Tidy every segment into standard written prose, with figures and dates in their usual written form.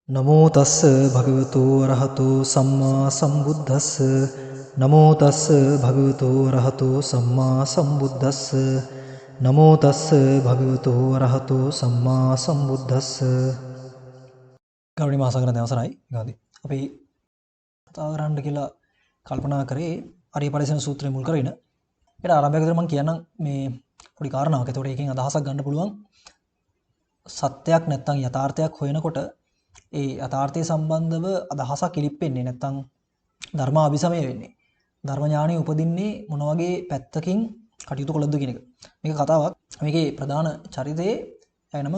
නමෝ තස්ස භගවතු වරහතෝ සම්මා සම්බුද්දස්ස. නමෝ තස්ස භගවතු වරහතෝ සම්මා සම්බුද්දස්ස. නමෝ තස්ස භගවතු වරහතෝ සම්මා සම්බුද්දස්ස. ගෞරවනීය මහා සංඝරත්නය අවසරයි. ගාන්ධි. අපි කතා කරන්න කියලා කල්පනා කරේ ආර්ය පරිසම සූත්‍රය මුල් කරගෙන. ඒකට ආරම්භයක් විතර මම කියන්නම් මේ පොඩි කාරණාවක්. ඒතකොට ඒකෙන් අදහසක් ගන්න පුළුවන්. සත්‍යයක් නැත්තම් යථාර්ථයක් හොයනකොට ඒ යථාර්ථය සම්බන්ධව අදහසක් ඉලිප්පෙන්නේ නැත්තම් ධර්ම අභිසමය වෙන්නේ. ධර්ම ඥාණය උපදින්නේ මොන වගේ පැත්තකින් කටයුතු කළොත්ද කියන එක. මේක කතාවක්. මේකේ ප්‍රධාන චරිතයේ එය නම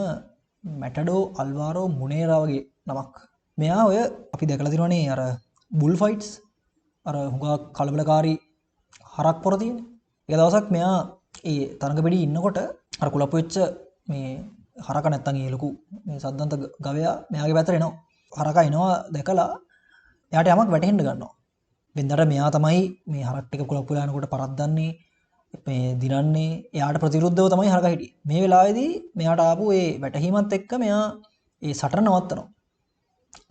මැටඩෝ අල්වාරෝ මුනේරා වගේ නමක්. මෙයා ඔය අපි දැකලා තියෙනවනේ අර බුල් ෆයිට්ස්, අර හුඟක් කලබලකාරී හරක් පොර තියෙන්නේ. එක දවසක් මෙයා ඒ තරඟ පිටියේ ඉන්නකොට අර කුලප්පු වෙච්ච මේ හරක නැත්තම් ඒ ලොකු මේ සද්දන්ත ගවයා මෙයාගේ පැත්තට එනවා. හරකා එනවා දැකලා එයාට යමක් වැටහෙන්න ගන්නවා. වෙනදට මෙයා තමයි මේ හරක් ටික කුලප්පු වෙලා යනකොට පරද්දන්නේ, මේ දිනන්නේ, එයාට ප්‍රතිවිරුද්ධව තමයි හරකා හිටියේ. මේ වෙලාවේදී මෙයාට ආපු ඒ වැටහීමත් එක්ක මෙයා ඒ සටන නවත්තනවා.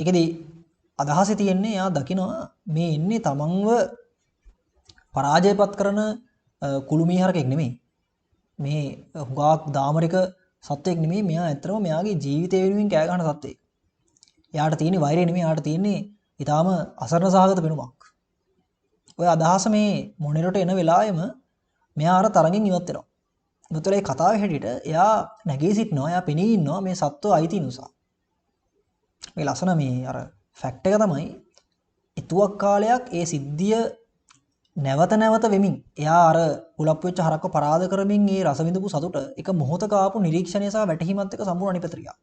ඒකෙදි අදහසේ තියෙන්නේ එයා දකිනවා මේ එන්නේ තමන්ව පරාජයපත් කරන කුළුමී හරකෙක් නෙමෙයි. මේ හුඟක් දාමරික සත්වයෙක් නෙමෙයි. මෙයා ඇත්තටම මෙයාගේ ජීවිතය වෙනුවෙන් කෑ ගහන සත්වයෙක්. එයාට තියෙන වෛරය නෙමෙයි, එයාට තියෙන්නේ ඊටාම අසරණ සහගත පෙනුමක්. ඔය අදහස මේ මොනේරට එන වෙලාවෙම මෙයා අර තරගෙන් ඉවත් වෙනවා. ඉවත් වෙලා ඒ කතාවේ හැටියට එයා නැගී සිටිනවා, එයා පෙනී ඉන්නවා මේ සත්ව අයිති නිසා. මේ ලස්සන මේ අර ෆැක්ට් එක තමයි ඉතුවක් කාලයක් ඒ සිද්ධිය නැවත නැවත වෙමින් එයා අර කුලප්පු වෙච්ච හරක්ව පරාද කරමින් ඒ රස විඳපු සතුට එක මොහොතක ආපු නිරීක්ෂණය සහ වැටහීමත් එක්ක සම්පූර්ණ අනිත් පැත්තට ගියා.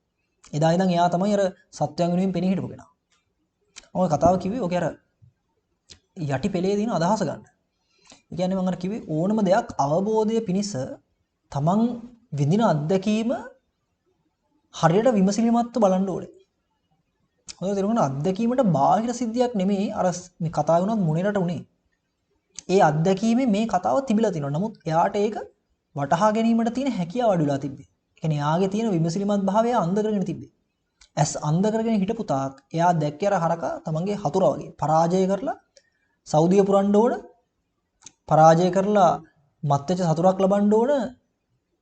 එදා ඉඳන් එයා තමයි අර සත්වයන් වෙනුවෙන් පෙනී හිටපු කෙනා. මම කතාව කිව්වේ ඔකේ අර යටි පෙළේ තියෙන අදහස ගන්න. ඒ කියන්නේ මම අර කිව්වේ ඕනම දෙයක් අවබෝධය පිණිස තමන් විඳින අත්දැකීම හරියට විමසිලිමත්ව බලන්න ඕනේ. හොඳට තේරුම් ගන්න, අත්දැකීමට බාහිර සිද්ධියක් නෙමෙයි අර මේ කතාව වුණත් මොනේරට උනේ. ඒ අත්දැකීමේ මේ කතාව තිබිලා තියෙනවා. නමුත් එයාට ඒක වටහා ගැනීමට තියෙන හැකියාව අඩු වෙලා තිබ්බේ. ඒ කියන්නේ එයාගේ තියෙන විමසිලිමත් භාවය අන්ධ කරගෙන තිබ්බේ. ඇස් අන්ධ කරගෙන හිටපු තාක් එයා දැක්කේ අර හරකා තමන්ගේ හතුරා වගේ. පරාජය කරලා සෞදිය පුරන්න ඕන, පරාජය කරලා මත් වෙච්ච සතුරක් ලබන්න ඕන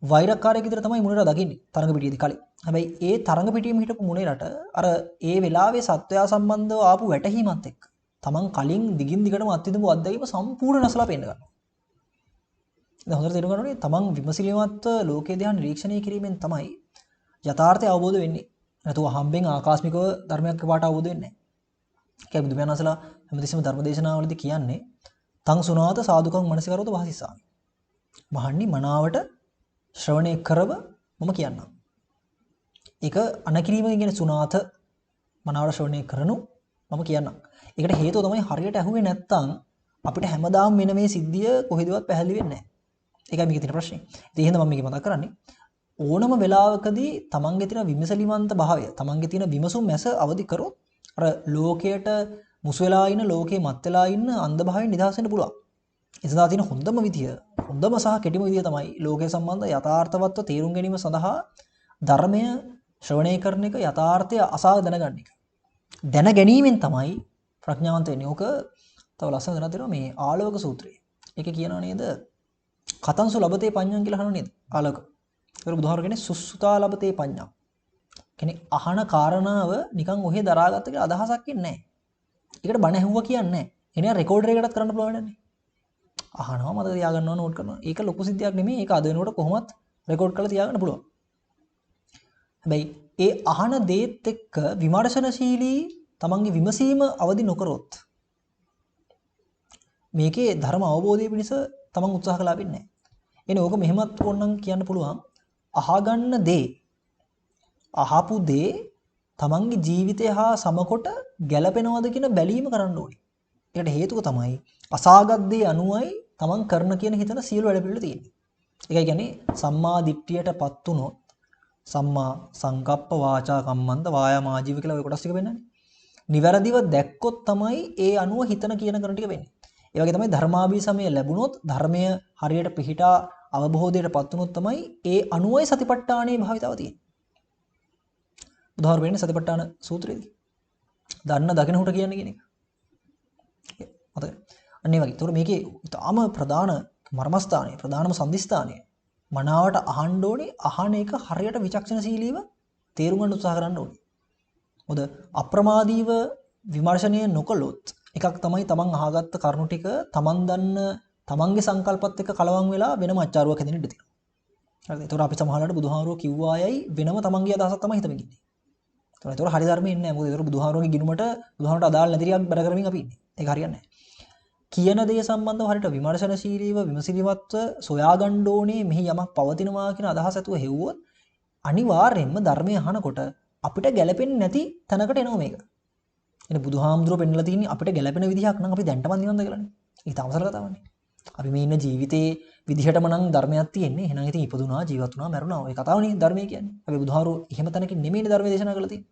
වෛරක්කාරයෙක් විතර තමයි මුනේරා දකින්නේ තරඟ පිටියේදී කලින්. හැබැයි ඒ තරඟ පිටියෙම හිටපු මුනේරට අර ඒ වෙලාවේ සත්වයා සම්බන්ධව ආපු වැටහීමත් එක්ක තමන් කලින් දිගින් දිගටම අත්විඳපු අත්දැකීම සම්පූර්ණ නැසලා පේන්න ගන්නවා. දැන් හොඳට තේරුම් ගන්න ඕනේ තමන් විමසිලිමත්ව ලෝකයේ දිහා නිරීක්ෂණය කිරීමෙන් තමයි යථාර්ථය අවබෝධ වෙන්නේ. නැතුව හම්බෙන් ආකස්මිකව ධර්මයක් පාට අවබෝධ වෙන්නේ නැහැ. ඒ කියන්නේ බුදුමයන් වහන්සේලා හැමතිස්සෙම ධර්ම දේශනාවලදී කියන්නේ තං සුනාත සාදුකං මනසිකරෝත වාසිස්සාමි. මහන්නි මනාවට ශ්‍රවණය කරව මම කියන්නම්. ඒක අනකිරීම කියන්නේ සුනාත මනාවට ශ්‍රවණය කරනු මම කියන්නම්. ඒකට හේතුව තමයි හරියට ඇහුවේ නැත්තම් අපිට හැමදාම වෙන මේ සිද්ධිය කොහෙදවත් පැහැදිලි වෙන්නේ නැහැ. ඒකයි මේකේ තියෙන ප්‍රශ්නේ. ඉතින් එහෙනම් මම මේක මතක් කරන්නේ ඕනම වෙලාවකදී තමන්ගේ තියෙන විමසලිමන්ත භාවය, තමන්ගේ තියෙන විමසුම් මැස අවදි කරොත් අර ලෝකයට මුසු වෙලා ඉන්න, ලෝකේ මත් වෙලා ඉන්න අන්ධ භාවයෙන් නිදහස් වෙන්න පුළුවන්. ඒ සඳහා තියෙන හොඳම විදිය, හොඳම සහ කෙටිම විදිය තමයි ලෝකය සම්බන්ධ යථාර්ථවත්ව තේරුම් ගැනීම සඳහා ධර්මය ශ්‍රවණය කරන එක, යථාර්ථය අසා දැනගන්න එක. දැන ගැනීමෙන් තමයි ප්‍රඥාවන්ත වෙන්නේ. ඕක තව ලස්සන දැනක් තියෙනවා මේ ආලෝක සූත්‍රයේ. ඒකේ කියනවා නේද කතංසු ලබතේ පඤ්ඤං කියලා අහනවා නේද? ආලෝක. ඒක බුදුහාර කියන්නේ සුසුතා ලබතේ පඤ්ඤං. කියන්නේ අහන කාරණාව නිකන් ඔහෙ දරාගත්ත කියලා අදහසක් එන්නේ නැහැ. ඒකට බණ ඇහුවා කියන්නේ නැහැ. එනිසා රෙකෝඩර් එකකටත් කරන්න පුළුවන් වැඩක්. අහනවා, මතක තියාගන්නවා, නෝට් කරනවා. ඒක ලොකු සිද්ධියක් නෙමෙයි. ඒක අද වෙනකොට කොහොමත් රෙකෝඩ් කරලා තියාගන්න පුළුවන්. හැබැයි ඒ අහන දේත් එක්ක විමර්ශනශීලී තමන්ගේ විමසීම අවදි නොකරොත් මේකේ ධර්ම අවබෝධය පිණිස තමන් උත්සාහ කළා වෙන්නේ නැහැ. එනේ ඕක මෙහෙමත් ඕනනම් කියන්න පුළුවන්. අහගන්න දේ, අහපු දේ තමන්ගේ ජීවිතය හා සමකොට ගැළපෙනවද කියන බැලීම කරන්න ඕනේ. ඒකට හේතුව තමයි අසාගත් දේ අනුවයි තමන් කරන කියන හිතන සියලු වැඩ පිළිවෙල තියෙන්නේ. ඒකයි කියන්නේ සම්මා දිට්ඨියටපත් වුණොත් සම්මා සංකප්ප වාචා කම්මන්ත වායාම ආජීව කියලා ඔය කොටස් ටික වෙන්නනේ. නිවැරදිව දැක්කොත් තමයි ඒ අනුව හිතන කියන කරන ටික වෙන්නේ. ඒ වගේ තමයි ධර්මාභිසමය ලැබුණොත් ධර්මය හරියට පිහිටා අවබෝධයටපත් වුණොත් තමයි ඒ අනුවයි සතිපට්ඨානයේ භාවිතාව තියෙන්නේ. බුදුහාර වෙන්නේ සතිපට්ඨාන සූත්‍රයේදී. දන්න දකින හුට කියන්නේ කියන එක. මතකයි. අන්න ඒ වගේ. ඒතකොට මේකේ ඉතාම ප්‍රධාන මර්මස්ථානය, ප්‍රධානම සන්ධිස්ථානය මනාවට අහන්න ඕනේ. අහන එක හරියට විචක්ෂණශීලීව තේරුම් ගන්න උත්සාහ කරන්න ඕනේ. මොකද අප්‍රමාදීව විමර්ශනය නොකළොත් එකක් තමයි තමන් අහගත්ත කරුණු ටික තමන් දන්න තමන්ගේ සංකල්පත් එක්ක කලවම් වෙලා වෙනම අච්චාරුවක් හැදෙන්න ඉඩ තියෙනවා. හරිද? ඒතකොට අපි සමහරවිට බුදුහාමුදුරුවෝ කිව්වා අයයි වෙනම තමන්ගේ අදහසක් තමයි හිතමින් ඉන්නේ. ඒතකොට හරි ධර්මයේ ඉන්නේ නැහැ. මොකද ඒතකොට බුදුහාමුදුරුවෝගේ ගිනුමට බුදුහාමුදුරුවන්ට අදාළ නැති ටිකක් බැර කරමින් අපි ඉන්නේ. ඒක හරියන්නේ නැහැ. කියන දේ සම්බන්ධව හරියට විමර්ශනශීලීව විමසිලිමත්ව සොයාගන්න ඕනේ මෙහි යමක් පවතිනවා කියන අදහස ඇතුව හෙව්වොත් අනිවාර්යයෙන්ම ධර්මය අහනකොට අපිට ගැළපෙන්නේ නැති තැනකට එනවා මේක. එනේ බුදුහාමුදුරුවෝ පෙන්නලා තියෙන්නේ අපිට ගැළපෙන විදිහක් නම් අපි දැන්ටමත් නිවන් දැකලානේ. ඒක තාමසල කතාවනේ. අපි මේ ඉන්න ජීවිතේ විදිහටම නම් ධර්මයක් තියෙන්නේ. එහෙනම් ඉතින් ඉපදුනා, ජීවත් වුණා, මැරුණා. ඔය කතාවනේ ධර්මය කියන්නේ. අපි බුදුහාමුදුරුවෝ එහෙම තැනකින් නෙමෙයිනේ ධර්මය දේශනා කරලා තියෙන්නේ.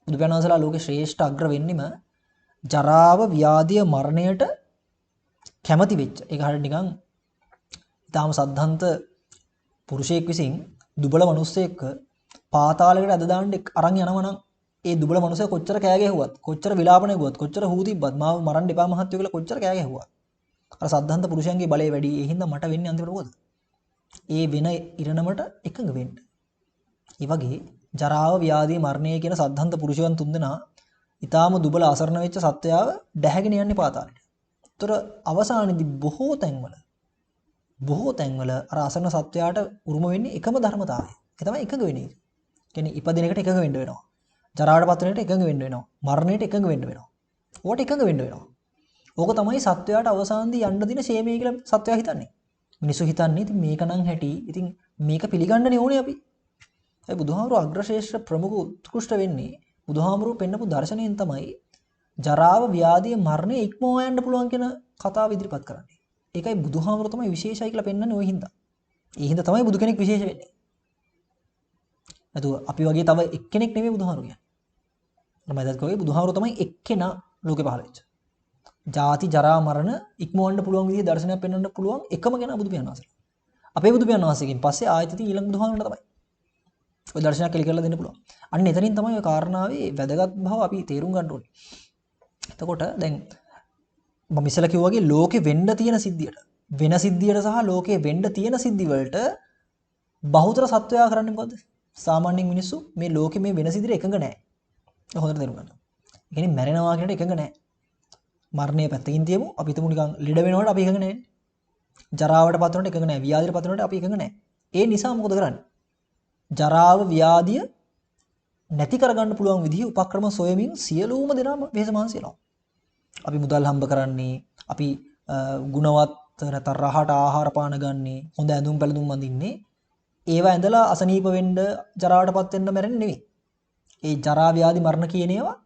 බුදු පියාණන් වහන්සේලා ලෝකේ ශ්‍රේෂ්ඨ අග්‍ර වෙන්නෙම ජරාව, ව්‍යාධිය, මරණයට කැමති වෙච්ච. ඒක හරියට නිකන් ඊටාම සද්ධාන්ත පුරුෂයෙක් විසින් දුබල මිනිස්සෙක්ව පාතාලයකට ඇද දාන්න අරන් යනවා නම් ඒ දුබල මනුස්සයා කොච්චර කෑ ගැහුවත්, කොච්චර විලාප නැගුවත්, කොච්චර හූ තිබ්බත් මාව මරන්න එපා මහත්තයෝ කියලා කොච්චර කෑ ගැහුවත් අර සද්ධාන්ත පුරුෂයන්ගේ බලය වැඩි. ඒ හින්දා මට වෙන්නේ අන්තිමට මොකද? ඒ වෙන ඉරණමට එකඟ වෙන්න. ඒ වගේ ජරාව, ව්‍යාධිය, මරණය කියන සද්ධාන්ත පුරුෂයන් තුන්දෙනා ඊටාම දුබල අසරණ වෙච්ච සත්වයාව ඩැහැගෙන යන්නේ පාතාලෙට. ඒතර අවසානයේදී බොහෝ තැන්වල අර අසරණ සත්වයාට උරුම වෙන්නේ එකම ධර්මතාවය. ඒ තමයි එකඟ වෙන එක. කියන්නේ ඉපදෙන එකට එකඟ වෙන්න වෙනවා. ජරාවට පත් වෙන එකට එකඟ වෙන්න වෙනවා. මරණයට එකඟ වෙන්න වෙනවා. ඕකට එකඟ වෙන්න වෙනවා. ඕක තමයි සත්වයාට අවසානයේදී යන්න දින ෂේමය කියලා සත්වයා හිතන්නේ. මිනිස්සු හිතන්නේ ඉතින් මේක නම් හැටි. ඉතින් මේක පිළිගන්නනේ ඕනේ අපි. ඒ බුදුහාමුදුරුවෝ අග්‍රශ්‍රේෂ්ඨ ප්‍රමුඛ උත්කෘෂ්ඨ වෙන්නේ බුදුහාමුදුරුවෝ පෙන්නපු දර්ශනයෙන් තමයි ජරාව, ව්‍යාධිය, මරණය ඉක්මවා යන්න පුළුවන් කියන කතාව ඉදිරිපත් කරන්නේ. ඒකයි බුදුහාමුදුරුවෝ තමයි විශේෂයි කියලා පෙන්වන්නේ ඔය හින්දා. ඒ හින්දා තමයි බුදු කෙනෙක් විශේෂ වෙන්නේ. නැතුව අපි වගේ තව එක්කෙනෙක් නෙමෙයි බුදුහාමුදුරුවෝ කියන්නේ. මම එදත් කිව්වේ බුදුහාමුදුරුවෝ තමයි එක්කෙනා ලෝකේ පහළ වෙච්ච. ජාති ජරා මරණ ඉක්මවන්න පුළුවන් විදිහේ දර්ශනයක් පෙන්වන්න පුළුවන් එකම කෙනා බුදු පියාණන් වහන්සේ. අපේ බුදු පියාණන් වහන්සේගෙන් පස්සේ ආයෙත් ඉතින් ඊළඟ බුදුහාමුදුරන්ට තමයි ඔය දර්ශනයක් එලි කරලා දෙන්න පුළුවන්. අන්න එතනින් තමයි ඔය කාරණාවේ වැදගත් බව අපි තේරුම් ගන්න ඕනේ. එතකොට දැන් මම ඉස්සෙල්ලා කිව්වා වගේ ලෝකේ වෙන්න තියෙන සිද්ධියට, වෙන සිද්ධියට සහ ලෝකේ වෙන්න තියෙන සිද්ධි වලට බහුතර සත්වයා කරන්නේ මොකද්ද? සාමාන්‍යයෙන් මිනිස්සු මේ ලෝකේ මේ වෙන සිද්ධියට එකඟ නැහැ. ඒක හොඳට තේරුම් ගන්න. ඒ කියන්නේ මැරෙනවා කියන එකට එකඟ නැහැ. මරණය පැත්තකින් තියමු. අපි හිතමු නිකන් ලෙඩ වෙනවට අපි එකඟ නැහැ. ජරාවට පත් වෙනවට එකඟ නැහැ. ව්‍යාධියට පත් වෙනවට අපි එකඟ නැහැ. ඒ නිසා මොකද කරන්නේ? ජරාව, ව්‍යාධිය නැති කරගන්න පුළුවන් විදිහේ උපක්‍රම සොයමින් සියලුම දෙනාම වෙහෙස මහන්සි වෙනවා. අපි මුදල් හම්බ කරන්නේ, අපි ගුණවත් නැත්නම් රහට ආහාර පාන ගන්නේ, හොඳ ඇඳුම් පැළඳුම් අඳින්නේ, ඒවා ඇඳලා අසනීප වෙන්න, ජරාවට පත් වෙන්න මැරෙන්නේ නෙවෙයි. ඒ ජරා, ව්‍යාධි, මරණ කියන ඒවා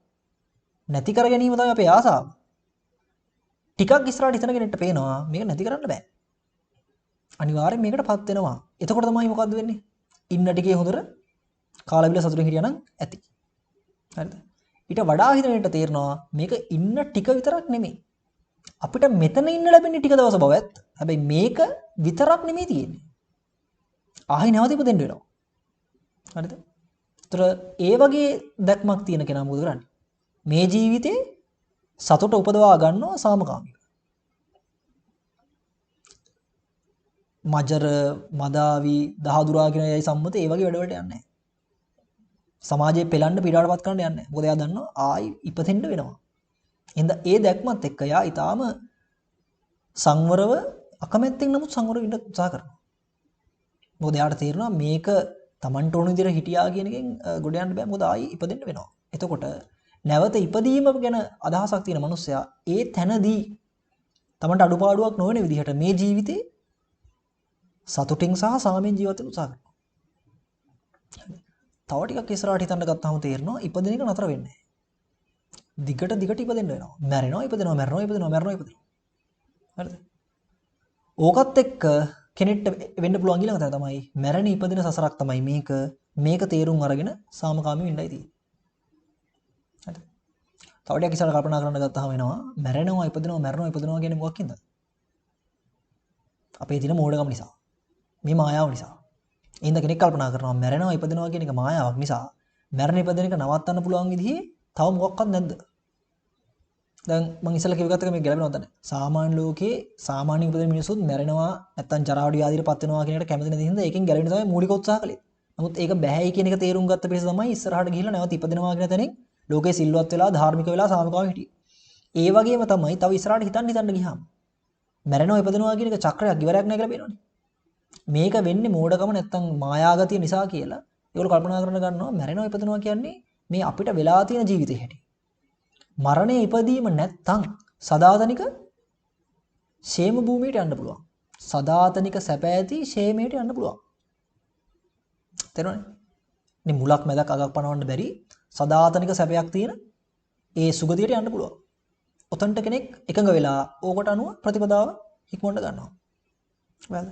නැති කර ගැනීම තමයි අපේ ආසාව. ටිකක් ඉස්සරහට හිතන කෙනෙක්ට පේනවා මේක නැති කරන්න බෑ. අනිවාර්යෙන් මේකට පත් වෙනවා. එතකොට තමයි මොකද්ද වෙන්නේ? ඉන්න ටිකේ හොඳට කාලා බිල සතුටින් හිටියා නම් ඇති. හරිද? ඊට වඩා හිතන කෙනෙක්ට තේරෙනවා මේක ඉන්න ටික විතරක් නෙමෙයි. අපිට මෙතන ඉන්න ලැබෙන්නේ ටික දවස බව ඇත්ත. හැබැයි මේක විතරක් නෙමෙයි තියෙන්නේ. ආයෙ නැවත ඉපදෙන්න වෙනවා. හරිද? ඒතර ඒ වගේ දැක්මක් තියෙන කෙනා මොකද කරන්නේ? මේ ජීවිතේ සතුට උපදවා ගන්නවා සාමකාමීව. මජර, මදාවි, දහදුරා කියන අයයි සම්මත ඒ වගේ වැඩවලට යන්නේ නැහැ. සමාජයේ පෙලන්න පීඩාවටපත් කරන්න යන්නේ නැහැ. මොකද එයා දන්නවා ආයි ඉපදෙන්න වෙනවා. එහෙනම් ඒ දැක්මත් එක්ක එයා ඊටාම සංවරව අකමැත්තෙන් නමුත් සංවරව ඉන්න උත්සාහ කරනවා. මොකද එයාට තේරෙනවා මේක Tamanට ඕන විදිහට හිටියා කියන එකෙන් ගොඩ යන්න බෑ. මොකද ආයි ඉපදෙන්න වෙනවා. එතකොට නැවත ඉපදීම ගැන අදහසක් තියෙන මනුස්සයා ඒ තැනදී Tamanට අඩුපාඩුවක් නොවන විදිහට මේ ජීවිතේ සතුටින් සහ සාමයෙන් ජීවත් වෙන්න උත්සාහ කරනවා. තව ටිකක් ඉස්සරහට හිතන්න ගත්තාම තේරෙනවා ඉපදෙන එක නතර වෙන්නේ නැහැ. දිගට දිගට ඉපදෙන්න වෙනවා. මැරෙනවා, ඉපදෙනවා, මැරෙනවා, ඉපදෙනවා, මැරෙනවා, ඉපදෙනවා. හරිද? ඕකත් එක්ක කෙනෙක්ට වෙන්න පුළුවන් ඊළඟ තැන තමයි මැරෙන ඉපදෙන සසරක් තමයි මේක. මේක තේරුම් අරගෙන සාමකාමී වෙන්නයි තියෙන්නේ. හරිද? තව ටිකක් ඉස්සරහට කල්පනා කරන්න ගත්තාම වෙනවා මැරෙනවා, ඉපදෙනවා, මැරෙනවා, ඉපදෙනවා කියන්නේ මොකක් හින්දාද? අපේ තියෙන මෝඩකම නිසා. මේ මායාව නිසා. ඒ හින්දා කෙනෙක් කල්පනා කරනවා මැරෙනවා, ඉපදෙනවා කියන එක මායාවක් නිසා මැරෙන ඉපදෙන එක නවත්තන්න පුළුවන් විදිහේ තව මොකක්වත් නැද්ද? දැන් මං ඉස්සෙල්ලා කිව්ව එකත් එක්ක මේක ගැලපෙනවද නැහැ. සාමාන්‍ය ලෝකේ සාමාන්‍ය ඉපදෙන මිනිස්සුත් මැරෙනවා නැත්තම් ජරාවට ව්‍යාධියට පත් වෙනවා කියන එකට කැමති නැති හින්දා ඒකෙන් ගැලවෙන්න තමයි මූලික උත්සාහ කළේ. නමුත් ඒක බැහැයි කියන එක තේරුම් ගත්ත පිරිස තමයි ඉස්සරහට ගිහිල්ලා නැවත ඉපදෙනවා කියන තැනින් ලෝකේ සිල්වත් වෙලා ධාර්මික වෙලා සාමකාමී හිටියේ. ඒ වගේම තමයි තව ඉස්සරහට හිතන්න හිතන්න ගියාම මැරෙනවා ඉපදෙනවා කියන එක චක්‍රයක් ඉවරයක් නෑ කියලා පේනවනේ. මේක වෙන්නේ මෝඩකම නැත්තම් මායාගතිය නිසා කියලා ඒගොල්ලෝ කල්පනා කරන ගන්නවා මැරෙනවා ඉපදෙනවා කියන්නේ මේ අපිට වෙලා තියෙන ජීවිතේ හැටි. මරණය ඉපදීම නැත්තම් සදාතනික ෂේම භූමියට යන්න පුළුවන්. සදාතනික සැප ඇති ෂේමයට යන්න පුළුවන්. තේරුණානේ? මේ මුලක් මැදක් අගක් පනවන්න බැරි සදාතනික සැපයක් තියෙන ඒ සුගතියට යන්න පුළුවන්. ඔතනට කෙනෙක් එකඟ වෙලා ඕකට අනුව ප්‍රතිපදාව හික්මවන්න ගන්නවා. හරිද?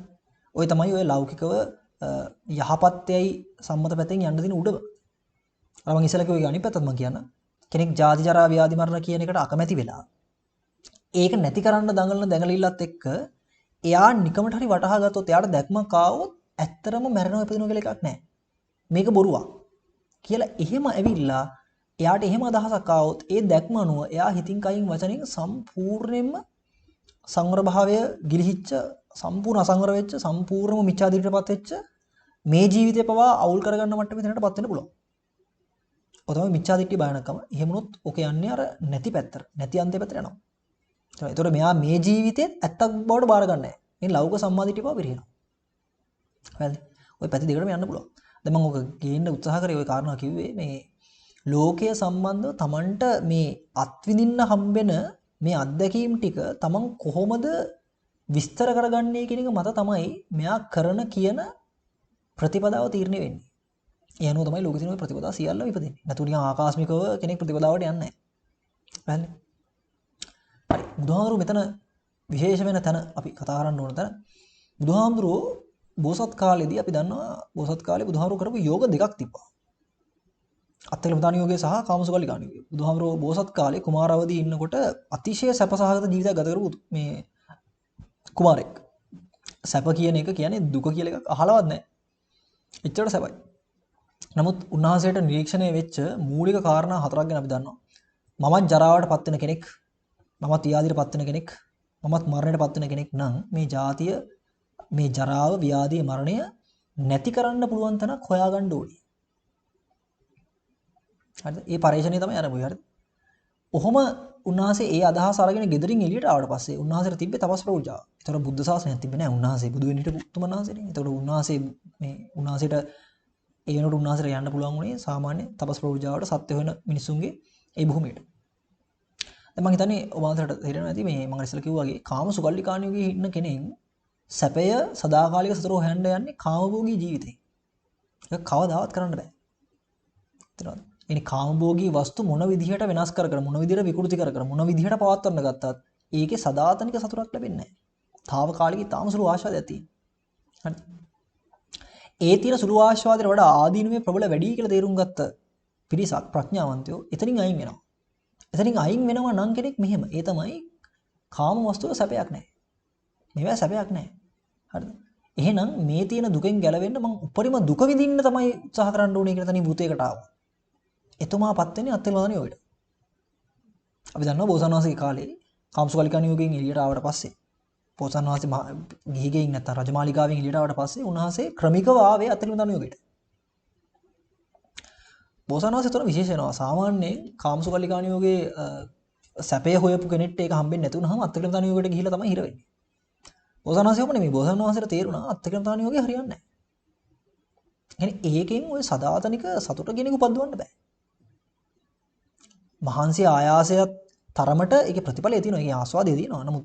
ඔය තමයි ඔය ලෞකිකව යහපත්යයි සම්මත පැත්තෙන් යන්න තියෙන උඩම. අර මං ඉස්සෙල්ලා කිව්ව එක අනිත් පැත්තත් මං කියන්න. කෙනෙක් ජාති ජරා ව්‍යාධි මරණ කියන එකට අකමැති වෙලා ඒක නැති කරන්න දඟලන දැඟලිල්ලත් එක්ක එයා නිකමට හරි වටහා ගත්තොත් එයාට දැක්මක් ආවොත් ඇත්තරම මැරෙනවා ඉපදෙනවා කියලා එකක් නැහැ. මේක බොරුවක් කියලා එහෙම ඇවිල්ලා එයාට එහෙම අදහසක් ආවොත් ඒ දැක්ම අනුව එයා හිතින් කයින් වචනෙන් සම්පූර්ණයෙන්ම සංවර භාවය ගිලිහිච්ච සම්පූර්ණ අසංවර වෙච්ච සම්පූර්ණම මිච්ඡාදිට්ඨියටපත් වෙච්ච මේ ජීවිතේ පවා අවුල් කරගන්න මට්ටමේ තැනටපත් වෙන්න පුළුවන්. ඔය තමයි මිච්ඡාදිට්ඨිය භයානකම. එහෙම වුණොත් ඔක යන්නේ අර නැති පැත්තට, නැති අන්තය පැත්තට යනවා. ඒතකොට මෙයා මේ ජීවිතේත් ඇත්තක් බවට බාර ගන්න නැහැ. මේ ලෞකික සම්මාදිට්ඨිය පවා පිරිහෙනවා. හරිද? ඔය පැති දෙකටම යන්න පුළුවන්. දැන් මම ඔක ගේන්න උත්සාහ කරේ ඔය කාරණා කිව්වේ මේ ලෝකය සම්බන්ධව Tamanට මේ අත්විඳින්න හම්බෙන මේ අත්දැකීම් ටික Taman කොහොමද විස්තර කරගන්නේ කියන එක මත තමයි මෙයා කරන කියන ප්‍රතිපදාව තීරණය වෙන්නේ. ඒ අනුව තමයි ලෝකේ තියෙන ඔය ප්‍රතිපදා සියල්ලම ඉපදෙන්නේ. නැතු නිකන් ආකාස්මිකව කෙනෙක් ප්‍රතිපදාවට යන්නේ නැහැ. හරිද? හරි. බුදුහාමුදුරුවෝ මෙතන විශේෂ වෙන තැන අපි කතා කරන්න ඕන තැන බුදුහාමුදුරුවෝ බෝසත් කාලේදී අපි දන්නවා බෝසත් කාලේ බුදුහාමුදුරුවෝ කරපු යෝග දෙකක් තිබ්බා. අත්තිකිලමතාන යෝගය සහ කාමසුකල්ලිකාන යෝගය. බුදුහාමුදුරුවෝ බෝසත් කාලේ කුමාර අවදී ඉන්නකොට අතිශය සැපසහගත ජීවිතයක් ගත කරපු මේ කුමාරයෙක්. සැප කියන එක කියන්නේ දුක කියලා එකක් අහලවත් නැහැ. එච්චරට සැපයි. නමුත් උන්වහන්සේට නිරීක්ෂණය වෙච්ච මූලික කාරණා හතරක් ගැන අපි දන්නවා. මමත් ජරාවට පත් වෙන කෙනෙක්, මමත් ව්‍යාධියට පත් වෙන කෙනෙක්, මමත් මරණයට පත් වෙන කෙනෙක් නම් මේ ජාතිය, මේ ජරාව, ව්‍යාධිය, මරණය නැති කරන්න පුළුවන් තැනක් හොයාගන්න ඕනේ. හරිද? ඒ පරිශ්‍රණය තමයි ආරම්භ වෙන්නේ. හරිද? ඔහොම උන්වහන්සේ ඒ අදහස අරගෙන ගෙදරින් එළියට ආවට පස්සේ උන්වහන්සේට තිබ්බේ තපස් ප්‍රවෘජාව. ඒතර බුද්ධ ශාසනයක් තිබ්බේ නෑ. උන්වහන්සේ බුදු වෙන්න හිටපු උතුමන් වහන්සේනේ. ඒතකොට උන්වහන්සේ මේ උන්වහන්සේට ඒ වෙනකොට උන්වහන්සේට යන්න පුළුවන් වුණේ සාමාන්‍ය තපස් ප්‍රවෘජාවට සත්‍ය හොයන මිනිසුන්ගේ ඒ භූමියට. දැන් මං හිතන්නේ ඔබ වහන්සේට තේරෙනවා ඇති මේ මං ඉස්සෙල්ලා කිව්වා වගේ කාම සුගල්ලිකාණ යුගයේ ඉන්න කෙනෙක් සැපය සදාකාලික සතුට හොයන්න යන්නේ කාමභෝගී ජීවිතේ. ඒක කවදාවත් කරන්න බෑ. තේරෙනවද? එනි කාමභෝගී වස්තු මොන විදිහට වෙනස් කර කර මොන විදිහට විකෘති කර කර මොන විදිහට පවත්වන්න ගත්තත් ඒකේ සදාතනික සතුටක් ලැබෙන්නේ නැහැ. තාවකාලික තාම සුළු ආශාදයක් තියෙනවා. හරි. ඒ තියෙන සුළු ආශාදයට වඩා ආදීනමේ ප්‍රබල වැඩි කියලා තේරුම් ගත්ත පිරිසක් ප්‍රඥාවන්තයෝ එතනින් අයින් වෙනවා. එතනින් අයින් වෙනවා නම් කෙනෙක් මෙහෙම. ඒ තමයි කාම වස්තුව සැපයක් නැහැ. මේවා සැපයක් නැහැ. හරිද? එහෙනම් මේ තියෙන දුකෙන් ගැලවෙන්න මං උපරිම දුක විඳින්න තමයි උත්සාහ කරන්න ඕනේ කියන තැනින් වෘතයකට ආවා. එතුමාපත් වෙන්නේ අත්තිකිලමතාන යෝගයට. අපි දන්නවා බෝසත් වහන්සේගේ කාලේ කාමසුකල්ලිකාන යෝගයෙන් එළියට ආවට පස්සේ බෝසත් වහන්සේ ගිහි ගෙයින් නැත්තම් රජමාලිගාවෙන් එළියට ආවට පස්සේ උන්වහන්සේ ක්‍රමිකව ආවේ අත්තිකිලමතාන යෝගයට. බෝසත් වහන්සේ තුන විශේෂ වෙනවා. සාමාන්‍යයෙන් කාමසුකල්ලිකාන යෝගයේ සැපය හොයපු කෙනෙක්ට ඒක හම්බෙන්නේ නැති වුනහම අත්තිකිලමතාන යෝගයට ගිහිල්ලා තමයි හිර වෙන්නේ. බෝසත් වහන්සේ ඔහොම නෙමෙයි. බෝසත් වහන්සේට තේරුණා අත්තිකිලමතාන යෝගය හරියන්නේ නැහැ. يعني ඒකෙන් ඔය සදාතනික සතුට කියන එක උපද්දවන්න බෑ. මහන්සිය ආයාසයත් තරමට ඒකේ ප්‍රතිඵලය තියෙනවා. ඒකේ ආස්වාදය තියෙනවා. නමුත්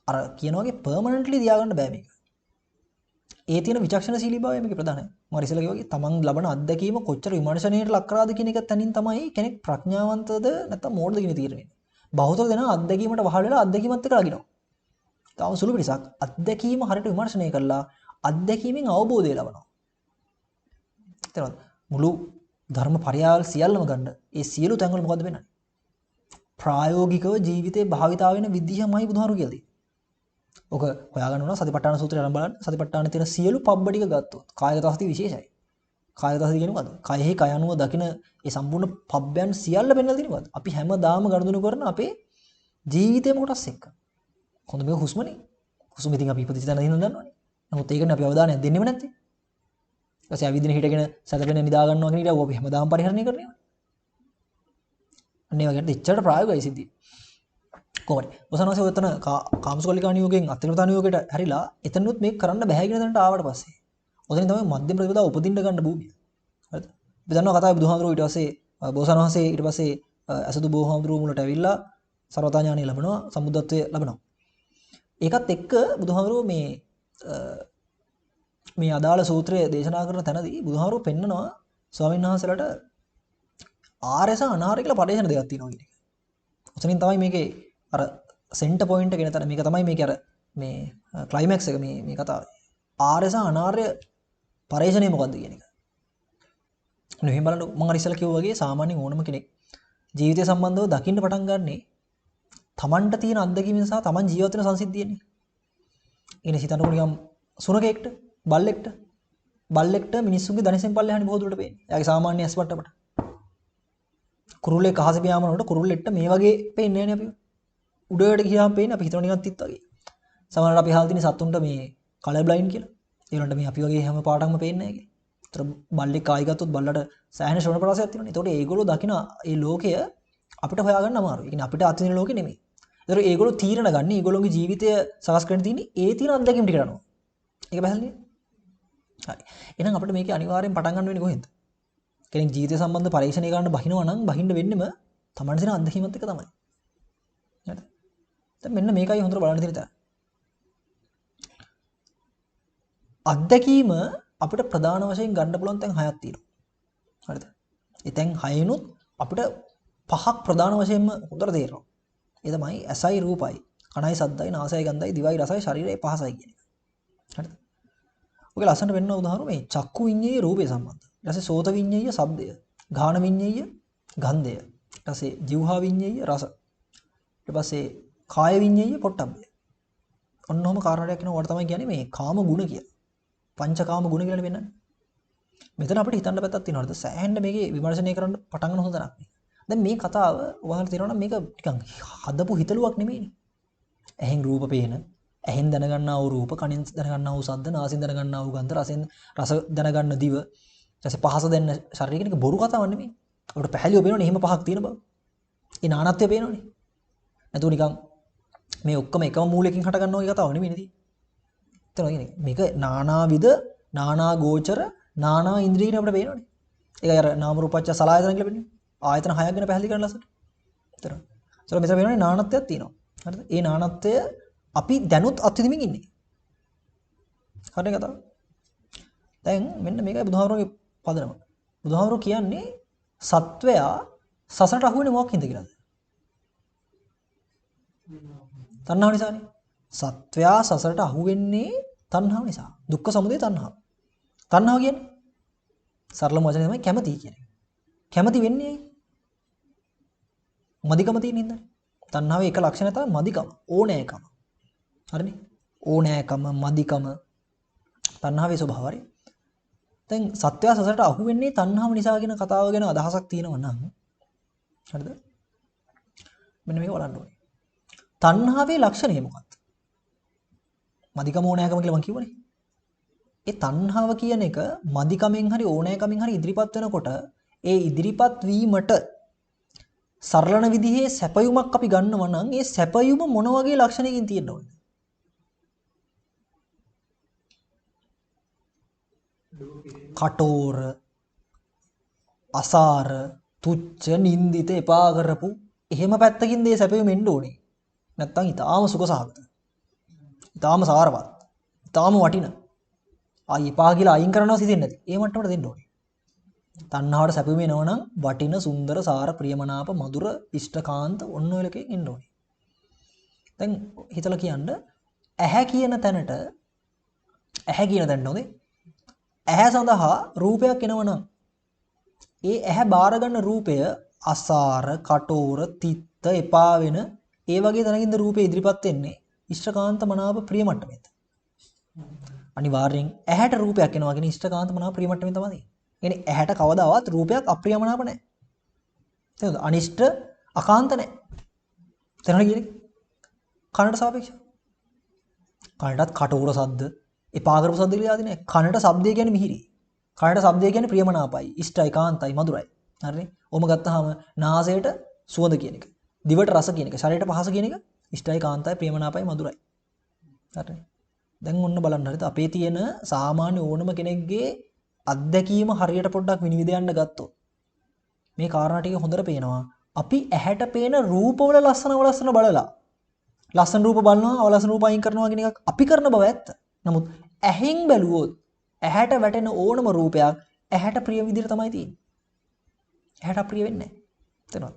අර කියන වගේ පර්මනන්ට්ලි තියාගන්න බෑ මේක. ඒ තියෙන විචක්ෂණශීලී භාවය මේකේ ප්‍රධානයි. මම ඉස්සෙල්ලා කිව්වා වගේ තමන් ලබන අත්දැකීම කොච්චර විමර්ශනයට ලක් කරාද කියන එක තනින් තමයි කෙනෙක් ප්‍රඥාවන්තද නැත්නම් මෝඩද කියන තීරණය වෙන්නේ. බහුතර දෙනා අත්දැකීමට වහල් වෙලා අත්දැකීමත් එක්ක ලගිනවා. තාම සුළු පිරිසක් අත්දැකීම හරියට විමර්ශනය කරලා අත්දැකීමෙන් අවබෝධය ලබනවා. තේරෙනවද? මුළු ධර්ම පරයාවල් සියල්ලම ගන්න ඒ සියලු තැන්වල මොකද්ද වෙන්නේ? ප්‍රායෝගිකව ජීවිතේ භාවිතා වෙන විදිහමයි බුදුහාරු කියලා තියෙන්නේ. ඔක හොයාගන්න ඕන සතිපට්ඨාන සූත්‍රය අරන් බලන්න. සතිපට්ඨානේ තියෙන සියලු පබ්බ ටික ගත්තොත් කායගත සති විශේෂයි. කායගත සති කියන්නේ මොකද්ද? කයෙහි කය අනුව දකින ඒ සම්පූර්ණ පබ්බයන් සියල්ල පෙන්වලා තියෙන්නේ මොකද්ද? අපි හැමදාම ගනුදෙනු කරන අපේ ජීවිතේම කොටස් එක්ක. හොඳ මේක හුස්මනේ. හුස්ම ඉතින් අපි ඉපදිච්ච තැන ඉඳන් දන්නවනේ. නමුත් ඒකනේ අපි අවධානයක් දෙන්නෙම නැත්තේ. ඊට පස්සේ ඇවිදින හිටගෙන සැතපෙන නිදා ගන්නවා කියන ඉරියව්ව අපි හැමදාම පරිහරණය කරනවා. අන්න ඒ වගේ එච්චරට ප්‍රායෝගිකයි සිද්ධිය. කොහොමද? බෝසත්ණන් ඔතන කාමසුකල්ලිකානුයෝගයෙන් අත්තිකිලමතානුයෝගයට හැරිලා එතනොත් මේක කරන්න බැහැ කියන තැනට ආවට පස්සේ ඔතනින් තමයි මධ්‍යම ප්‍රතිපදාව උපදින්න ගන්න භූමිය. හරිද? අපි දන්නවා කතාවේ බුදුහාමුදුරුවෝ ඊට පස්සේ බෝසත්ණන් වහන්සේ ඊට පස්සේ අසදු බෝහාමුදුරුවෝ මුලට ඇවිල්ලා සර්වතා ඥානය ලැබෙනවා, සම්බුද්ධත්වය ලැබෙනවා. ඒකත් එක්ක බුදුහාමුදුරුවෝ මේ මේ අදාළ සූත්‍රය දේශනා කරන තැනදී බුදුහාමුදුරුවෝ පෙන්නනවා ස්වාමීන් වහන්සේලාට ආර්ය සහ අනාර්ය කියලා පරිශන දෙකක් තියෙනවා කියන එක. ඔතනින් තමයි මේකේ අර සෙන්ටර් පොයින්ට් එක එන තැන. මේක තමයි මේකේ අර මේ ක්ලයිමැක්ස් එක මේ මේ කතාවේ. ආර්ය සහ අනාර්ය පරිශනය මොකද්ද කියන එක. එහෙනම් බලන්න මම අර ඉස්සෙල්ලා කිව්වා වගේ සාමාන්‍යයෙන් ඕනම කෙනෙක් ජීවිතය සම්බන්ධව දකින්න පටන් ගන්නෙ තමන්ට තියෙන අත්දැකීම සහ තමන් ජීවත් වෙන සංසිද්ධියනේ. ඒ හිතන්නකො නිකන් සුනකෙක්ට, බල්ලෙක්ට, බල්ලෙක්ට මිනිස්සුන්ගේ දණහිසෙන් පල්ලෙහානේ බොහෝ දුරට පේන්නේ. එයාගේ සාමාන්‍ය ඇස් වට්ටමට. කුරුල්ලෙක් අහසේ පියාඹනකොට කුරුල්ලෙක්ට මේ වගේ පේන්නේ නෑනේ අපි. උඩට ගියාම පේන්නේ අපි හිතනවා නිකන් තිත් වගේ. සමහරවිට අපි අහලා තියෙන සත්තුන්ට මේ කලර් බ්ලයින්ඩ් කියලා. ඒ වුණාට මේ අපි වගේ හැම පාටක්ම පේන්නේ නෑ කියලා. ඒතර බල්ලෙක් ආයි ගත්තොත් බල්ලට සෑහෙන ශ්‍රවණ ප්‍රවාසයක් තියෙනවනේ. ඒතකොට ඒගොල්ලෝ දකින ඒ ලෝකය අපිට හොයාගන්න අමාරුයි. ඒ කියන්නේ අපිට අත්විඳින ලෝකෙ නෙමෙයි. ඒතර ඒගොල්ලෝ තීරණ ගන්න, ඒගොල්ලෝගේ ජීවිතය සකස් කරන්න තියෙන්නේ ඒ තියෙන අත්දැකීම් ටිකට අනුව. ඒක පැහැදිලිද? හරි. එහෙනම් අපිට මේකේ අනිවාර්යෙන් පටන් ගන්න වෙන්නේ කොහෙන්ද? කෙනෙක් ජීවිතය සම්බන්ධ පරීක්ෂණය කරන්න බහිනවා නම් බහින්න වෙන්නෙම තමන් තියෙන අත්දැකීමත් එක්ක තමයි. හරිද? දැන් මෙන්න මේකයි හොඳට බලන්න තියෙන තැන. අත්දැකීම අපිට ප්‍රධාන වශයෙන් ගන්න පුළුවන් තැන් හයක් තියෙනවා. හරිද? ඒ තැන් හයෙනුත් අපිට පහක් ප්‍රධාන වශයෙන්ම හොඳට තේරෙනවා. ඒ තමයි ඇසයි රූපයි, කනයි සද්දයි, නාසයයි ගන්ධයි, දිවයි රසයි, ශරීරයයි පහසයි කියන එක. හරිද? ඔකේ ලස්සනට වෙන්න උදාහරණ මේ චක්කු විඤ්ඤාය රූපය සම්බන්ධ. ඊට පස්සේ සෝත විඤ්ඤාය ශබ්දය, ගාන විඤ්ඤාය ගන්ධය, ඊට පස්සේ ජීවහා විඤ්ඤාය රස. ඊට පස්සේ කාය විඤ්ඤාය පොට්ටබ්බය. ඔන්න ඔහොම කාරණා ටිකක් එනවා. ඔයාලට තමයි කියන්නේ මේ කාම ගුණ කියලා. පංචකාම ගුණ කියලානේ පෙන්නන්නේ. මෙතන අපිට හිතන්න පැත්තක් තියෙනවා. හරිද? සෑහෙන්න මේකේ විමර්ශනය කරන්න පටන් ගන්න හොඳ තැනක් මේක. දැන් මේ කතාව ඔයාලට තේරෙනවා නම් මේක නිකන් හදපු හිතලුවක් නෙමෙයිනේ. ඇහෙන් රූප පේන, ඇහෙන් දැනගන්නා වූ රූප, කනින් දැනගන්නා වූ ශබ්ද, නාසයෙන් දැනගන්නා වූ ගන්ධ, රසෙන් රස දැනගන්න දිව, ඊට පස්සේ පහස දැනන ශරීරය කියන එක බොරු කතාවක් නෙමෙයි. අපිට පැහැදිලිව පේනවනේ එහෙම පහක් තියෙන බව. ඒ නානත්වය පේනවනේ. නැතුව නිකන් මේ ඔක්කොම එකම මූලයකින් හට ගන්නවා වගේ කතාවක් නෙමෙයි නේද? තේරෙනවද කියන්නේ? මේක නානාවිද, නානා ගෝචර, නානා ඉන්ද්‍රිය කියන අපිට පේනවනේ. ඒකයි අර නාම රූපච්ඡ සලආයතන කියලා පෙන්නන්නේ. ආයතන හයක් ගැන පැහැදිලි කරන්න ලස්සනට. තේරෙනවද? ඒතර මෙතන පේනවනේ නානත්වයක් තියෙනවා. හරිද? ඒ නානත්වය අපි දැනුත් අත්විඳින්මින් ඉන්නේ. හරිද කතාව? දැන් මෙන්න මේකයි බුදුහාමුදුරුවෝගේ පදනම. බුදුහාමුදුරුවෝ කියන්නේ සත්වයා සසරට අහු වෙන්නේ මොකක් හින්දා කියලාද? තණ්හාව නිසානේ. සත්වයා සසරට අහු වෙන්නේ තණ්හාව නිසා. දුක්ඛ සමුදය තණ්හාව. තණ්හාව කියන්නේ සරලම වචනේ තමයි කැමති කියන එක. කැමති වෙන්නේ ඇයි? මදිකම තියෙන හින්දානේ. තණ්හාවේ එක ලක්ෂණය තමයි මදිකම, ඕනෑකම. හරිනේ? ඕනෑකම, මදිකම තණ්හාවේ ස්වභාවය. හරි. දැන් සත්වයා සසරට අහු වෙන්නේ තණ්හාව නිසා කියන කතාව ගැන අදහසක් තියෙනවා නම් හරිද? මෙන්න මේක බලන්න ඕනේ. තණ්හාවේ ලක්ෂණය මොකක්ද? මදිකම ඕනෑකම කියලා මං කිව්වනේ. ඒ තණ්හාව කියන එක මදිකමෙන් හරි ඕනෑකමින් හරි ඉදිරිපත් වෙනකොට ඒ ඉදිරිපත් වීමට සරලන විදිහේ සැපයුමක් අපි ගන්නවා නම් ඒ සැපයුම මොන වගේ ලක්ෂණයකින් තියෙන්න ඕනද? කටෝර, අසාර, තුච්ඡ, නින්දිත, එපා කරපු එහෙම පැත්තකින් දේ සැපයුම එන්න ඕනේ. නැත්තම් ඊටාම සුඛසහගත. ඊටාම සාරවත්. ඊටාම වටින. ආයි එපා කියලා අයින් කරනවා සිතෙන්නේ නැති. ඒ මට්ටමට දෙන්න ඕනේ. තණ්හාවට සැපයුම එනවා නම් වටින, සුන්දර, සාර, ප්‍රියමනාප, මధుර, ඉෂ්ඨකාන්ත ඔන්න ඔය ලකෙන් එන්න ඕනේ. දැන් හිතලා කියන්න ඇහැ කියන තැනට ඇහැ කියන තැනට හොඳේ. ඇහැ සඳහා රූපයක් එනවා නම් ඒ ඇහැ බාර ගන්න රූපය අසාර, කටෝර, තිත්ත, එපා වෙන ඒ වගේ තැනකින්ද රූපය ඉදිරිපත් වෙන්නේ ඉෂ්ඨකාන්ත මනාප ප්‍රිය මට්ටමේද? අනිවාර්යෙන් ඇහැට රූපයක් එනවා කියන්නේ ඉෂ්ඨකාන්ත මනාප ප්‍රිය මට්ටමෙන් තමයි. ඒ කියන්නේ ඇහැට කවදාවත් රූපයක් අප්‍රියමනාප නැහැ. තේරුණාද? අනිෂ්ඨ අකාන්ත නැහැ. තේරුණාද කියන්නේ? කනට සාපේක්ෂව. කනටත් කටෝර සද්ද, එපා කරපු සද්ද කියලා ආදී නෑ. කනට ශබ්දය කියන්නේ මිහිරි. කනට ශබ්දය කියන්නේ ප්‍රියමනාපයි, ඉෂ්ටයි, කාන්තයි, මధుරයි. හරිනේ? ඔහොම ගත්තාම නාසයට සුවඳ කියන එක, දිවට රස කියන එක, ශරීරයට පහස කියන එක ඉෂ්ටයි, කාන්තයි, ප්‍රියමනාපයි, මధుරයි. හරිනේ? දැන් ඔන්න බලන්න හරිද? අපේ තියෙන සාමාන්‍ය ඕනම කෙනෙක්ගේ අත්දැකීම හරියට පොඩ්ඩක් විනිවිද යන්න ගත්තොත් මේ කාරණා ටික හොඳට පේනවා. අපි ඇහැට පේන රූපවල ලස්සන අවලස්සන බලලා ලස්සන රූප බලනවා අවලස්සන රූප අයින් කරනවා කියන එකක් අපි කරන බව ඇත්ත. නමුත් ඇහෙන් බැලුවොත් ඇහැට වැටෙන ඕනම රූපයක් ඇහැට ප්‍රිය විදිහට තමයි තියෙන්නේ. ඇහැට අප්‍රිය වෙන්නේ නැහැ. තේරෙනවද?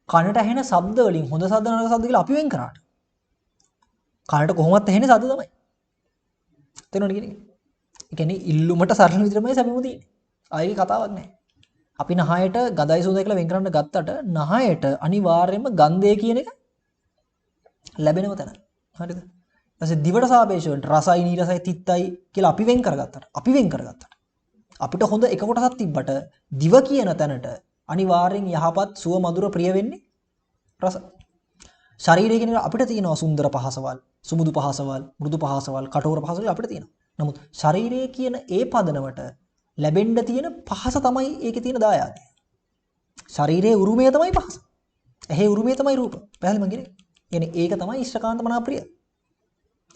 කනට ඇහෙන ශබ්ද වලින් හොඳ ශබ්ද නරක ශබ්ද කියලා අපි වෙන් කරාට කනට කොහොමත් ඇහෙන්නේ ශබ්ද තමයි. තේරෙනවද කියන එක? ඒ කියන්නේ ඉල්ලුමට සරල විදිහටමයි සැපෙම තියෙන්නේ. ආයේ කතාවක් නැහැ. අපි නහයට ගඳයි සුවඳයි කියලා වෙන් කරන්න ගත්තට නහයට අනිවාර්යයෙන්ම ගන්ධය කියන එක ලැබෙනව තැන. හරිද? ඊට පස්සේ දිවට සාපේක්ෂව රසයි නීරසයි තිත්තයි කියලා අපි වෙන් කරගත්තට අපිට හොඳ එක කොටසක් තිබ්බට දිව කියන තැනට අනිවාර්යෙන් යහපත් සුව මధుර ප්‍රිය වෙන්නේ රස. ශරීරය කියන එක අපිට තියෙනවා සුන්දර පහසවල්, සුමුදු පහසවල්, මෘදු පහසවල්, කටෝර පහසවල් අපිට තියෙනවා. නමුත් ශරීරය කියන ඒ පදනමට ලැබෙන්න තියෙන පහස තමයි ඒකේ තියෙන දායාදය. ශරීරයේ උරුමය තමයි පහස. ඇහි උරුමය තමයි රූප. පැහැදිලි මං කියන්නේ? කියන්නේ ඒක තමයි ඉෂ්ඨකාන්ත මනාප්‍රිය.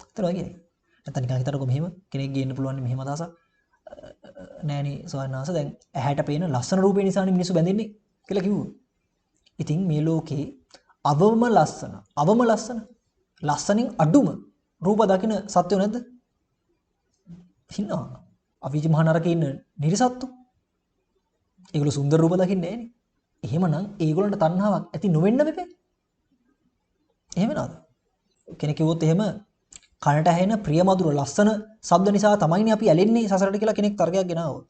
තේරුණා කියන්නේ? නැත්නම් නිකන් හිතන්නකෝ මෙහෙම කෙනෙක් ගේන්න පුළුවන් මෙහෙම අදහසක්. නෑනේ ස්වාමීන් වහන්සේ දැන් ඇහැට පේන ලස්සන රූපේ නිසානේ මිනිස්සු බැඳෙන්නේ කියලා කිව්වා. ඉතින් මේ ලෝකේ අවම ලස්සන ලස්සනින් අඩුම රූප දකින සත්‍යෝ නැද්ද? ඉන්නවා. අවීචි මහ නරකේ ඉන්න නිරිසත්තු. ඒගොල්ලෝ සුන්දර රූප දකින්නේ නෑනේ. එහෙමනම් ඒගොල්ලන්ට තණ්හාවක් ඇති නොවෙන්න බෑ. එහෙම නේද? කෙනෙක් කිව්වොත් එහෙම කනට ඇහෙන ප්‍රිය මధుර ලස්සන ශබ්ද නිසා තමයිනේ අපි ඇලෙන්නේ සසරට කියලා කෙනෙක් තර්කයක් ගෙනාවොත්.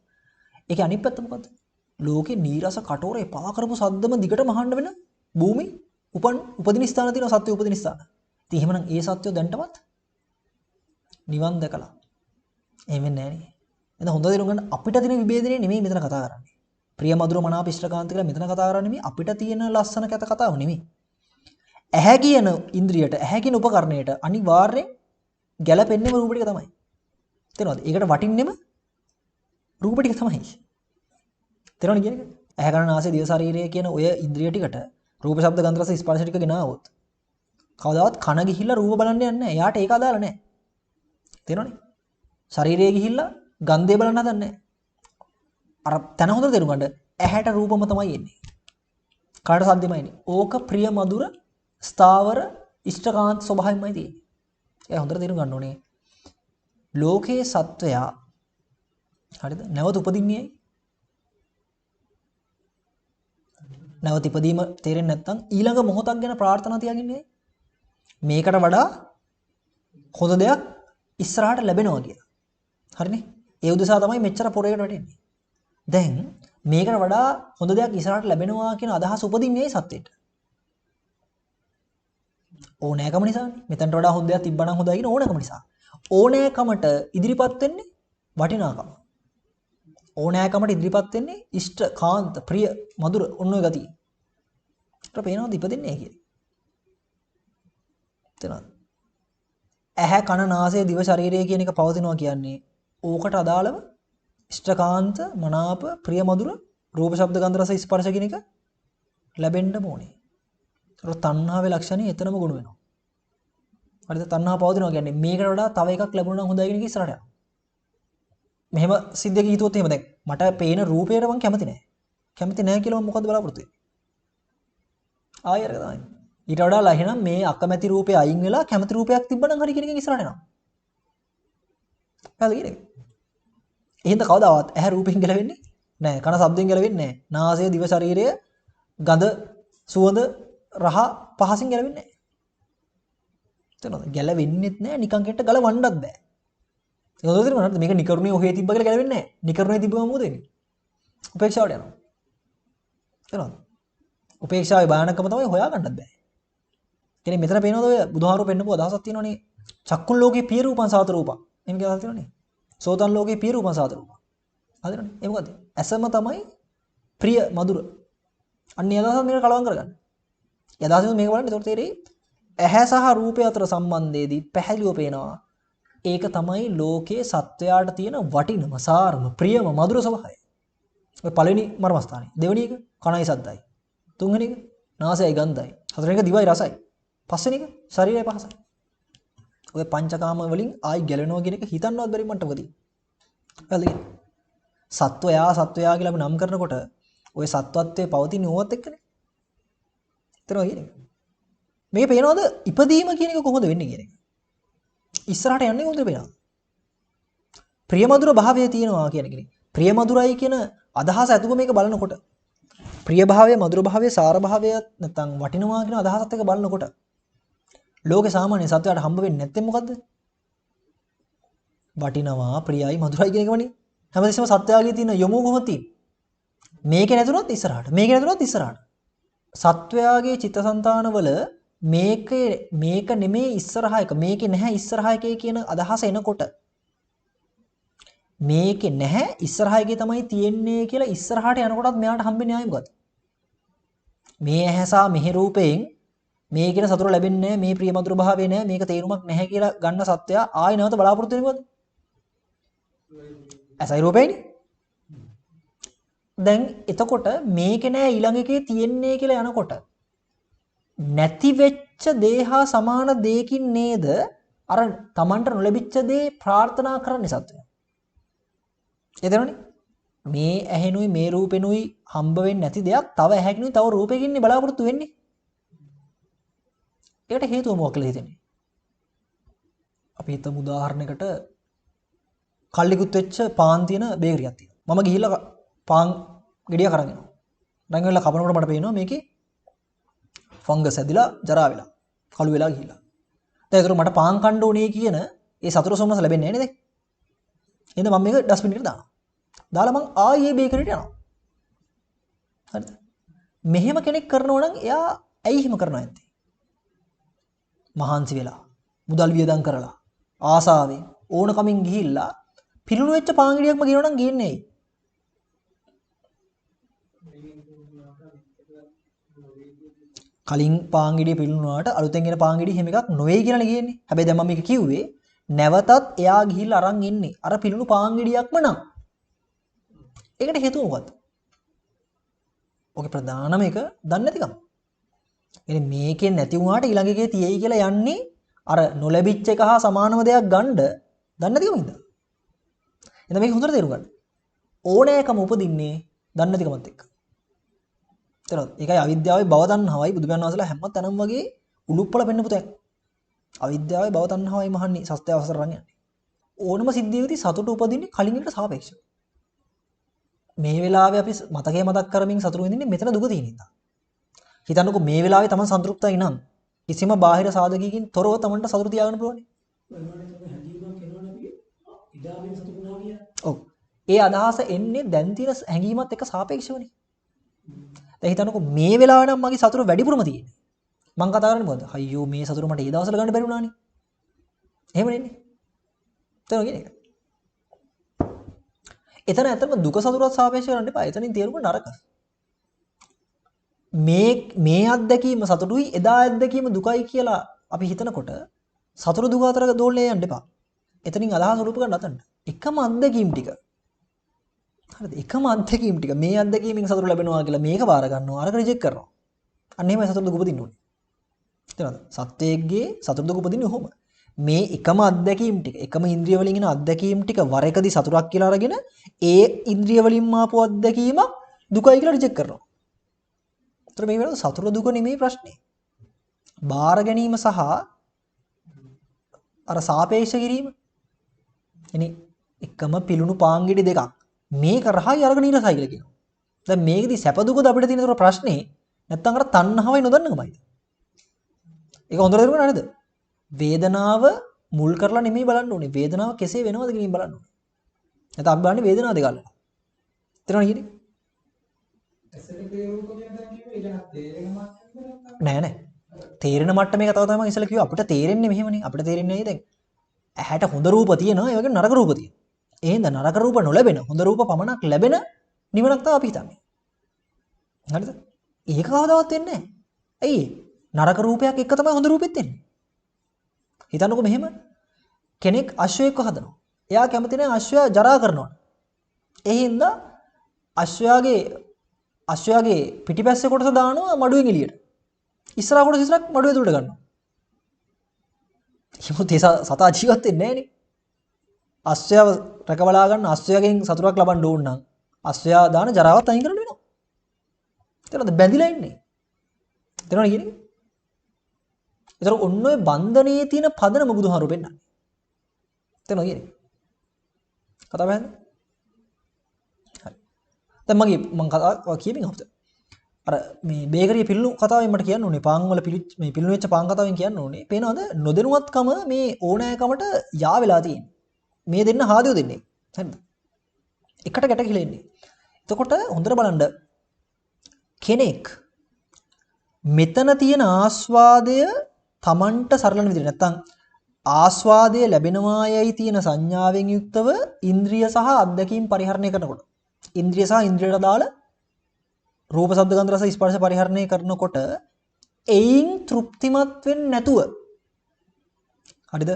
ඒකේ අනිත් පැත්ත මොකද්ද? ලෝකේ නීරස කටෝර එපා කරපු සද්දම දිගටම අහන්න වෙන භූමි උපදින ස්ථාන තියෙනවා, සත්‍ය උපදින ස්ථාන. ඉතින් එහෙමනම් ඒ සත්‍යෝ දැන්ටමත් නිවන් දැකලා. එහෙම වෙන්නේ නෑනේ. එහෙනම් හොඳ තේරුම් ගන්න අපිට තියෙන විභේදනය නෙමෙයි මෙතන කතා කරන්නේ. ප්‍රිය මధుර මනාප ඉෂ්ඨකාන්ත කියලා මෙතන කතා කරන්නේ මේ අපිට තියෙන ලස්සන කැත කතාව නෙමෙයි. ඇහැ කියන ඉන්ද්‍රියට, ඇහැ කියන උපකරණයට අනිවාර්යෙන් ගැලපෙන්නේම රූප ටික තමයි. තේරෙනවද? ඒකට වටින්නෙම රූප ටික තමයි. තේරෙනවද කියන එක? ඇහැ කන නාසය දිව ශරීරය කියන ඔය ඉන්ද්‍රිය ටිකට රූප ශබ්ද ගන්ධ රස ස්පර්ශ ටික ගෙනාවොත් කවදාවත් කන ගිහිල්ලා රූප බලන්න යන්නේ නැහැ. එයාට ඒක අදාළ නැහැ. තේරෙනවනේ? ශරීරය ගිහිල්ලා ගන්ධය බලන්න හදන්නේ නැහැ. අර තන හොඳට තේරුම් ගන්න ඇහැට රූපම තමයි එන්නේ. කනට සද්දෙමයි එන්නේ. ඕක ප්‍රිය මధుර ස්ථාවර ඉෂ්ඨකාන්ත ස්වභාවයමයි තියෙන්නේ. ඒ හොඳට තේරුම් ගන්න ඕනේ. ලෝකේ සත්වයා හරිද? නැවත උපදින්නේ ඇයි? නැවත ඉපදීම තේරෙන්නේ නැත්නම් ඊළඟ මොහොතක් ගැන ප්‍රාර්ථනා තියාගන්නේ ඇයි? මේකට වඩා හොඳ දෙයක් ඉස්සරහට ලැබෙනවා කියලා. හරිනේ? ඒ උදෙසා තමයි මෙච්චර පොරේකට වැටෙන්නේ. දැන් මේකට වඩා හොඳ දෙයක් ඉස්සරහට ලැබෙනවා කියන අදහස උපදින්නේ ඇයි සත්‍යයට? ඕනෑකම නිසානේ. මෙතනට වඩා හොඳ දෙයක් තිබ්බනම් හොඳයි කියන ඕනෑකම නිසා. ඕනෑකමට ඉදිරිපත් වෙන්නේ වටිනාකම. ඕනෑකමට ඉදිරිපත් වෙන්නේ ඉෂ්ට, කාන්ත, ප්‍රිය, මధుර ඔන්න ඔය ගතිය. ඒකට පේනවද ඉපදෙන්නේ ඇයි කියලා? තේරෙනවද? ඇහැ කන නාසය දිව ශරීරය කියන එක පවතිනවා කියන්නේ ඕකට අදාළව ඉෂ්ඨකාන්ත, මනාප, ප්‍රිය මధుර රූප ශබ්ද ගන්ධ රස ස්පර්ශ කියන එක ලැබෙන්න ඕනේ. අර තණ්හාවේ ලක්ෂණය එතනම ගොනු වෙනවා. හරිද? තණ්හාව පවතිනවා කියන්නේ මේකට වඩා තව එකක් ලැබුණා නම් හොඳයි කියන එක ඉස්සරහට යනවා. මෙහෙම සිද්ධියක හිතුවොත් එහෙම දැන් මට පේන රූපයට මං කැමති නෑ. කැමති නෑ කියලා මම මොකද්ද බලාපොරොත්තු වෙන්නේ? ආයෙ අරක තමයි. ඊට වඩා ලහිනම් මේ අකමැති රූපය අයින් වෙලා කැමති රූපයක් තිබ්බනම් හරි කියන එකෙන් ඉස්සරහට යනවා. පැහැදිලි කියන එක. එහෙනම් කවදාවත් ඇහැ රූපෙන් ගැලවෙන්නේ නෑ. කන ශබ්දෙන් ගැලවෙන්නේ නෑ. නාසය දිව ශරීරය ගඳ සුවඳ රහ පහසින් ගැලවෙන්නේ නෑ. තේරෙනවද? ගැලවෙන්නෙත් නෑ, නිකන් කෙට්ට ගලවන්නත් බෑ. ඒක හොඳට තේරුණාද? මේක නිකරුණේ ඔහේ තිබ්බ කියලා ගැලවෙන්නේ නෑ. නිකරුණේ තිබ්බම මොකද වෙන්නේ? උපේක්ෂාවට යනවා. තේරෙනවද? උපේක්ෂාවේ භයානකම තමයි හොයාගන්නත් බෑ. කියන්නේ මෙතන පේනවද ඔය බුදුහාමුදුරුවෝ පෙන්නපු අදහසක් තියෙනවනේ. චක්කුන් ලෝකේ පිය රූපං සාත රූපං. එහෙම කියලා අදහසක් තියෙනවනේ. සෝතන් ලෝකේ පිය රූපං සාත රූපං. හරිනවනේ. ඒ මොකද්ද? ඇසම තමයි ප්‍රිය මధుර. අන්න ඒ අදහසත් මේකට කලවම් කරගන්න. ඒ අදහසෙන් මේක බලන්න එතකොට තේරෙයි ඇහැ සහ රූපය අතර සම්බන්ධයේදී පැහැදිලිව පේනවා. ඒක තමයි ලෝකයේ සත්වයාට තියෙන වටිනම සාරම ප්‍රියම මధుර ස්වභාවය. ඔය පළවෙනි මර්මස්ථානේ. දෙවෙනි එක කනයි සද්දයි. තුන්වෙනි එක නාසයයි ගන්ධයි. හතරවෙනි එක දිවයි රසයි. පස්වෙනි එක ශරීරයයි පහසයි. ඔය පංචකාම වලින් ආයි ගැලවෙනවා කියන එක හිතන්නවත් බැරි මට්ටමක තියෙනවා. හරිද? සත්වයා සත්වයා කියලා අපි නම් කරනකොට ඔය සත්වත්වයේ පවතින ඕවත් එක්කනේ. තේරෙනවද කියන එක? මේ පේනවද ඉපදීම කියන එක කොහොමද වෙන්නේ කියන එක? ඉස්සරහට යන්නේ කොහොමද පේනවද? ප්‍රියමధుර භාවය තියෙනවා කියන එකනේ. ප්‍රියමధుරයි කියන අදහස ඇතුව මේක බලනකොට ප්‍රිය භාවය, මధుර භාවය, සාර භාවය නැත්නම් වටිනවා කියන අදහසත් එක්ක බලනකොට ලෝකේ සාමාන්‍ය සත්වයාට හම්බ වෙන්නේ නැත්තේ මොකද්ද? වටිනවා, ප්‍රියයි, මధుරයි කියන එකමනේ. හැමතිස්සෙම සත්වයාගේ තියෙන යොමුව කොහොමද තියෙන්නේ? මේක නැතුනොත් ඉස්සරහට, මේක නැතුනොත් ඉස්සරහට. සත්වයාගේ චිත්තසංතානවල මේක නෙමේ ඉස්සරහා එක, මේකේ නැහැ ඉස්සරහා එකේ කියන අදහස එනකොට මේකේ නැහැ ඉස්සරහා එකේ තමයි තියෙන්නේ කියලා ඉස්සරහට යනකොටත් මෙයාට හම්බෙන්නේ ආයෙ මොකද්ද? මේ ඇහැ සහ මෙහි රූපයෙන් මේ කියන සතුට ලැබෙන්නේ නැහැ, මේ ප්‍රිය මధుර භාවය නැහැ, මේක තේරුමක් නැහැ කියලා ගන්න සත්වයා ආයෙ නැවත බලාපොරොත්තු වෙන්නේ මොකද්ද? ඇසයි රූපේනේ. දැන් එතකොට මේකේ නෑ ඊළඟ එකේ තියෙන්නේ කියලා යනකොට නැති වෙච්ච දේ හා සමාන දෙයකින් නේද අර Tamanට නොලැබිච්ච දේ ප්‍රාර්ථනා කරන්නේ සත්වයා. ඒ තේරුණේ? මේ ඇහෙනුයි මේ රූපෙනුයි හම්බ වෙන්නේ නැති දෙයක් තව ඇහැකිනුයි තව රූපෙකින්නේ බලාපොරොත්තු වෙන්නේ. ඒකට හේතුව මොකක් කියලා හිතෙන්නේ? අපි හිතමු උදාහරණයකට කල්ලිකුත් වෙච්ච පාන් තියෙන බේකරියක් තියෙනවා. මම ගිහිල්ලා පාන් ගෙඩියක් අරන් එනවා. අරන් වෙලා කපනකොට මට පේනවා මේකේ ෆංගස් ඇදිලා ජරා වෙලා කළු වෙලා ගිහිල්ලා. දැන් ඒතර මට පාන් කන්න ඕනේ කියන ඒ සතුට සොම්නස ලැබෙන්නේ නැහැ නේද? එහෙනම් මම මේක ඩස්බින් එකට දානවා. දාලා මං ආයේ බේකරියට යනවා. හරිද? මෙහෙම කෙනෙක් කරනවා නම් එයා ඇයි එහෙම කරනව නැත්තේ? මහන්සි වෙලා, මුදල් වියදම් කරලා, ආසාවෙන් ඕනකමින් ගිහිල්ලා පිරුණු වෙච්ච පාන් ගෙඩියක්ම ගෙනව නම් ගේන්නේ ඇයි? කලින් පාන් ගෙඩිය පිරුණාට අලුතෙන් එන පාන් ගෙඩිය එහෙම එකක් නොවේයි කියලානේ ගේන්නේ. හැබැයි දැන් මම මේක කිව්වේ නැවතත් එයා ගිහිල්ලා අරන් එන්නේ අර පිරුණු පාන් ගෙඩියක්ම නම්. ඒකට හේතුව මොකද්ද? ඔකේ ප්‍රධානම එක දන්නේ නැතිකම. එනේ මේකෙන් නැති වුණාට ඊළඟ එකේ තියෙයි කියලා යන්නේ අර නොලැබිච්ච එක හා සමානම දෙයක් ගන්න දන්නේ නැතිකම හින්දා. එහෙනම් මේක හොඳට තේරුම් ගන්න. ඕනෑකම උපදින්නේ දන්නේ නැතිකමත් එක්ක. තේරෙනවද? ඒකයි අවිද්‍යාවේ භව තණ්හාවයි බුදුපියාණන් වහන්සේලා හැම තැනම වගේ උලුප්පල පෙන්නපු තැන්. අවිද්‍යාවේ භව තණ්හාවයි මහන්නේ සත්‍ය අවසර රන් යන්නේ. ඕනම සිද්ධියකදී සතුට උපදින්නේ කලින් එකට සාපේක්ෂව. මේ වෙලාවේ අපි මතකයේ මතක් කරමින් සතුට විඳින්නේ මෙතන දුක තියෙන හින්දා. හිතන්නකෝ මේ වෙලාවේ තමන් සන්තුෂ්ටයි නම් කිසිම බාහිර සාධකයකින් තොරව තමන්ට සතුට තියාගන්න පුළුවන්. ඔව්. ඒ අදහස එන්නේ දැන් තියෙන හැඟීමත් එක්ක සාපේක්ෂවනේ. දැන් හිතන්නකෝ මේ වෙලාවේ නම් මගේ සතුට වැඩිපුරම තියෙන්නේ. මං කතා කරන්නේ මොකද්ද? අයියෝ මේ සතුට මට ඒ දවස්වල ගන්න බැරි වුණානේ. එහෙම නෙන්නේ. තේරුණා කියන එක. එතන ඇත්තම දුක සතුටත් සාපේක්ෂ කරන්න එපා. එතනින් තේරුම නරක. මේ මේ අත්දැකීම සතුටුයි එදා අත්දැකීම දුකයි කියලා අපි හිතනකොට සතුට දුක අතර දෝලණය යන්න එපා. එතනින් අදහස රූප ගන්න අතන්න. එකම අත්දැකීම් ටික. හරිද? එකම අත්දැකීම් ටික මේ අත්දැකීමෙන් සතුට ලැබෙනවා කියලා මේක බාර ගන්නවා අරක රිජෙක්ට් කරනවා. අන්න එහෙමයි සතුට දුක උපදින්න ඕනේ. තේරෙනවද? සත්වයේගේ සතුට දුක උපදින්නේ ඔහොම. මේ එකම අත්දැකීම් ටික එකම ඉන්ද්‍රිය වලින් එන අත්දැකීම් ටික වර එකදී සතුටක් කියලා අරගෙන ඒ ඉන්ද්‍රිය වලින්ම ආපු අත්දැකීමක් දුකයි කියලා රිජෙක්ට් කරනවා. ඒතර මේ වෙනකොට සතුට දුක නෙමෙයි ප්‍රශ්නේ. බාර ගැනීම සහ අර සාපේක්ෂ කිරීම. එනි එකම පිලුණු පාන් ගෙඩි දෙකක්. මේක රහයි අරගෙන නීරසයි කියලා කියනවා. දැන් මේකෙදි සැප දුකද අපිට තියෙන ඒතර ප්‍රශ්නේ නැත්තම් අර තණ්හාවයි නොදන්නකමයිද? ඒක හොඳට තේරුම් ගන්න නේද? වේදනාව මුල් කරලා නෙමෙයි බලන්න ඕනේ. වේදනාව කෙසේ වෙනවද කියන එක බලන්න ඕනේ. නැත්නම් අපි බලන්නේ වේදනාව දෙක අල්ලලා. තේරෙනවද කියන්නේ? නෑ නෑ. තේරෙන මට්ටමේ කතාව තමයි මම ඉස්සෙල්ලා කිව්වේ. අපිට තේරෙන්නේ මෙහෙමනේ. අපිට තේරෙන්නේ නෑ දැන්. ඇහැට හොඳ රූප තියෙනවා, ඒ වගේම නරක රූප තියෙනවා. ඒ හින්දා නරක රූප නොලැබෙන හොඳ රූප පමණක් ලැබෙන නිවනක් තමයි අපි හිතන්නේ. හරිද? ඒක කවදාවත් වෙන්නේ නෑ. ඇයි? නරක රූපයක් එක්ක තමයි හොඳ රූපෙත් එන්නේ. හිතන්නකෝ මෙහෙම කෙනෙක් අශ්වයෙක්ව හදනවා. එයා කැමති නෑ අශ්වයා ජරා කරනවා. ඒ හින්දා අශ්වයාගේ පිටිපස්සේ කොටස දානවා මඩුවෙන් එළියට. ඉස්සරහා කොටස විතරක් මඩුව ඇතුළට ගන්නවා. එහෙමත් ඒ සතා ජීවත් වෙන්නේ නෑනේ. අශ්වයාව රැක බලා ගන්න අශ්වයාගෙන් සතුටක් ලබන්න ඕන නම් අශ්වයා දාන ජරාවත් අයින් කරන්න වෙනවා. තේරෙනවද? බැඳිලා ඉන්නේ. තේරෙනවද කියන්නේ? ඒතර ඔන්න ඔය බන්ධනයේ තියෙන පදනම බුදුහාරු පෙන්නන්නේ. තේරෙනවද කියන්නේ? කතාව පැහැදිලිද? හරි. දැන් මං කතාව කියමින් අපිට අර මේ බේකරිය පිළිණු කතාවෙන් මට කියන්න ඕනේ, පාන් වල මේ පිළිණු වෙච්ච පාන් කතාවෙන් කියන්න ඕනේ. පේනවද නොදැනුවත්කම මේ ඕනෑකමට යා වෙලා තියෙන්නේ. මේ දෙන්න හාදියෝ දෙන්නේ. හරිද? එකට ගැට ගිහලා ඉන්නේ. එතකොට හොඳට බලන්න කෙනෙක් මෙතන තියෙන ආස්වාදය Tamanට සරලන විදිහට නැත්තම් ආස්වාදය ලැබෙනවා යයි තියෙන සංඥාවෙන් යුක්තව ඉන්ද්‍රිය සහ අත්දැකීම් පරිහරණය කරනකොට, ඉන්ද්‍රිය සහ ඉන්ද්‍රියට අදාළ රූප ශබ්ද ගන්ධ රස ස්පර්ශ පරිහරණය කරනකොට එයින් තෘප්තිමත් වෙන්නේ නැතුව, හරිද,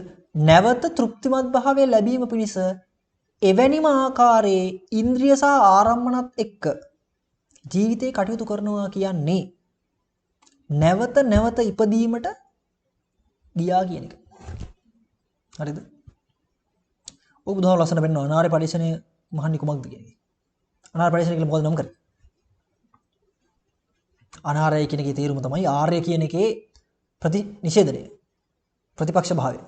නැවත තෘප්තිමත් භාවය ලැබීම පිණිස එවැනිම ආකාරයේ ඉන්ද්‍රිය සහ ආරම්මණත් එක්ක ජීවිතේ කටයුතු කරනවා කියන්නේ නැවත නැවත ඉපදීමට ගියා කියන එක. හරිද? ඔය බුදුහාම ලස්සන පෙන්වනවා අනාර්ය පරිශ්‍රණය මහන්නේ කුමක්ද කියන එක. අනාර්ය පරිශ්‍රණය කියලා මොකද නම් කරේ? අනාර්යය කියන එකේ තේරුම තමයි ආර්ය කියන එකේ ප්‍රතිනිෂේධනය, ප්‍රතිපක්ෂ භාවය.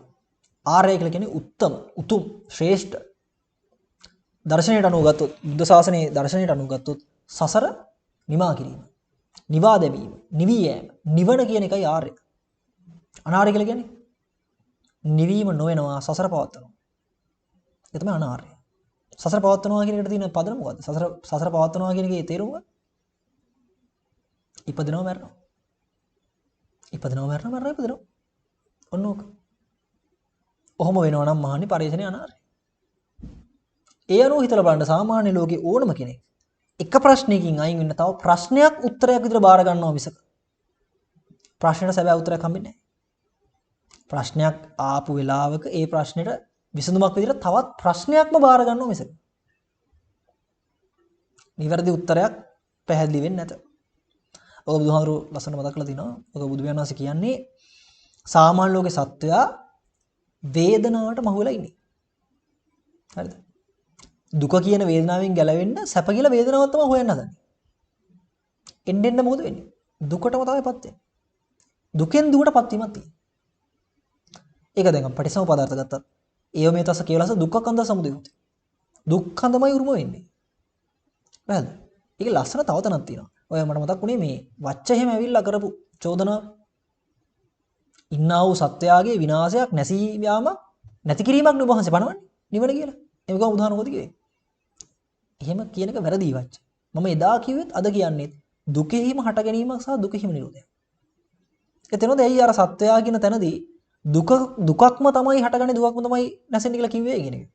ආර්ය කියලා කියන්නේ උත්තම, උතුම්, ශ්‍රේෂ්ඨ. දර්ශනයට අනුව ගත්තොත්, බුද්ධ ශාසනයේ දර්ශනයට අනුව ගත්තොත් සසර නිමා කිරීම, නිවා දැමීම, නිවී යෑම, නිවන කියන එකයි ආර්ය. අනාර්ය කියලා කියන්නේ නිවීම නොවෙනවා, සසර පවත්වනවා. ඒ තමයි අනාර්ය. සසර පවත්වනවා කියන එකට තියෙන පදනම මොකද්ද? සසර පවත්වනවා කියන එකේ තේරුම මොකද්ද? ඉපදෙනවා මැරෙනවා. ඉපදෙනවා මැරෙනවා, මැරෙනවා ඉපදෙනවා. ඔන්න ඕක. ඔහොම වෙනවා නම් මහන්නේ පරිශ්‍රණය අනාර්ය. ඒ අනුව හිතලා බලන්න සාමාන්‍ය ලෝකේ ඕනම කෙනෙක් එක ප්‍රශ්නයකින් අයින් වෙන්න තව ප්‍රශ්නයක් උත්තරයක් විතර බාර ගන්නවා මිසක ප්‍රශ්නෙට සැබෑ උත්තරයක් හම්බෙන්නේ නැහැ. ප්‍රශ්නයක් ආපු වෙලාවක ඒ ප්‍රශ්නෙට විසඳුමක් විදිහට තවත් ප්‍රශ්නයක්ම බාර ගන්නවා මිසක නිවැරදි උත්තරයක් පැහැදිලි වෙන්නේ නැත. ඔක බුදුහාමුදුරුවෝ ලස්සනට මතක් කරලා තිනවා. ඔක බුදු පියාණන් වහන්සේ කියන්නේ සාමාන්‍ය ලෝකේ සත්වයා වේදනාවට මහු වෙලා ඉන්නේ. හරිද? දුක කියන වේදනාවෙන් ගැලවෙන්න සැප කියලා වේදනාවක් තමයි හොයන්න හදන්නේ. එන්න එන්න මොකද වෙන්නේ? දුකටම තමයි පත් වෙන්නේ. දුකෙන් දුකටපත් වීමක් තියෙනවා. ඒක දැන් අපි පටිසමුප්පාදාර්ථ ගත්තත් ඒව මේ තස කේවලස දුක්ඛකන්ද සමුදය හොති. දුක්ඛන්දමයි උරුම වෙන්නේ. වැහද? ඒක ලස්සන තව තැනක් තියෙනවා. ඔය මට මතක් වුණේ මේ වච්ච එහෙම ඇවිල්ලා කරපු චෝදනාව. ඉන්නා වූ සත්වයාගේ විනාශයක් නැසී යාමක් නැති කිරීමක් නේ ඔබ වහන්සේ පනවන්නේ නිවන කියලා. එහෙම කිව්වම උදාහරණ මොකද කිව්වේ? එහෙම කියන එක වැරදි වච්ච. මම එදා කිව්වෙත් අද කියන්නේත් දුකෙහිම හට ගැනීමක් සහ දුකෙහිම නිරෝධයක්. ඒ තේරෙනවද? ඇයි අර සත්වයා කියන තැනදී දුකක්ම තමයි හටගන්නේ, දුකක්ම තමයි නැසෙන්නේ කියලා කිව්වේ කියන එක.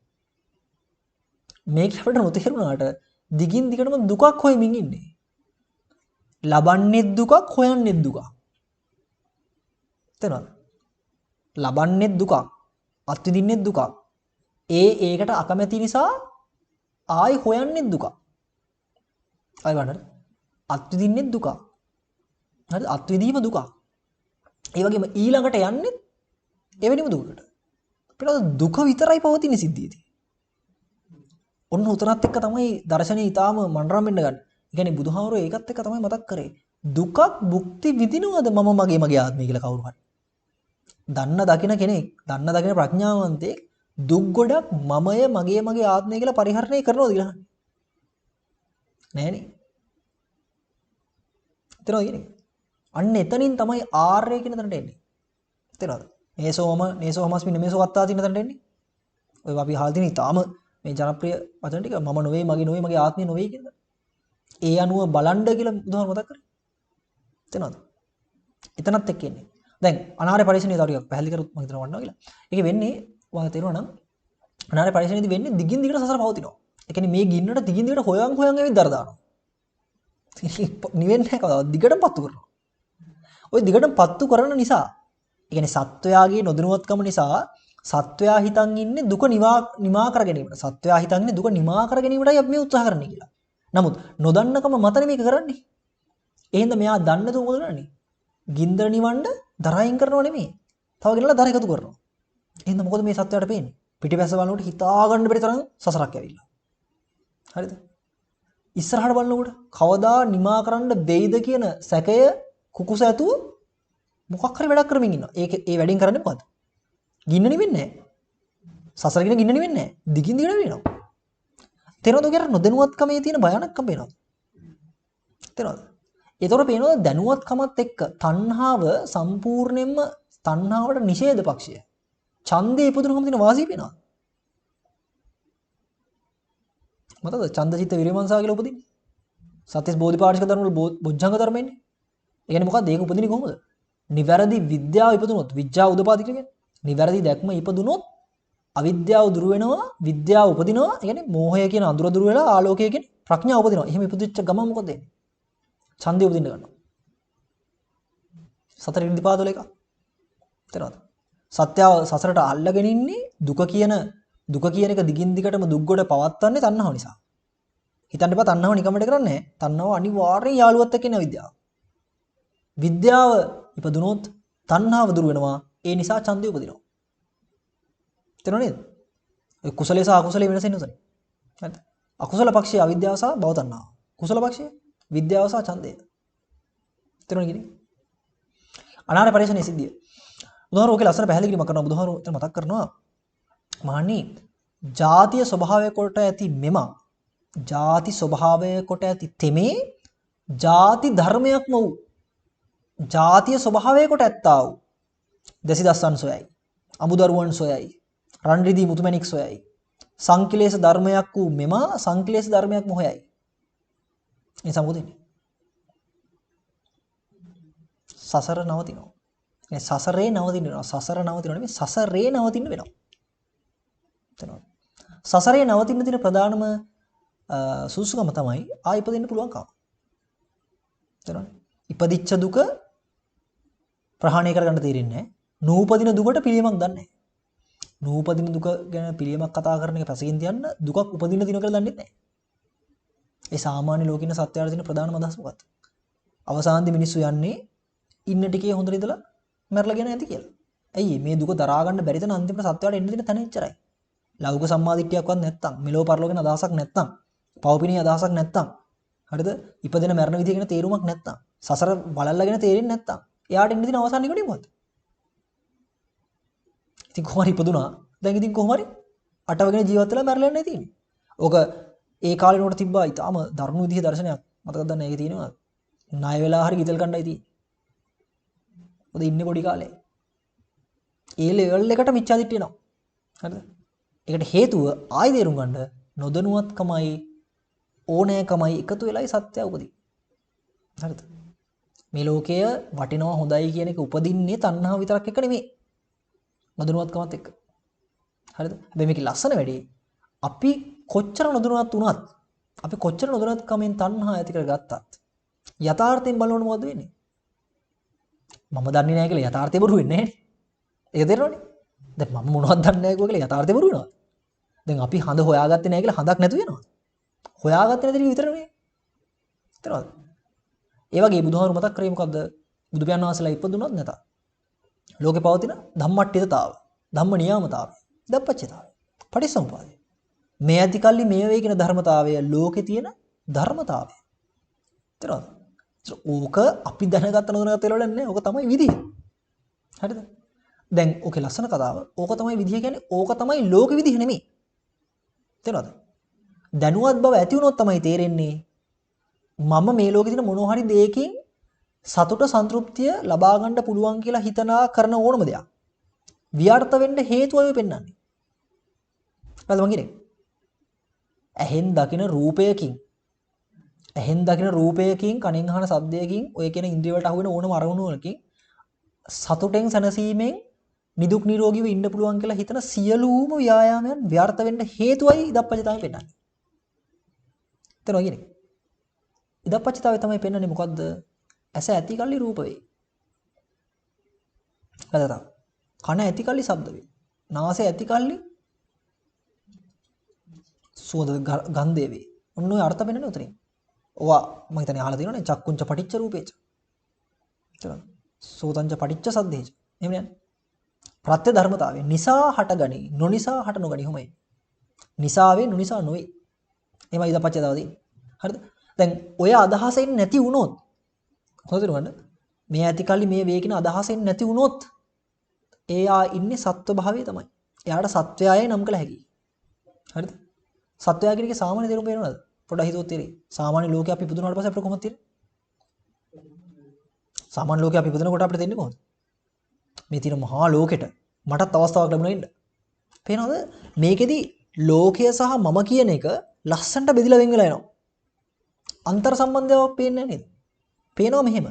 මේක අපිට නොතේරුණාට දිගින් දිගටම දුකක් හොයමින් ඉන්නේ. ලබන්නේ දුකක්, හොයන්නේ දුකක්. තේරෙනවද? ලබන්නේ දුකක්, අත්විඳින්නේ දුකක්. ඒකට අකමැති නිසා ආයි හොයන්නේ දුකක්. ආයි බලන්න. අත්විඳින්නේ දුකක්. හරිද? අත්විඳීම දුකක්. ඒ වගේම ඊළඟට යන්නේ එවැනිම දුකකට. අපිට දුක විතරයි පවතින සිද්ධියේදී. ඔන්න උතරත් එක්ක තමයි දර්ශනය ඊටාම මනරම් වෙන්න ගන්න. ඒ කියන්නේ බුදුහාමුදුරුවෝ ඒකත් එක්ක තමයි මතක් කරේ. දුකක් භුක්ති විඳිනවද මම මගේ මගේ ආත්මය කියලා කවුරු හරි. දන්න දකින කෙනෙක්, දන්න දකින ප්‍රඥාවන්තයෙක් දුක් ගොඩක් මමය මගේ මගේ ආත්මය කියලා පරිහරණය කරනවද කියලා අහන්නේ. නෑනේ. තේරෙනවද කියන්නේ? අන්න එතනින් තමයි ආර්ය කියන තැනට එන්නේ. තේරෙනවද? නේසෝ මම නේසෝ හමස්මි නමේසෝ අත්තා කියන තැනට එන්නේ. ඔය අපි අහලා තියෙන ඊටාම මේ ජනප්‍රිය වචන ටික මම නොවේ මගේ නොවේ මගේ ආත්මය නොවේ කියන. ඒ අනුව බලන්න කියලා බුදුහාම මතක් කරේ. තේරෙනවද? එතනත් එක්ක එන්නේ. දැන් අනාර්ය පරිශ්‍රණය තව ටිකක් පැහැදිලි කරොත් මම හිතනවා වටිනවා කියලා. ඒකේ වෙන්නේ ඔයාලා තේරුණා නම් අනාර්ය පරිශ්‍රණයේදී වෙන්නේ දිගින් දිගට සසර පවතිනවා. ඒ කියන්නේ මේ ගින්නට දිගින් දිගට හොයන් හොයන් ඇවිත් දර දානවා. නිවෙන්නේ නැහැ කවදාවත්. දිගටම පත්තු කරනවා. ඔය දිගටම පත්තු කරන නිසා, ඒ කියන්නේ සත්වයාගේ නොදැනුවත්කම නිසා සත්වයා හිතන් ඉන්නේ දුක නිමා කර ගැනීමට. සත්වයා හිතන් ඉන්නේ දුක නිමා කර ගැනීමටයි අපි මේ උත්සාහ කරන්නේ කියලා. නමුත් නොදන්නකම මතනේ මේක කරන්නේ. ඒ හින්දා මෙයා දන්නේ නැතුව මොකද කරන්නේ? ගින්දර නිවන්න දර අයින් කරනව නෙමෙයි. තව ගෙනලා දර එකතු කරනවා. එහෙනම් මොකද මේ සත්වයාට පේන්නේ? පිටිපස්ස බලනකොට හිතා ගන්න බැරි තරම් සසරක් ඇවිල්ලා. හරිද? ඉස්සරහට බලනකොට කවදා නිමා කරන්න වෙයිද කියන සැකය කුකුස ඇතුව මොකක් හරි වැඩක් කරමින් ඉන්නවා. ඒක ඒ වැඩෙන් කරන්නේ මොකද්ද? ගින්න නිවෙන්නේ නැහැ. සසර ගින්න ගින්න නිවෙන්නේ නැහැ. දිගින් දිගට වෙනවා. තේරෙනවද ඔය කියන නොදැනුවත්කමේ තියෙන භයානකම පේනවද? තේරෙනවද? ඒතකොට පේනවද දැනුවත්කමත් එක්ක තණ්හාව සම්පූර්ණයෙන්ම තණ්හාවට නිෂේධ පක්ෂය. ඡන්දේ ඉපදුනහම තියෙන වාසිය පේනවද? මතකද ඡන්ද චිත්ත විරිමංසා කියලා උපදින්නේ? සත්‍තිස් බෝධිපාක්ෂික ධර්ම වල බොජ්ජංග ධර්ම එන්නේ. ඒ කියන්නේ මොකද්ද? ඒක උපදින්නේ කොහොමද? නිවැරදි විද්‍යාව ඉපදුනොත්, විද්‍යාව උදපාදි කියලා කියන්නේ. නිවැරදි දැක්ම ඉපදුනොත් අවිද්‍යාව දුරු වෙනවා, විද්‍යාව උපදිනවා. ඒ කියන්නේ මෝහය කියන අඳුර දුරු වෙලා ආලෝකය කියන ප්‍රඥාව උපදිනවා. එහෙම ඉපදිච්ච ගමන් මොකද වෙන්නේ? ඡන්දය උපදින්න ගන්නවා. සතර ඉර්ධිපාද වල එකක්. තේරෙනවද? සත්‍යව සසරට අල්ලගෙන ඉන්නේ දුක කියන එක දිගින් දිගටම දුක් ගොඩ පවත්වන්නේ තණ්හාව නිසා. හිතන්න එපා තණ්හාව නිකම්මට කරන්නේ නැහැ. තණ්හාව අනිවාර්යෙන් යාළුවත් එක්ක එන අවිද්‍යාව. විද්‍යාව ඉපදුනොත් තණ්හාව දුරු වෙනවා. ඒ නිසා ඡන්දය උපදිනවා. තේරෙනව නේද? ඔය කුසලයේ සහ අකුසලයේ වෙනස එන්නේ උතන. හරිද? අකුසල පක්ෂයේ අවිද්‍යාව සහ භව තණ්හාව. කුසල පක්ෂයේ විද්‍යාව සහ ඡන්දය. තේරුණා කියන්නේ? අනාර පරිශ්‍රණයේ සිද්ධිය. බුදුහාර ඕකේ ලස්සන පැහැදිලි කිරීමක් කරනවා. බුදුහාර එතන මතක් කරනවා මහණනි, ජාතිය ස්වභාවය කොට ඇති මෙම ජාති ස්වභාවය කොට ඇති තෙමේ ජාති ධර්මයක්ම වූ ජාතිය ස්වභාවය කොට ඇත්තා වූ දසිදස්සන් සොයයි, අමුදරුවන් සොයයි, රන් රිදී මුතුමැණික් සොයයි, සංකිලේශ ධර්මයක් වූ මෙම සංකිලේශ ධර්මයක්ම හොයයි. ඒ නිසා මොකද වෙන්නේ? සසර නවතිනවා. ඒ සසරේ නවතින්න වෙනවා. සසර නවතිනව නෙමෙයි, සසරේ නවතින්න වෙනවා. තේරෙනවද? සසරේ නවතින්න තියෙන ප්‍රධානම සුසුකම තමයි ආ ඉපදෙන්න පුළුවන්කම. තේරෙනවද? ඉපදිච්ච දුක ප්‍රහාණය කරගන්න තේරෙන්නේ නැහැ. නූපදින දුකට පිළියමක් දන්නේ නැහැ. නූපදින දුක ගැන පිළියමක් කතා කරන එක පැසකින් තියන්න දුකක් උපදින්න තියෙනවා කියලා දන්නේ නැහැ. ඒ සාමාන්‍ය ලෝකේ ඉන්න සත්‍යයට තියෙන ප්‍රධානම අදහස මොකක්ද? අවසානයේදී මිනිස්සු යන්නේ ඉන්න ටිකේ හොඳට ඉඳලා මැරලා ගෙන ඇති කියලා. ඇයි මේ දුක දරා ගන්න බැරි තැන අන්තිමට සත්‍යයට එන්න දෙන තැන එච්චරයි. ලෞකික සම්මාදිට්ඨියක්වත් නැත්තම්, මෙලොව පරලොව ගැන අදහසක් නැත්තම්, පවපිනේ අදහසක් නැත්තම්, හරිද? ඉපදෙන මැරෙන විදිය ගැන තේරුමක් නැත්තම්, සසර වලල්ලා ගැන තේරෙන්නේ නැත්තම්, එයාට එන්න දෙන අවසාන නිගමනය මොකද්ද? ඉතින් කොහොම හරි ඉපදුනා. දැන් ඉතින් කොහොම හරි අටවගෙන ජීවත් වෙලා මැරලා යන්නයි තියෙන්නේ. ඕක ඒ කාලේ නෝට තිබ්බා ඊටාම දරුණු විදිහේ දර්ශනයක්. මතකද දන්නේ ඒකේ තියෙනවා ණය වෙලා හරි ගිතෙල් කණ්ඩායි තියෙන්නේ. මොකද ඉන්නේ පොඩි කාලේ. ඒ ලෙවල් එකට මිච්ඡා දිට්ඨිය එනවා. හරිද? ඒකට හේතුව ආයි තේරුම් ගන්න නොදැනුවත්කමයි ඕනෑකමයි එකතු වෙලායි සත්‍ය උපදින්නේ. හරිද? මේ ලෝකය වටිනවා හොඳයි කියන එක උපදින්නේ තණ්හාව විතරක් එක්ක නෙමෙයි. නොදැනුවත්කමත් එක්ක. හරිද? හැබැයි මේකේ ලස්සන වැඩේ අපි කොච්චර නොදැනුවත් වුණත්, අපි කොච්චර නොදැනුවත්කමෙන් තණ්හා ඇති කරගත්තත් යථාර්ථයෙන් බලනකොට මොකද වෙන්නේ? මම දන්නේ නැහැ කියලා යථාර්ථය බොරු වෙන්නේ නැහැ නේ. ඒක තේරෙනවනේ. දැන් මම මොනවද දන්නේ නැහැ කියලා යථාර්ථය බොරු වෙනවද? දැන් අපි හඳ හොයාගත්තේ නැහැ කියලා හඳක් නැතු වෙනවද? හොයාගත්තේ නැති ටික විතර නෙමෙයි. තේරෙනවද? ඒ වගේ බුදුහාමුදුරු මතක් කරේ මොකද්ද? බුදු පියාණන් වහන්සේලා ඉපදුනත් නැතත් ලෝකේ පවතින ධම්මට්ඨිතතාව, ධම්ම නියාමතාවය, දප්පච්චතාවය, පටිච්චසමුපාදය. මේ ඇති කල්ලි මේ වේ කියන ධර්මතාවය ලෝකේ තියෙන ධර්මතාවය. තේරෙනවද? ඕක අපි දැනගත්ත නොදැනගත්ත වෙලාවල නෑ. ඕක තමයි විදිය. හරිද? දැන් ඕකේ ලස්සන කතාව. ඕක තමයි විදිය කියන්නේ ඕක තමයි ලෝක විදිය නෙමෙයි. තේරෙනවද? දැනුවත් බව ඇති වුණොත් තමයි තේරෙන්නේ මම මේ ලෝකේ තියෙන මොනවා හරි දෙයකින් සතුට සන්තුෂ්ටිය ලබා ගන්න පුළුවන් කියලා හිතනා කරන ඕනම දෙයක් ව්‍යර්ථ වෙන්න හේතුව ඔය පෙන්වන්නේ. හරිද මං කියන්නේ? ඇහෙන් දකින රූපයකින්, ඇහෙන් දකින රූපයකින්, කනෙන් අහන ශබ්දයකින්, ඔය කියන ඉන්ද්‍රිය වලට අහු වෙන ඕනම අරමුණු වලකින් සතුටෙන් සැනසීමෙන් නිදුක් නිරෝගීව ඉන්න පුළුවන් කියලා හිතන සියලුම ව්‍යායාමයන් ව්‍යර්ථ වෙන්න හේතුවයි ඉදප්පච්චතාවය පෙන්වන්නේ. තේරෙනවද කියන්නේ? ඉදප්පච්චතාවය තමයි පෙන්වන්නේ මොකද්ද? ඇස ඇති කල්ලි රූප වේ. වැදගත්. කන ඇති කල්ලි ශබ්ද වේ. නාසය ඇති කල්ලි සුවඳ ගන්ධය වේ. ඔන්න ඔය අර්ථ වෙනනේ උතනින්. ඔවා මම හිතන්නේ අහලා තියෙනවනේ චක්කුංච පටිච්ච රූපේච. තේරුණාද? සෝතංච පටිච්ච සද්දේච. එහෙම නේද? ප්‍රත්‍ය ධර්මතාවය නිසා හටගනි නොනිසා හට නොගනි. හොමයි. නිසා වේ නොනිසා නොවේ. එහෙමයි ඉදපච්චය තව තියෙන්නේ. හරිද? දැන් ඔය අදහස එන්නේ නැති වුණොත් හොඳට තේරුම් ගන්න. මේ ඇති කල්ලි මේ වේ කියන අදහස එන්නේ නැති වුණොත් එයා ඉන්නේ සත්ව භාවයේ තමයි. එයාට සත්වයායයි නම් කළ හැකියි. හරිද? සත්වයා කියන එකේ සාමාන්‍ය තේරුම පේනවද? පොඩ්ඩක් හිතුවොත් තේරෙයි. සාමාන්‍ය ලෝකේ අපි ඉපදුනාට පස්සේ අපිට කොහොමද තේරෙන්නේ? සාමාන්‍ය ලෝකේ අපි ඉපදෙනකොට අපිට තේරෙන්නේ කොහොමද? මේ තියෙන මහා ලෝකෙට මටත් අවස්ථාවක් ලැබුණා ඉන්න. පේනවද? මේකෙදි ලෝකය සහ මම කියන එක ලස්සනට බෙදිලා වෙන් වෙලා යනවා. අන්තර් සම්බන්ධයක් පේන්නේ නැහැ නේද? පේනවා මෙහෙම.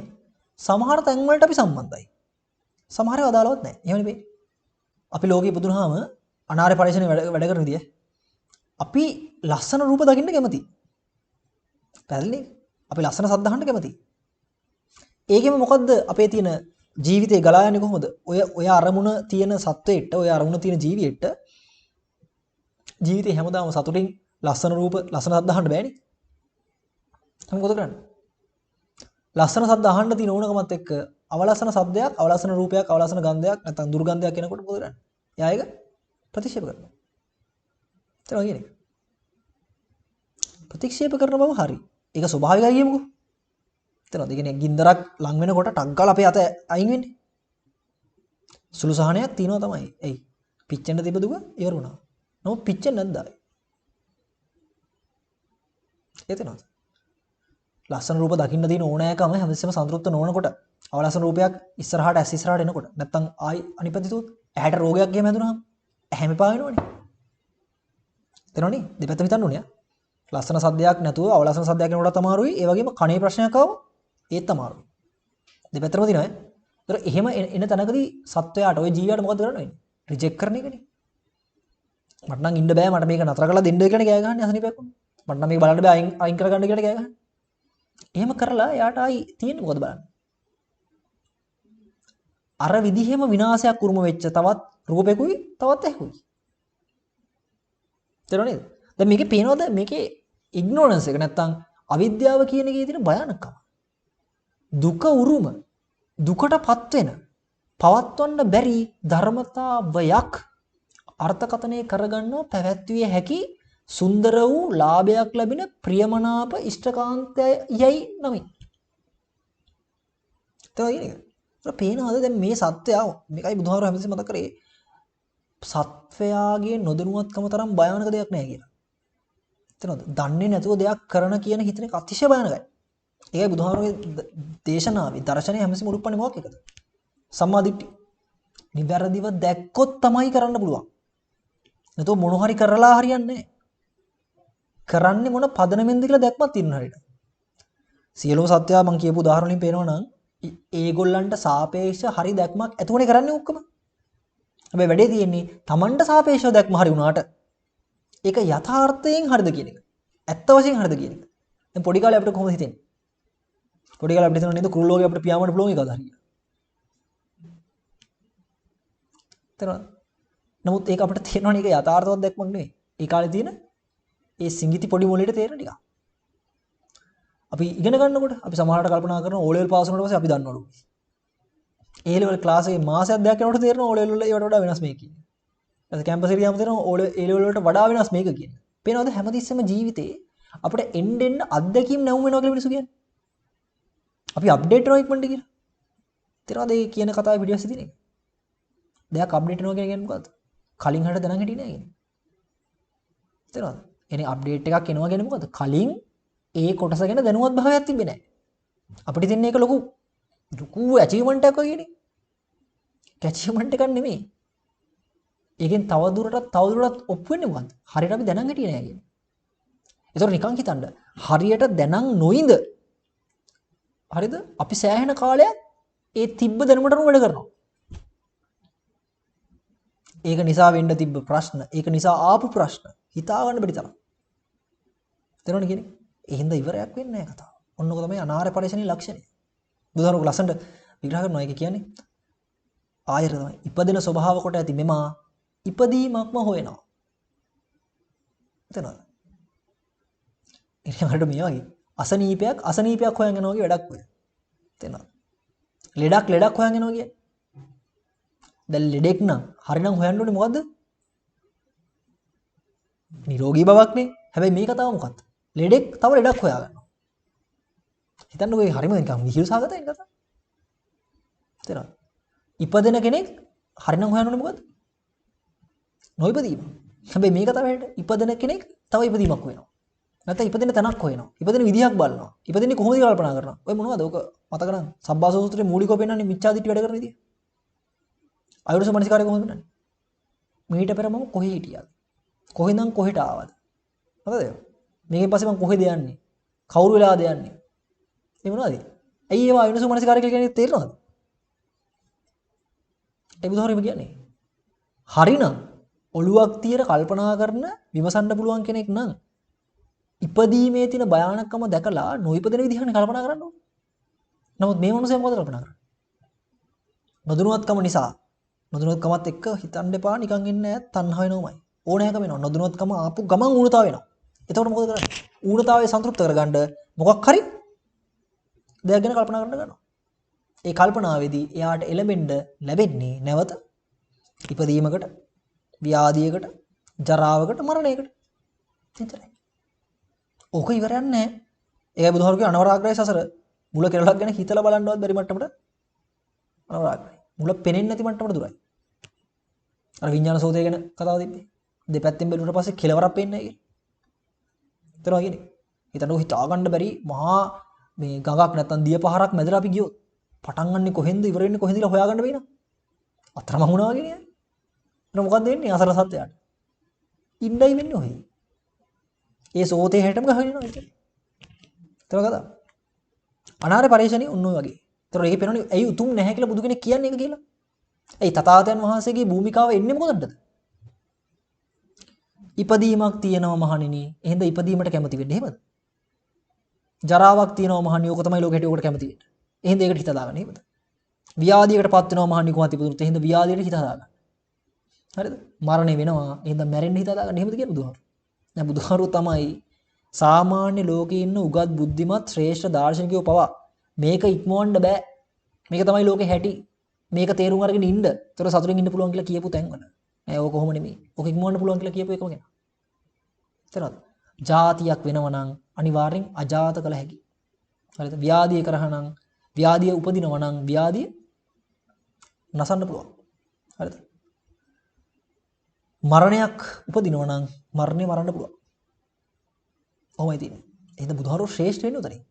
සමහර තැන් වලට අපි සම්බන්ධයි. සමහර ඒවා අදාළවත් නැහැ. එහෙමනේ පේන්නේ. අපි ලෝකෙ ඉපදුනහම අනාර්ය පරිශ්‍රණය වැඩ කරන විදිය අපි ලස්සන රූප දකින්න කැමතියි. පැහැදිලිනේ? අපි ලස්සන සද්ද අහන්න කැමතියි. ඒකෙම මොකද්ද අපේ තියෙන ජීවිතේ ගලා යන්නේ කොහොමද? ඔය අරමුණ තියෙන සත්වයෙක්ට, ඔය අරමුණ තියෙන ජීවියෙක්ට ජීවිතේ හැමදාම සතුටින් ලස්සන රූප, ලස්සන සද්ද අහන්න බෑනේ. අපි මොකද කරන්නේ? ලස්සන සද්ද අහන්න තියෙන ඕනකමත් එක්ක අවලස්සන සද්දයක්, අවලස්සන රූපයක්, අවලස්සන ගන්ධයක්, නැත්නම් දුර්ගන්ධයක් එනකොට මොකද කරන්නේ? එයා ඒක ප්‍රතික්ෂේප කරනවා. තේරෙනවද කියන එක? ප්‍රතික්ෂේප කරන බව හරි. ඒක ස්වභාවිකයි කියමුකෝ. තේරෙනවද? ඒ කියන්නේ ගින්දරක් ලං වෙනකොට ටක් ගාලා අපේ අත අයින් වෙන්නේ. සුළු සහනයක් තියෙනවා තමයි. එයි පිච්චෙන්න තිබ්බ දුක ඉවර වුණා. නමුත් පිච්චෙන්නේ නැද්ද ආයේ? ඒ තේරෙනවද? ලස්සන රූප දකින්න තියෙන ඕනෑකම හැමතිස්සෙම සන්තුෂ්ත නොවනකොට අවලස්සන රූපයක් ඉස්සරහට ඇස් ඉස්සරහට එනකොට නැත්තම් ආයි අනිත් පැත්තට තුත් ඇහැට රෝගයක් එහෙම හැදුනහම ඇහැම එපා වෙනවනේ. තේරෙනවනේ? දෙපැත්තම හිතන්න ඕනේ. ලස්සන සද්දයක් නැතුව අවලස්සන සද්දයක් එනකොටත් අමාරුයි. ඒ වගේම කනේ ප්‍රශ්නයක් ආවම ඒත් අමාරුයි. දෙපැත්තටම තියෙනවා ඈ. ඒතර එහෙම එන තැනකදී සත්වයාට ඔය ජීවියාට මොකද කරන්න වෙන්නේ? රිජෙක්ට් කරන එකනේ. මට නම් ඉන්න බෑ, මට මේක නතර කරලා දෙන්න කියලා කෑ ගහන්නේ අසනීපයක් වුණා. මට නම් මේක බලන්න බෑ, අයින් කරගන්න කියලා කෑ ගහන්නේ. එහෙම කරලා එයාට ආයි තියෙන්නේ මොකද බලන්න. අර විදිහෙම විනාශයක් උරුම වෙච්ච තවත් රූපෙකුයි තවත් ඇහුයි. තේරුණා නේද? දැන් මේකේ පේනවද මේකේ ඉග්නොරන්ස් එක නැත්තම් අවිද්‍යාව කියන එකේ තියෙන භයානකම. දුක උරුම දුකටපත් වෙන පවත්වන්න බැරි ධර්මතාවයක් අර්ථකථනය කරගන්නව පැවැත්විය හැකි සුන්දර වූ ලාභයක් ලැබෙන ප්‍රියමනාප ඉෂ්ඨකාන්තයයි නමින්. තේරුණා කියන එක? ඒක පේනවද දැන් මේ සත්‍යය මේකයි බුදුහාමුදුරුවෝ හැමතිස්සෙම මතක් කරේ සත්වයාගේ නොදැනුවත්කම තරම් භයානක දෙයක් නෑ කියලා. තේරෙනවද? දන්නේ නැතුව දෙයක් කරන කියන හිතන එක අතිශය භයානකයි. ඒකයි බුදුහාමුදුරුවෝගේ දේශනාවේ දර්ශනය හැමතිස්සෙම උරුප්පන්නේ මොකක් එකද? සම්මා දිට්ඨි. නිවැරදිව දැක්කොත් තමයි කරන්න පුළුවන්. නැතුව මොන හරි කරලා හරියන්නේ නෑ. කරන්නේ මොන පදනමෙන්ද කියලා දැක්මක් තියෙන හරියට. සියලුම සත්වයා මං කියපු උදාහරණ වලින් පේනවා නම් ඒගොල්ලන්ට සාපේක්ෂ හරි දැක්මක් ඇතුවනේ කරන්නේ ඔක්කොම. හැබැයි වැඩේ තියෙන්නේ Tamanට සාපේක්ෂව දැක්ම හරි වුණාට ඒක යථාර්ථයෙන් හරිද කියන එක. ඇත්ත වශයෙන් හරිද කියන එක. දැන් පොඩි කාලේ අපිට කොහොමද හිතෙන්නේ? පොඩි කාලේ අපිට හිතෙනවා නේද කුරුල්ලෝ වගේ අපිට පියාඹන්න පුළුවන් එකද හරියට. තේරුණාද? නමුත් ඒක අපිට තේරෙනවනේ ඒක යථාර්ථවත් දැක්මක් නෙවෙයි. ඒ කාලේ තියෙන ඒ සිඟිති පොඩි මොලේට තේරෙන ටික. අපි ඉගෙන ගන්නකොට අපි සමහරවිට කල්පනා කරනවා ඕ ලෙවල් පාස් වුණාට පස්සේ අපි දන්නවලු. ඒ ලෙවල් ක්ලාස් එකේ මාසයක් දෙකක් යනකොට තේරෙනවා ඕ ලෙවල් වල ඒවට වඩා වෙනස් මේක කියන්නේ. ඊට පස්සේ කැම්පස් එකට ගියාම තේරෙනවා ඕ ඒ ලෙවල් වලට වඩා වෙනස් මේක කියන්නේ. පේනවද හැමතිස්සෙම ජීවිතේ අපිට එන්න එන්න අත්දැකීම් නැවුම් වෙනවා කියලා මිනිස්සු කියන්නේ. අපි අප්ඩේට් වෙනවා ඉක්මනට කියලා. තේරෙනවද ඒ කියන කතාවේ පිටිපස්සේ තියෙන එක? දෙයක් අප්ඩේට් වෙනවා කියන්නේ මොකද්ද? කලින් හරියට දැනන් හිටියේ නෑ කියන්නේ. තේරෙනවද? එනේ අප්ඩේට් එකක් එනවා කියන්නේ මොකද්ද? කලින් ඒ කොටස ගැන දැනුවත් භාවයක් තිබ්බේ නෑ. අපිට තියෙන එක ලොකු ලොකු ඇචීව්මන්ට් එකක් වගේ නේ. ඇචීව්මන්ට් එකක් නෙමෙයි. ඒකෙන් තව දුරටත් ඔප්පු වෙන්නේ මොකද්ද? හරියට අපි දැනන් හිටියේ නෑ කියන්නේ. ඒතකොට නිකන් හිතන්න හරියට දැනන් නොඉඳ හරිද? අපි සෑහෙන කාලයක් ඒ තිබ්බ දැනුමට අනුව වැඩ කරනවා. ඒක නිසා වෙන්න තිබ්බ ප්‍රශ්න, ඒක නිසා ආපු ප්‍රශ්න හිතා ගන්න බැරි තරම්. තේරෙනවද කියන්නේ? ඒ හින්දා ඉවරයක් වෙන්නේ නැහැ කතාව. ඔන්නක තමයි අනාර්ය පරිශ්‍රණයේ ලක්ෂණය. බුදුහාමුදුරුවෝ ලස්සනට විග්‍රහ කරනවා. ඒක කියන්නේ ආයෙත් තමයි ඉපදෙන ස්වභාව කොට ඇති මෙමා ඉපදීමක්ම හොයනවා. තේරෙනවද? ඊළඟට මේ වගේ අසනීපයක් අසනීපයක් හොයන් යනවා වගේ වැඩක් ඔය. තේරෙනවද? ලෙඩක් ලෙඩක් හොයන් යනවා කියන්නේ. දැන් ලෙඩෙක් නම් හරිනම් හොයන්න ඕනේ මොකද්ද? නිරෝගී බවක් නේ. හැබැයි මේ කතාව මොකද්ද? ලෙඩෙක් තව ලෙඩක් හොයා ගන්නවා. හිතන්නකෝ ඒ හරිම නිකන් විහිළු සහගතයි කතාව. තේරෙනවද? ඉපදෙන කෙනෙක් හරිනම් හොයන්න ඕනේ මොකද්ද? නොඉපදීම. හැබැයි මේ කතාව හැටියට ඉපදෙන කෙනෙක් තව ඉපදීමක් හොයනවා. නැත්නම් ඉපදෙන තැනක් හොයනවා. ඉපදෙන විදිහක් බලනවා. ඉපදෙන්නේ කොහොමද කියලා කල්පනා කරනවා. ඔය මොනවද? ඔක මතක නම් සබ්බාසව සූත්‍රයේ මූලිකව පෙන්නන්නේ මිච්ඡා දිට්ඨි වැඩ කරන විදිය. අයෝනිසෝ මනසිකාරය කොහොමද පෙන්නන්නේ? මීට පෙර මම කොහේ හිටියද? කොහෙන්නම් කොහෙට ආවද? මතකද? මේකෙන් පස්සේ මං කොහෙද යන්නේ? කවුරු වෙලාද යන්නේ? ඒ මොනවද? ඇයි ඒවා අයෝනිසෝ මනසිකාරය කියලා කියන්නේ තේරෙනවද? ඒ බුදුහාරෙම කියන්නේ. හරිනම් ඔළුවක් තියර කල්පනා කරන විමසන්න පුළුවන් කෙනෙක් නම් ඉපදීමේ තියෙන භයානකම දැකලා නොඉපදෙන විදිහනේ කල්පනා කරන්න ඕනේ. නමුත් මේ මනුස්සයා මොකද කල්පනා කරන්නේ? නොදැනුවත්කම නිසා, නොදැනුවත්කමත් එක්ක හිතන්න එපා නිකන් ඉන්නේ නෑ, තණ්හා වෙනවමයි. ඕනෑකම වෙනවා. නොදැනුවත්කම ආපු ගමන් ඌනතාව වෙනවා. එතකොට මොකද කරන්නේ? ඌනතාවය සන්තුෂ්ත කරගන්න මොකක් හරි දෙයක් ගැන කල්පනා කරන්න ගන්නවා. ඒ කල්පනාවේදී එයාට එළඹෙන්න ලැබෙන්නේ නැවත ඉපදීමකට, ව්‍යාධියකට, ජරාවකට, මරණයකට. එච්චරයි. ඕක ඉවරයක් නෑ. ඒකයි බුදුහාමුදුරුවෝ කිව්වේ අනවරාග්‍රයි සසර. මුල කෙරළක් ගැන හිතලා බලන්නවත් බැරි මට්ටමට අනවරාග්‍රයි. මුල පෙනෙන්නේ නැති මට්ටමට දුරයි. අර විඥාන සෝතය ගැන කතාව තිබ්බේ. දෙපැත්තෙන් බැලුවට පස්සේ කෙලවරක් පේන්නේ නැහැ කියලා. හිතනවා කියන්නේ. හිතන්නකෝ හිතා ගන්න බැරි මහා මේ ගඟක් නැත්තම් දිය පහරක් මැදලා අපි ගියොත් පටන් ගන්නෙ කොහෙන්ද ඉවර වෙන්නේ කොහෙන්ද කියලා හොයාගන්න බැහැ නේද? අතරමං වුණා වගේ නේද? එතන මොකද්ද වෙන්නේ? අසල සත්‍යයට. ඉන්නයි වෙන්නේ ඔහේ. ඒ සෝතේ හැටම ගහගෙන යනවා ඉතින්. ඒතර කතාව. අනාර්ය පරිශ්‍රණي ඔන්න ඔය වගේ. ඒතර ඒකේ පේනවනේ ඇයි උතුම් නැහැ කියලා බුදු කෙනෙක් කියන්නේ ඒක කියලා. ඇයි තථාගතයන් වහන්සේගේ භූමිකාව එන්නේ මොකටද? ඉපදීමක් තියෙනවා මහණෙනි. එහෙනම් ඉපදීමට කැමති වෙන්න එහෙමද? ජරාවක් තියෙනවා මහණෙනි. ඕක තමයි ලෝකෙ හැටි ඕකට කැමති වෙන්න. එහෙනම් ඒකට හිත දාගන්න එහෙමද? ව්‍යාධියකට පත් වෙනවා මහණෙනි කොහොමද ඉපදුනොත්? එහෙනම් ව්‍යාධියට හිත හදාගන්න. හරිද? මරණය වෙනවා. එහෙනම් මැරෙන්න හිත හදාගන්න එහෙමද කියන්නේ බුදුහාමුදුරුවෝ? දැන් බුදුහාමුදුරුවෝ තමයි සාමාන්‍ය ලෝකේ ඉන්න උගත් බුද්ධිමත් ශ්‍රේෂ්ඨ දාර්ශනිකයෝ පවා මේක ඉක්මවන්න බෑ. මේක තමයි ලෝකේ හැටි. මේක තේරුම් අරගෙන ඉන්න. ඒතර සතුටින් ඉන්න පුළුවන් කියලා කියපු තැන්වල. නෑ ඕක කොහොම නෙමෙයි. ඕක ඉක්මවන්න පුළුවන් කියලා කියපු එකම කෙනා. තේරෙනවද? ජාතියක් වෙනවා නම් අනිවාර්යෙන් අජාත කළ හැකි. හරිද? ව්‍යාධිය කරා නම් ව්‍යාධිය උපදිනවා නම් ව්‍යාධිය නසන්න පුළුවන්. හරිද? මරණයක් උපදිනවා නම් මරණය මරන්න පුළුවන්. ඔහොමයි තියෙන්නේ. එහෙනම් බුදුහාරෝ ශ්‍රේෂ්ඨ වෙන්නේ උතනින්.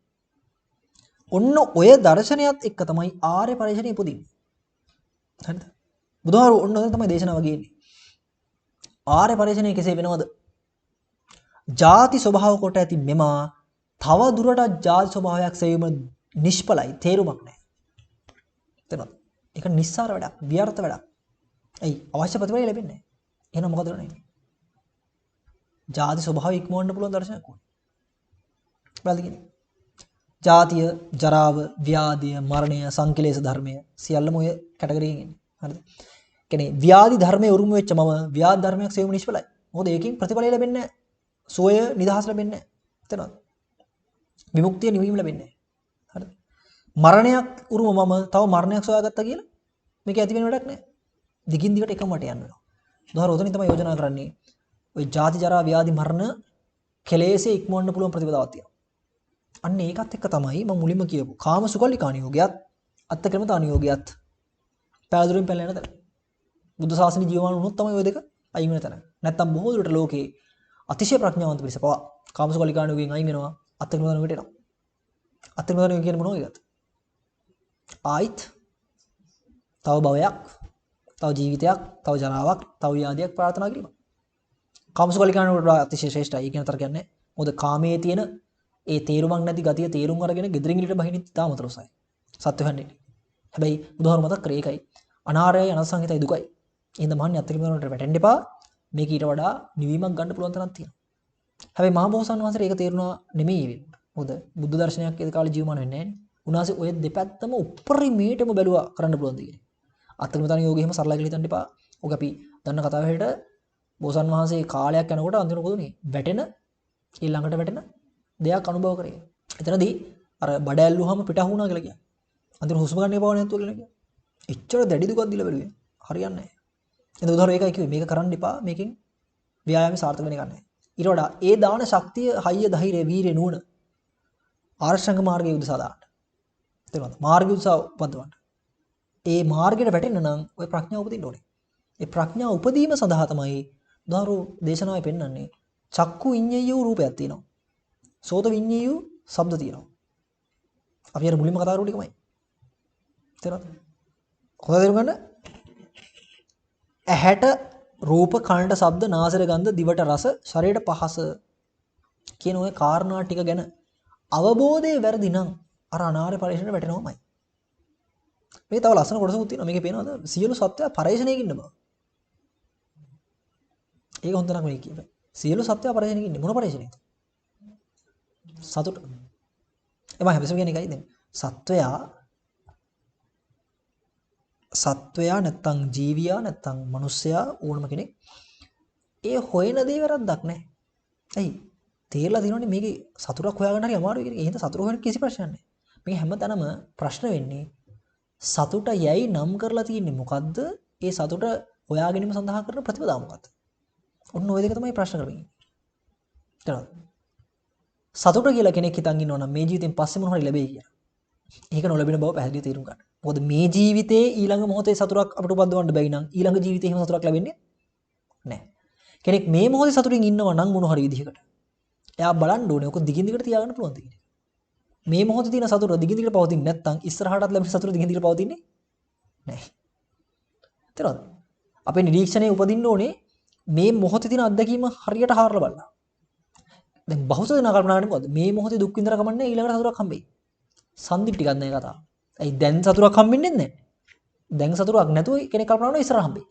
ඔන්න ඔය දර්ශනයත් එක්ක තමයි ආර්ය පරිශ්‍රණය උපදින්නේ. හරිද? බුදුහාරෝ ඔන්න ඔතන තමයි දේශනාව ගේන්නේ. ආර්ය පරිශ්‍රණය කෙසේ වෙනවද? ජාති ස්වභාව කොට ඇති මෙමා තව දුරටත් ජාති ස්වභාවයක් සෙවීම නිෂ්ඵලයි, තේරුමක් නැහැ. තේරෙනවද? ඒක නිස්සාර වැඩක්, ව්‍යර්ථ වැඩක්. ඇයි? අවශ්‍ය ප්‍රතිඵලය ලැබෙන්නේ නැහැ. එහෙනම් මොකද කරන්නේ? ජාති ස්වභාවය ඉක්මවන්න පුළුවන් දර්ශනයක් ඕනේ. බලන්න කියන්නේ. ජාතිය, ජරාව, ව්‍යාධිය, මරණය, සංකලේශ ධර්මය සියල්ලම ඔය කැටගරියෙන් එන්නේ. හරිද? කියන්නේ ව්‍යාධි ධර්මයේ උරුම වෙච්ච මම ව්‍යාධි ධර්මයක් සෙවීම නිෂ්ඵලයි. මොකද ඒකෙන් ප්‍රතිඵලය ලැබෙන්නේ නැහැ. සෝය නිදහස ලැබෙන්නේ නැහැ. තේරෙනවද? විමුක්තිය නිවීම ලැබෙන්නේ නැහැ. හරිද? මරණයක් උරුම මම තව මරණයක් සොයාගත්තා කියලා මේක ඇති වෙන වැඩක් නෑ. දිගින් දිගට එකම වට යන්න වෙනවා. උදාහරණ ඔතනින් තමයි යෝජනා කරන්නේ. ඔය ජාති ජරා ව්‍යාධි මරණ කෙලෙසේ ඉක්මවන්න පුළුවන් ප්‍රතිපදාවක් තියෙනවා. අන්න ඒකත් එක්ක තමයි මම මුලින්ම කියපු කාම සුකල්ලිකානියෝගයත් අත්තක්‍රමතානියෝගයත් පෑදුරින් පැනලා යන තැන. බුද්ධ ශාසනය ජීවමාන වුණොත් තමයි ඔය දෙක අයින් වෙන තැන. නැත්තම් බොහෝ දුරට ලෝකේ අතිශය ප්‍රඥාවන්ත පිරිස පවා කාම සුකල්ලිකානියෝගයෙන් අයින් වෙනවා, අත්තක්‍රමතානියෝගයට එනවා. අත්තක්‍රමතානියෝගය කියන්නේ මොනවද ඒකත්? ආයිත් තව භවයක්, තව ජීවිතයක්, තව ජරාවක්, තව ව්‍යාධියක් ප්‍රාර්ථනා කිරීම. කාමසුකල්ලිකාණයට වඩා අතිශය ශ්‍රේෂ්ඨයි. ඒ කියන තරකයක් නැහැ. මොකද කාමයේ තියෙන ඒ තේරුමක් නැති ගතිය තේරුම් අරගෙන ගෙදරින් එළියට බහින්න ඉතාම අතරොසයි. සත්‍ය හොයන්නේ. හැබැයි බුදුහාම මතක් කරේ ඒකයි. අනාරයයි අනසංහිතයි දුකයි. එහෙනම් මහන්නේ අත්කිරීම වලට වැටෙන්න එපා. මේක ඊට වඩා නිවීමක් ගන්න පුළුවන් තරම් තියෙනවා. හැබැයි මහ බෝසත්ණන් වහන්සේට ඒක තේරුණා නෙමෙයි ඒ වෙලාවට. මොකද බුද්ධ දර්ශනයක් ඒ කාලේ ජීවමාන වෙන්නේ නැහැ නේ. උන්වහන්සේ ඔය දෙපැත්තම උපරිමයටම බැලුවා කරන්න පුළුවන් ද කියලා. අත්කිලමතාන යෝගය එහෙම සරලයි කියලා හිතන්න එපා. ඔක අපි දන්න කතාව හැටියට බෝසත් වහන්සේ කාලයක් යනකොට අන්තිමට මොකද උනේ? වැටෙන ඒ ළඟට වැටෙන දෙයක් අනුභව කරේ. එතනදී අර බඩ ඇල්ලුවාම පිට අහු වුණා කියලා කියන්නේ. අන්තිමට හුස්ම ගන්න එපා නැතුව කියලා කියන්නේ. එච්චර දැඩි දුකක් දීලා බැලුවේ. හරියන්නේ නැහැ. එහෙනම් උදාහරණ ඒකයි කිව්වේ මේක කරන්න එපා. මේකෙන් ව්‍යායාමي සාර්ථක වෙන එකක් නැහැ. ඊට වඩා ඒ දාන ශක්තිය, හයිය, ධෛර්යය, වීරිය, නුවණ ආරෂ්ඨාංග මාර්ගයේ උදෙසා දාන්න. තේරුණාද? මාර්ගය උදෙසා උපදවන්න. ඒ මාර්ගයට වැටෙන්න නම් ඔය ප්‍රඥාව උපදින්න ඕනේ. ඒ ප්‍රඥාව උපදීම සඳහා තමයි උදාහරණ දේශනාවේ පෙන්වන්නේ චක්කු විඤ්ඤාය රූපයක් තියෙනවා. සෝත විඤ්ඤාය ශබ්ද තියෙනවා. අපි අර මුලින්ම කතා කරපු ටිකමයි. තේරුණාද? හොඳ තේරුම් ගන්න. ඇහැට රූප, කනට ශබ්ද, නාසයට ගන්ධ, දිවට රස, ශරීරයට පහස කියන ඔය කාරණා ටික ගැන අවබෝධය වැරදි නම් අර අනාර්ය පරිශ්‍රයට වැටෙනවමයි. මේ තව ලස්සන කොටසකුත් තියෙනවා. මේකේ පේනවද? සියලු සත්වයා පරිශ්‍රණයක ඉන්න බව. ඒක හොඳ නරක මේ කියපේ. සියලු සත්වයා පරිශ්‍රණයක ඉන්නේ. මොන පරිශ්‍රණයද? සතුට. එමා හැමසෙම කියන්නේ ඒකයි දැන්. සත්වයා සත්වයා නැත්තම් ජීවියා නැත්තම් මිනිස්සයා ඕනම කෙනෙක් ඒ හොයන දේ වැරද්දක් නෑ. ඇයි? තේරලා තියෙනවනේ මේකේ සතුටක් හොයාගන්න හරි අමාරුයි කියන එක. ඒ හින්දා සතුට හොයන කිසි ප්‍රශ්නයක් නෑ. මේ හැමතැනම ප්‍රශ්න වෙන්නේ සතුට යයි නම් කරලා තියෙන්නේ මොකද්ද? ඒ සතුට හොයා ගැනීම සඳහා කරන ප්‍රතිපදාව මොකද්ද? ඔන්න ඔය දෙක තමයි ප්‍රශ්න කරමින් ඉන්නේ. තේරෙනවද? සතුට කියලා කෙනෙක් හිතන් ඉන්නවා නම් මේ ජීවිතෙන් පස්සේ මොන හරි ලැබෙයි කියලා. ඒක නොලැබෙන බව පැහැදිලිව තේරුම් ගන්න. මොකද මේ ජීවිතේ ඊළඟ මොහොතේ සතුටක් අපිට උපද්දවන්න බැරි නම් ඊළඟ ජීවිතේ එහෙම සතුටක් ලැබෙන්නේ නැහැ. කෙනෙක් මේ මොහොතේ සතුටින් ඉන්නවා නම් මොන හරි විදිහකට එයා බලන්න ඕනේ ඔක දිගින් දිගට තියාගන්න පුළුවන්ද කියන එක. මේ මොහොතේ තියෙන සතුට දිගින් දිගට පවතින්නේ නැත්නම් ඉස්සරහටත් ලැබෙන සතුට දිගින් දිගට පවතින්නේ නැහැ. තේරෙනවද? අපේ නිරීක්ෂණයේ උපදින්න ඕනේ මේ මොහොතේ තියෙන අත්දැකීම හරියට හාරලා බලලා. දැන් බහුසු දෙනා කල්පනා කරන්නේ මොකද්ද? මේ මොහොතේ දුක් විඳලා කමන්නේ ඊළඟට සතුටක් හම්බෙයි. සන්දිප් ටිකක් නෑ කතාව. ඇයි දැන් සතුටක් හම්බෙන්නේ නැහැ? දැන් සතුටක් නැතුව කෙනෙක් කල්පනා කරනවා ඉස්සරහ හම්බෙයි.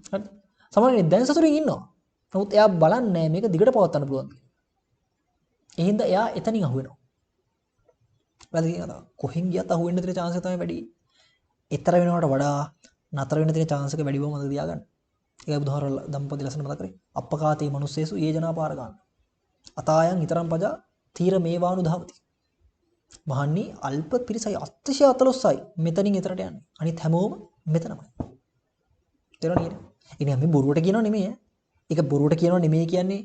හරිද? සමහර කෙනෙක් දැන් සතුටින් ඉන්නවා. නමුත් එයා බලන්නේ මේක දිගට පවත්වන්න පුළුවන් කියලා. ඒ හින්දා එයා එතනින් අහු වෙනවා. වැරදි කියන කතාව. කොහෙන් ගියත් අහු වෙන්න තියෙන chance එක තමයි වැඩි. ඊතර වෙනවට වඩා නතර වෙන්න තියෙන chance එක වැඩි බව මතක තියාගන්න. ඒකයි බුදුහාර දම්පති ලස්සන මතක් කරේ. අප්පකාතේ මනුස්සේසු ඒ ජනා පාර ගන්න. අතායන් ඊතරම් පජා තීර මේවානු ධාවති. මහන්නේ අල්ප පිරිසයි අතිශය අතලොස්සයි මෙතනින් එතරට යන්නේ. අනිත් හැමෝම මෙතනමයි. තේරුණා නේද? ඒ කියන්නේ අපි බොරුවට කියනව නෙමෙයි ඈ. ඒක බොරුවට කියනව නෙමෙයි කියන්නේ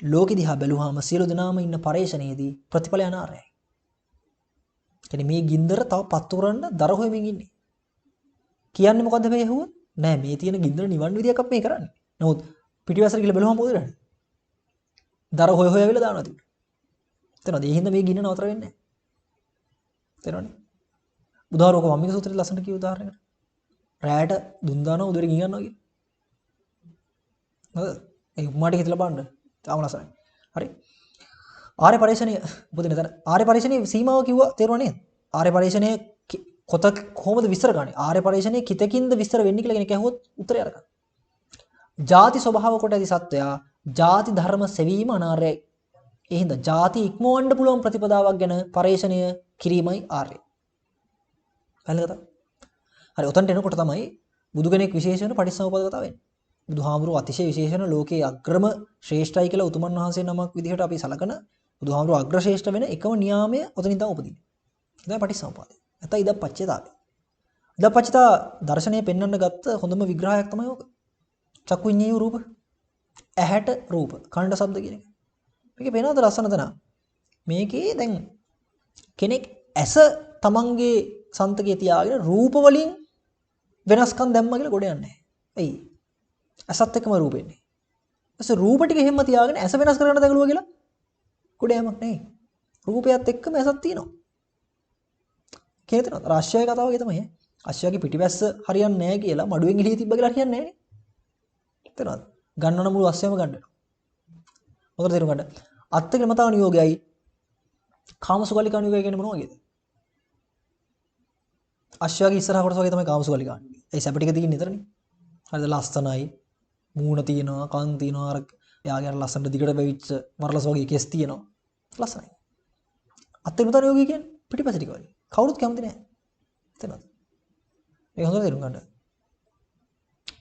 ලෝකෙ දිහා බැලුවාම සියලු දෙනාම ඉන්න පරේෂණයේදී ප්‍රතිඵලය අනාර්යයි. කියන්නේ මේ ගින්දර තව පත්තු කරන්න දර හොයමින් ඉන්නේ. කියන්නේ මොකද්ද මේ ඇහුවොත්? නෑ මේ තියෙන ගින්දර නිවන්න විදියක් අපි මේ කරන්නේ. නමුත් පිටිවැසට ගිහලා බැලුවම මොකද වෙන්නේ? දර හොය හොය ඇවිල්ලා දානවා තිබුණා. තේරෙනවද? ඒ හින්දා මේ ගින්න නතර වෙන්නේ නෑ. තේරෙනවනේ? බුදුහාරෝක වම්මික සූත්‍රයේ ලස්සනට කිව්ව උදාහරණයකට. රැයට දුන් දානවා උදේට ගිනි ගන්නවා කියලා. හරිද? ඒ උපමාට හිතලා බලන්න. තාම ලස්සනයි. හරි. ආර්ය පරිශ්‍රණය උපදින තැන. ආර්ය පරිශ්‍රණයේ සීමාව කිව්වා තේරුණා නේද? ආර්ය පරිශ්‍රණය කොත කොහොමද විස්තර කරන්නේ? ආර්ය පරිශ්‍රණයේ කිතකින්ද විස්තර වෙන්නේ කියලා කෙනෙක් ඇහුවොත් උත්තරය අරගන්න. ජාති ස්වභාව කොට ඇති සත්වයා ජාති ධර්ම සෙවීම අනාර්යයි. ඒ හින්දා ජාති ඉක්මවන්න පුළුවන් ප්‍රතිපදාවක් ගැන පරිශ්‍රණය කිරීමයි ආර්ය. පැහැදිලිද කතාව? හරි, ඔතනට එනකොට තමයි බුදු කෙනෙක් විශේෂ වෙන පටිච්චසමුප්පාද කතාව වෙන්නේ. බුදුහාමුදුරුවෝ අතිශය විශේෂ වෙන ලෝකයේ අග්‍රම ශ්‍රේෂ්ඨයි කියලා උතුමන් වහන්සේ නමක් විදිහට අපි සලකන බුදුහාමුදුරුවෝ අග්‍ර ශ්‍රේෂ්ඨ වෙන එකම නියාමය ඔතනින් තමයි උපදින්නේ. ඒ තමයි පටිච්චසමුප්පාදය. නැත්නම් ඉදප්පච්චේතාවය. ඉදප්පච්චතා දර්ශනය පෙන්වන්න ගත්ත හොඳම විග්‍රහයක් තමයි ඕක. චක්කු විඤ්ඤාය රූප, ඇහැට රූප, කනට ශබ්ද කියන එක. මේකේ පේනවද ලස්සන තැන? මේකේ දැන් කෙනෙක් ඇස තමන්ගේ සන්තකයේ තියාගෙන රූප වලින් වෙනස්කම් දැම්මා කියලා ගොඩ යන්නේ නැහැ. ඇයි? ඇසත් එක්කම රූප එන්නේ. ඊපස්සේ රූප ටික එහෙම්ම තියාගෙන ඇස වෙනස් කරගන්න දඟලුවා කියලා ගොඩ යamak නෙයි. රූපයත් එක්කම ඇසක් තියෙනවා. කියන තැන අර අශ්වයාගේ කතාව වගේ තමයි. අශ්වයාගේ පිටිපස්ස හරියන්නේ නැහැ කියලා මඩුවෙන් එළිය තිබ්බ කියලා හරියන්නේ නැහැ නේ. තේරෙනවද? ගන්නවනම් මුළු අශ්වයාම ගන්න වෙනවා. මොකද තේරුම් ගන්න. අත්තිකිලමතාන යෝගයයි කාමසුකල්ලිකාන යෝගය කියන්නේ මොනවා වගේද? අශ්වයාගේ ඉස්සරහ කොටස වගේ තමයි කාමසුකල්ලිකාන යෝගය. ඒ සැප ටික තියෙන්නේ එතරනේ. හරිද? ලස්සනයි. මූණ තියෙනවා, කන් තියෙනවා, අර එයාගේ අර ලස්සනට දිගට වෙවිච්ච වරලස් වගේ කෙස් තියෙනවා. ලස්සනයි. අත්තිකිලමතාන යෝගය කියන්නේ පිටිපස්ස ටික වගේ. කවුරුත් කැමති නෑ. තේරෙනවද? මේක හොඳට තේරුම් ගන්න.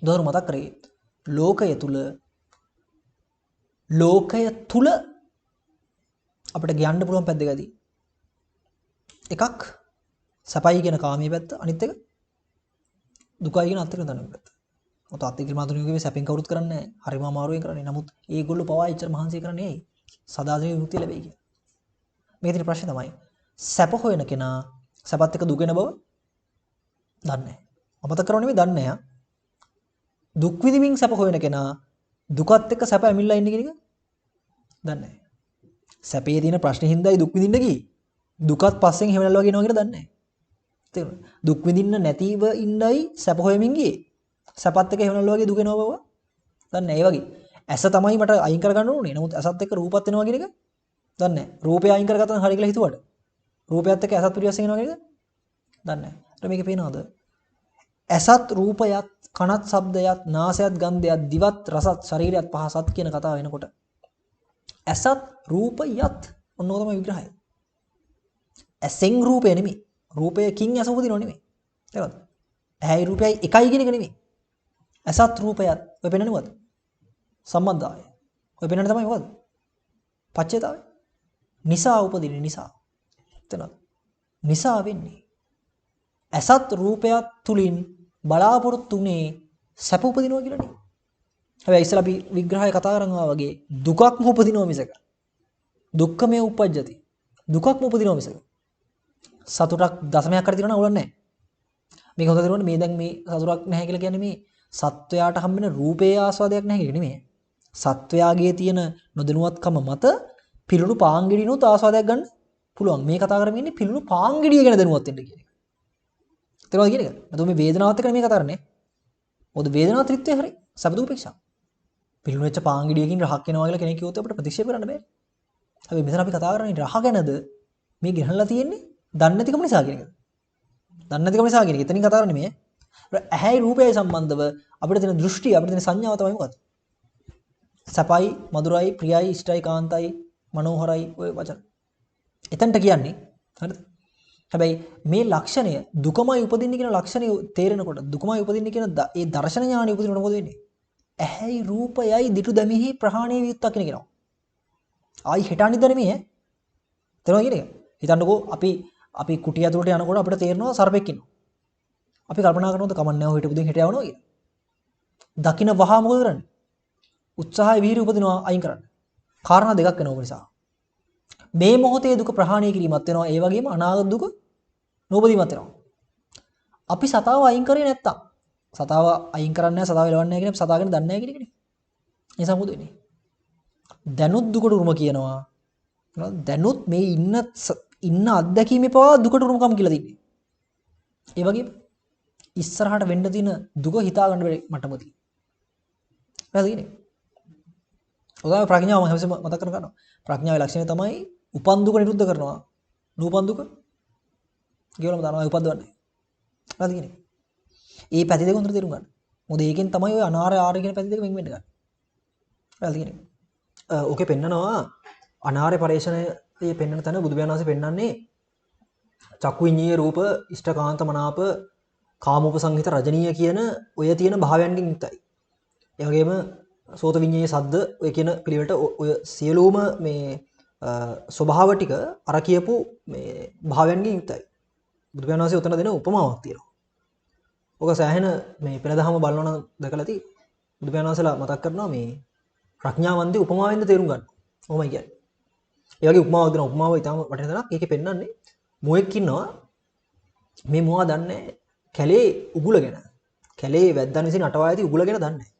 දොර මතක් කරේ ලෝකය තුල, ලෝකය තුල අපිට කියන්න පුළුවන් පැත්ත දෙකයි. එකක් සැපයි කියන කාමයේ පැත්ත, අනිත් එක දුකයි කියන අත්‍යක දඬුවම පැත්ත. මොකද අත්‍යක මාතුණියෝගේ සැපෙන් කවුරුත් කරන්නේ නැහැ. හරිම අමාරුවෙන් කරන්නේ. නමුත් ඒගොල්ලෝ පවා එච්චර මහන්සි කරන්නේ ඇයි? සදාසමේ විමුක්තිය ලැබෙයි කියලා. මේකේ තියෙන ප්‍රශ්නේ තමයි සැප හොයන කෙනා සැපත් එක්ක දුක වෙන බව දන්නේ නැහැ. අමතක කරව නෙමෙයි, දන්නේ නැහැ. දුක් විඳින්මින් සැප හොයන කෙනා දුකත් එක්ක සැප ඇමිල්ලා ඉන්නේ කියන එක දන්නේ නැහැ. සැපේ තියෙන ප්‍රශ්නේ හින්දායි දුක් විඳින්න ගියේ. දුකත් පස්සෙන් හැමනල් වගේ එනවා කියලා දන්නේ නැහැ. තේරුණාද? දුක් විඳින්න නැතිව ඉන්නයි සැප හොයමින් ගියේ. සැපත් එක්ක හැමනල් වගේ දුක එනවා බව දන්නේ නැහැ. ඒ වගේ ඇස තමයි මට අයින් කරගන්න ඕනේ. නමුත් ඇසත් එක්ක රූපත් එනවා කියන එක දන්නේ නැහැ. රූපය අයින් කරගත්තා නම් හරි කියලා හිතුවට රූපයත් එක්ක ඇසත් පිටිපස්සෙන් එනවා කියන එක දන්නේ නැහැ. ඒත් මේකේ පේනවද? ඇසත් රූපයත්, කනත් ශබ්දයත්, නාසයත් ගන්ධයත්, දිවත් රසත්, ශරීරයත් පහසත් කියන කතාව එනකොට ඇසත් රූපයත් ඔන්න ඔක තමයි විග්‍රහය. ඇසෙන් රූපය නෙමෙයි. රූපයකින් ඇස උපදිනව නෙමෙයි. තේරෙනවද? ඇහැයි රූපයයි එකයි කියන එක නෙමෙයි. ඇසත් රූපයත් ඔය පෙන්වන්නේ මොකද්ද? සම්බන්ධතාවය. ඔය පෙන්වන්නේ තමයි මොකද්ද? පච්චේතාවය. නිසා උපදින නිසා. තේරෙනවද? නිසා වෙන්නේ. ඇසත් රූපයත් තුලින් බලාපොරොත්තු උනේ සැප උපදිනවා කියලා නේ. හැබැයි ඉස්සෙල්ලා අපි විග්‍රහය කතා කරන් ආවා වගේ දුකක්ම උපදිනවා මිසක. දුක්ඛමය උපජ්ජති. දුකක්ම උපදිනවා මිසක. සතුටක් දශමයක් කර තියෙනවා නම් අවුලක් නැහැ. මේක හොඳ තේරුණා. මේ දැන් මේ සතුටක් නැහැ කියලා කියන්නේ මේ සත්වයාට හම්බෙන රූපේ ආස්වාදයක් නැහැ කියන එක නෙමෙයි. සත්වයාගේ තියෙන නොදැනුවත්කම මත පිළුණු පාන් ගෙඩියනොත් ආස්වාදයක් ගන්න පුළුවන්. මේ කතා කරමින් ඉන්නේ පිළුණු පාන් ගෙඩිය ගැන දැනුවත් වෙන්න කියන එක. තේරුණාද කියන එක? නැත්නම් මේ වේදනාවත් එක්ක නෙමෙයි කතා කරන්නේ. මොකද වේදනාව ත්‍රිත්වය හරි සැප දුක උපේක්ෂා. පිළුණු වෙච්ච පාන් ගෙඩියකින් රහක් එනවා කියලා කෙනෙක් කිව්වොත් අපිට ප්‍රතික්ෂේප කරන්න බෑ. හැබැයි මෙතන අපි කතා කරන්නේ රහ ගැනද මේ ගෙනහලා තියෙන්නේ දන්නේ නැතිකම නිසා කියන එක. දන්නේ නැතිකම නිසා කියන එක. එතනින් කතා කරන්නේ මේ. ඇහැයි රූපයයි සම්බන්ධව අපිට තියෙන දෘෂ්ටි, අපිට තියෙන සංඥාව තමයි මොකද්ද? සැපයි, මధుරයි, ප්‍රියයි, ඉෂ්ටයි, කාන්තයි, මනෝහරයි ඔය වචන. එතනට කියන්නේ හරිද? හැබැයි මේ ලක්ෂණය දුකමයි උපදින්නේ කියන ලක්ෂණය තේරෙනකොට, දුකමයි උපදින්නේ කියන ඒ දර්ශන ඥානය උපදිනකොට මොකද වෙන්නේ? ඇහැයි රූපයයි දිටු දැමිහි ප්‍රහාණය විය යුත්තක් කියන කියනවා. ආයි හෙට අනිද්දා නෙමෙයි ඈ. තේරෙනවද කියන එක? හිතන්නකෝ අපි අපි කුටිය ඇතුළට යනකොට අපිට තේරෙනවා සර්පෙක් ඉන්නවා. අපි කල්පනා කරනවද කමක් නැහැ ඔය හිටපු දෙන් හෙට යවනවා කියලා. දකින්න වහා මොකද කරන්නේ? උත්සාහය වීරිය උපදිනවා අයින් කරන්න. කාරණා දෙකක් වෙනවා ඔබ නිසා. මේ මොහොතේ දුක ප්‍රහාණය කිරීමත් වෙනවා, ඒ වගේම අනාගත දුක නූපදීමත් වෙනවා. අපි සතාව අයින් කරේ නැත්තම්, සතාව අයින් කරන්නේ නැහැ, සතාව එලවන්නේ නැහැ කියන අපි සතා ගැන දන්නේ නැහැ කියන එකනේ. ඒ නිසා මොකද වෙන්නේ? දැනුත් දුකට උරුම කියනවා. දැනුත් මේ ඉන්න ඉන්න අත්දැකීමේ පවා දුකට උරුමකම් කියලා තින්නේ. ඒ වගේම ඉස්සරහට වෙන්න තියෙන දුක හිතා ගන්න බැරි මට්ටමක තියෙනවා. පැහැදිලි නේ? ඔය ප්‍රඥාව මම හැමසෙම මතක් කරන ගන්නවා. ප්‍රඥාවේ ලක්ෂණය තමයි උපන් දුක නිරුද්ධ කරනවා. නූපන් දුක ගෙවලම දානවා, උපද්දවන්නේ. පැහැදිලි නේ? ඒ පැති දෙක හොඳට තේරුම් ගන්න. මොකද ඒකෙන් තමයි ඔය අනාර්ය ආර්ය කියන පැති දෙක වෙන් වෙන්න ගන්න. පැහැදිලි නේ? ඕකේ පෙන්නනවා අනාර්ය පරේෂණයේ පෙන්නන තැන බුදු පියාණන් වහන්සේ පෙන්නන්නේ චක්කු විඤ්ඤාය රූප ඉෂ්ඨකාන්ත මනාප කාමෝපසංහිත රජනීය කියන ඔය තියෙන භාවයන්ගෙන් යුක්තයි. ඒ වගේම සෝත විඤ්ඤාය සද්ද ඔය කියන පිළිවෙලට ඔය සියලුම මේ ස්වභාව ටික අර කියපු මේ භාවයන්ගෙන් යුක්තයි. බුදු පියාණන් වහන්සේ උතන දෙන උපමාවක් තියෙනවා. ඔක සෑහෙන මේ පෙළ දහම බලනවා නම් දැකලා ඇති. බුදු පියාණන් වහන්සේලා මතක් කරනවා මේ ප්‍රඥාවන්තේ උපමාවෙන්ද තේරුම් ගන්න. ඔහොමයි කියන්නේ. ඒ වගේ උපමාවක් දෙනවා. උපමාව ඊටම වටින තැනක්. ඒකේ පෙන්නන්නේ මුවෙක් ඉන්නවා. මේ මුවා දන්නේ කැලේ උගුල ගැන. කැලේ වැද්දන් විසින් අටවා ඇති උගුල ගැන දන්නේ නැහැ.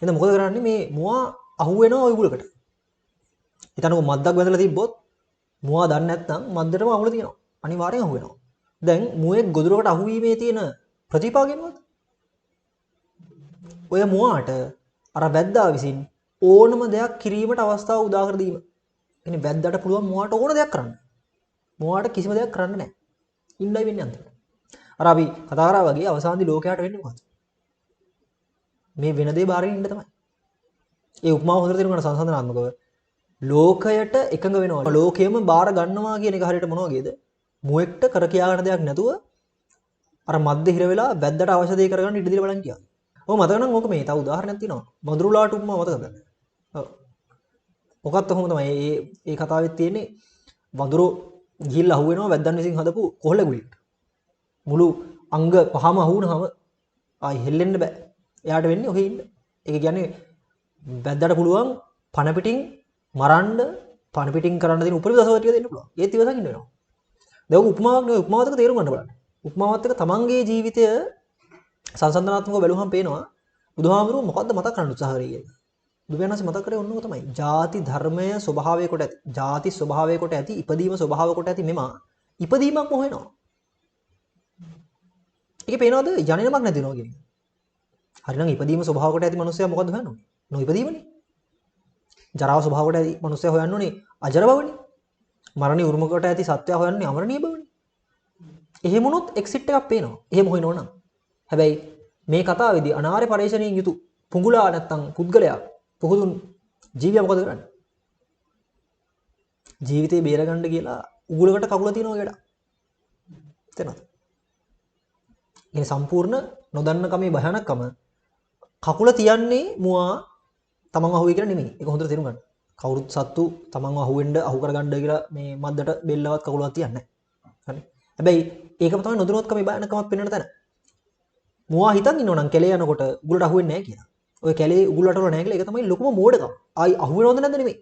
එහෙනම් මොකද කරන්නේ මේ මුවා අහු වෙනවා ওই උගුලකට. හිතන්නකෝ මද්දක් වැදලා තිබ්බොත් මුවා දන්නේ නැත්නම් මද්දටම අහුල තියෙනවා. අනිවාර්යෙන් අහු වෙනවා. දැන් මුවෙක් ගොදුරකට අහු වීමේ තියෙන ප්‍රතිපාකය මොකද්ද? ඔය මුවාට අර වැද්දා විසින් ඕනම දෙයක් කිරීමට අවස්ථාව උදා කර දීම. කියන්නේ වැද්දාට පුළුවන් මුවාට ඕන දෙයක් කරන්න. මුවාට කිසිම දෙයක් කරන්න නැහැ. ඉන්නයි වෙන්නේ අන්තිමට. අර අපි කතා කරා වගේ අවසානදී ලෝකයට වෙන්නේ මොකද්ද? මේ වෙන දේ බාරගෙන ඉන්න තමයි. ඒ උපමාව හොඳට තේරුම් ගන්න සංසන්දනාත්මකව. ලෝකයට එකඟ වෙනවා. ලෝකයම බාර ගන්නවා කියන එක හරියට මොන වගේද? මුවෙක්ට කර කියා ගන්න දෙයක් නැතුව අර මැද්ද හිර වෙලා වැද්දට අවශ්‍ය දේ කරගන්න ඉඩ දීලා බලන් කියලා. ඔව් මතක නම් ඕක මේ තව උදාහරණයක් තියෙනවා. වඳුරුලාට උපමා මතකද? ඔව්. ඔකත් ඔහොම තමයි. ඒ ඒ කතාවෙත් තියෙන්නේ වඳුරෝ ගිහිල්ලා අහු වෙනවා වැද්දන් විසින් හදපු කොහොල ගුලියට. මුළු අංග පහම අහු වුණාම ආයි හෙල්ලෙන්න බෑ. එයාට වෙන්නේ ඔහේ ඉන්න. ඒක කියන්නේ වැද්දාට පුළුවන් පණ පිටින් මරන්න, පණ පිටින් කරන්න තියෙන උපරිම දසවල් ටික දෙන්න පුළුවන්. ඒත් ඉවසන් ඉන්න වෙනවා. දැන් ඔක උපමාවක් නෙවෙයි, උපමාවත් එක්ක තේරුම් ගන්න බලන්න. උපමාවත් එක්ක තමන්ගේ ජීවිතය සංසන්දනාත්මකව බැලුවහම පේනවා බුදුහාමුදුරුවෝ මොකද්ද මතක් කරන්න උත්සාහ කරේ කියලා. බුදු පියාණන් මතක් කරේ ඔන්නෝක තමයි. ජාති ධර්මය ස්වභාවය කොට ඇති. ජාති ස්වභාවය කොට ඇති, ඉපදීම ස්වභාව කොට ඇති මෙමා ඉපදීමක්ම හොයනවා. ඒකේ පේනවද යන්නේමක් නැති වෙනවා කියන එක. හරිනම් ඉපදීම ස්වභාව කොට ඇති මනුස්සයා මොකද්ද හොයන්න ඕනේ? නොඉපදීමනේ. ජරාව ස්වභාව කොට ඇති මනුස්සයා හොයන්න ඕනේ අජර බවනේ. මරණය උරුම කොට ඇති සත්‍යය හොයන්නේ අමරණීය බවනේ. එහෙම වුණොත් එක්සිට් එකක් පේනවා. එහෙම හොයනවා නම්. හැබැයි මේ කතාවේදී අනාර්ය පරිශ්‍රණයෙන් යුතු පුඟුලා නැත්තම් පුද්ගලයා පුහුදුන් ජීවියා මොකද කරන්නේ? ජීවිතේ බේරගන්න කියලා උගුලකට කකුල තියනවා වගේ වැඩක්. තේරෙනවද? ඉතින් සම්පූර්ණ නොදන්න කමේ භයානකම කකුල තියන්නේ මුවා තමන්ව අහුවේ කියලා නෙමෙයි. ඒක හොඳට තේරුම් ගන්න. කවුරුත් සත්තු තමන්ව අහුවෙන්න අහු කරගන්න කියලා මේ මද්දට බෙල්ලවත් කකුලවත් තියන්නේ නැහැ. හරි. හැබැයි ඒකම තමයි නොදැනුවත්කමේ භයානකමක් පෙන්වන තැන. මුවා හිතන් ඉන්නව නම් කැලේ යනකොට උගුලට අහුවෙන්නේ නැහැ කියලා. ඔය කැලේ උගුලට වල නැහැ කියලා ඒක තමයි ලොකුම මෝඩකම. ආයි අහුවෙනවද නැද්ද නෙමෙයි.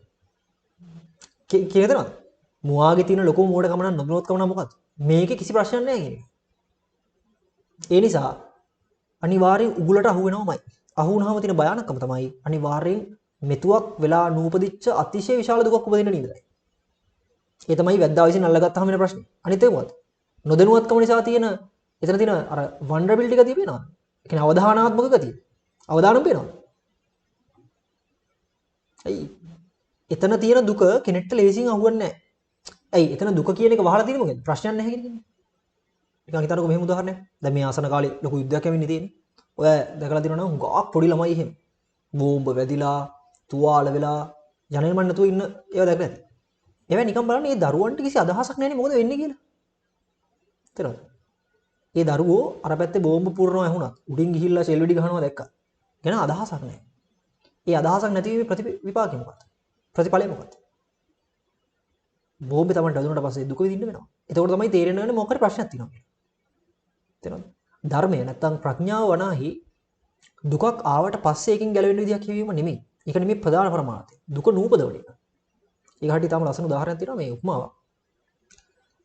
කියන තැනද? මුවාගේ තියෙන ලොකුම මෝඩකම නම් නොදැනුවත්කම නම් මොකද්ද? මේකේ කිසි ප්‍රශ්නයක් නැහැ කියන එක. ඒ නිසා අනිවාර්යෙන් උගුලට අහු වෙනවමයි. අහු වුණාම තියෙන භයානකම තමයි අනිවාර්යෙන් මෙතුවක් වෙලා නූපදිච්ච අතිශය විශාල දුකක් උපදින්න නේදයි. ඒ තමයි වැද්දා විසින් අල්ලගත්තාම වෙන ප්‍රශ්නේ. අනිත් එක මොකද්ද? නොදැනුවත්කම නිසා තියෙන එතන තියෙන අර වල්නරබිලිටි ගතිය පේනවද? ඒ කියන්නේ අවධානාත්මක ගතිය. අවදානම් පේනවද? ඇයි? එතන තියෙන දුක කෙනෙක්ට ලේසියෙන් අහුවෙන්නේ නැහැ. ඇයි? එතන දුක කියන එක වහලා තියෙන්නේ මොකෙන්ද? ප්‍රශ්නයක් නැහැ කියන එකනේ. නිකන් හිතන්නකෝ මෙහෙම උදාහරණයක්. දැන් මේ ආසන කාලේ ලොකු යුද්ධයක් ඇවිත් තියෙන්නේ. ඔය දැකලා තියෙනවා නම් හුඟක් පොඩි ළමයි එහෙම බෝම්බ වැදිලා, තුවාල වෙලා යන්නේ නැතුව ඉන්න ඒවා දැකලා ඇති. ඒවා නිකන් බලන්න මේ දරුවන්ට කිසි අදහසක් නැහැනේ මොකද වෙන්නේ කියලා. තේරෙනවද? ඒ දරුවෝ අර පැත්තේ බෝම්බ පුරනවා ඇහුණත්, උඩින් ගිහිල්ලා ෂෙල් වෙඩි ගහනවා දැක්කා. ගැන අදහසක් නැහැ. ඒ අදහසක් නැතිවීමේ ප්‍රතිවිපාකය මොකක්ද? ප්‍රතිඵලය මොකක්ද? බෝම්බේ තමන්ට වැදුනට පස්සේ දුක විඳින්න වෙනවා. එතකොට තමයි තේරෙන්න වෙන්නේ මොකක් හරි ප්‍රශ්නයක් තියෙනවා කියලා. තේරෙනවද? ධර්මය නැත්තම් ප්‍රඥාව වනාහි දුකක් ආවට පස්සේ ඒකෙන් ගැලවෙන්න විදියක් කියවීම නෙමෙයි. ඒක නෙමෙයි ප්‍රධාන පරමාර්ථය. දුක නූපදවන එක. ඒක හරියට තාම ලස්සන උදාහරණයක් තියෙනවා මේ උපමාවක්.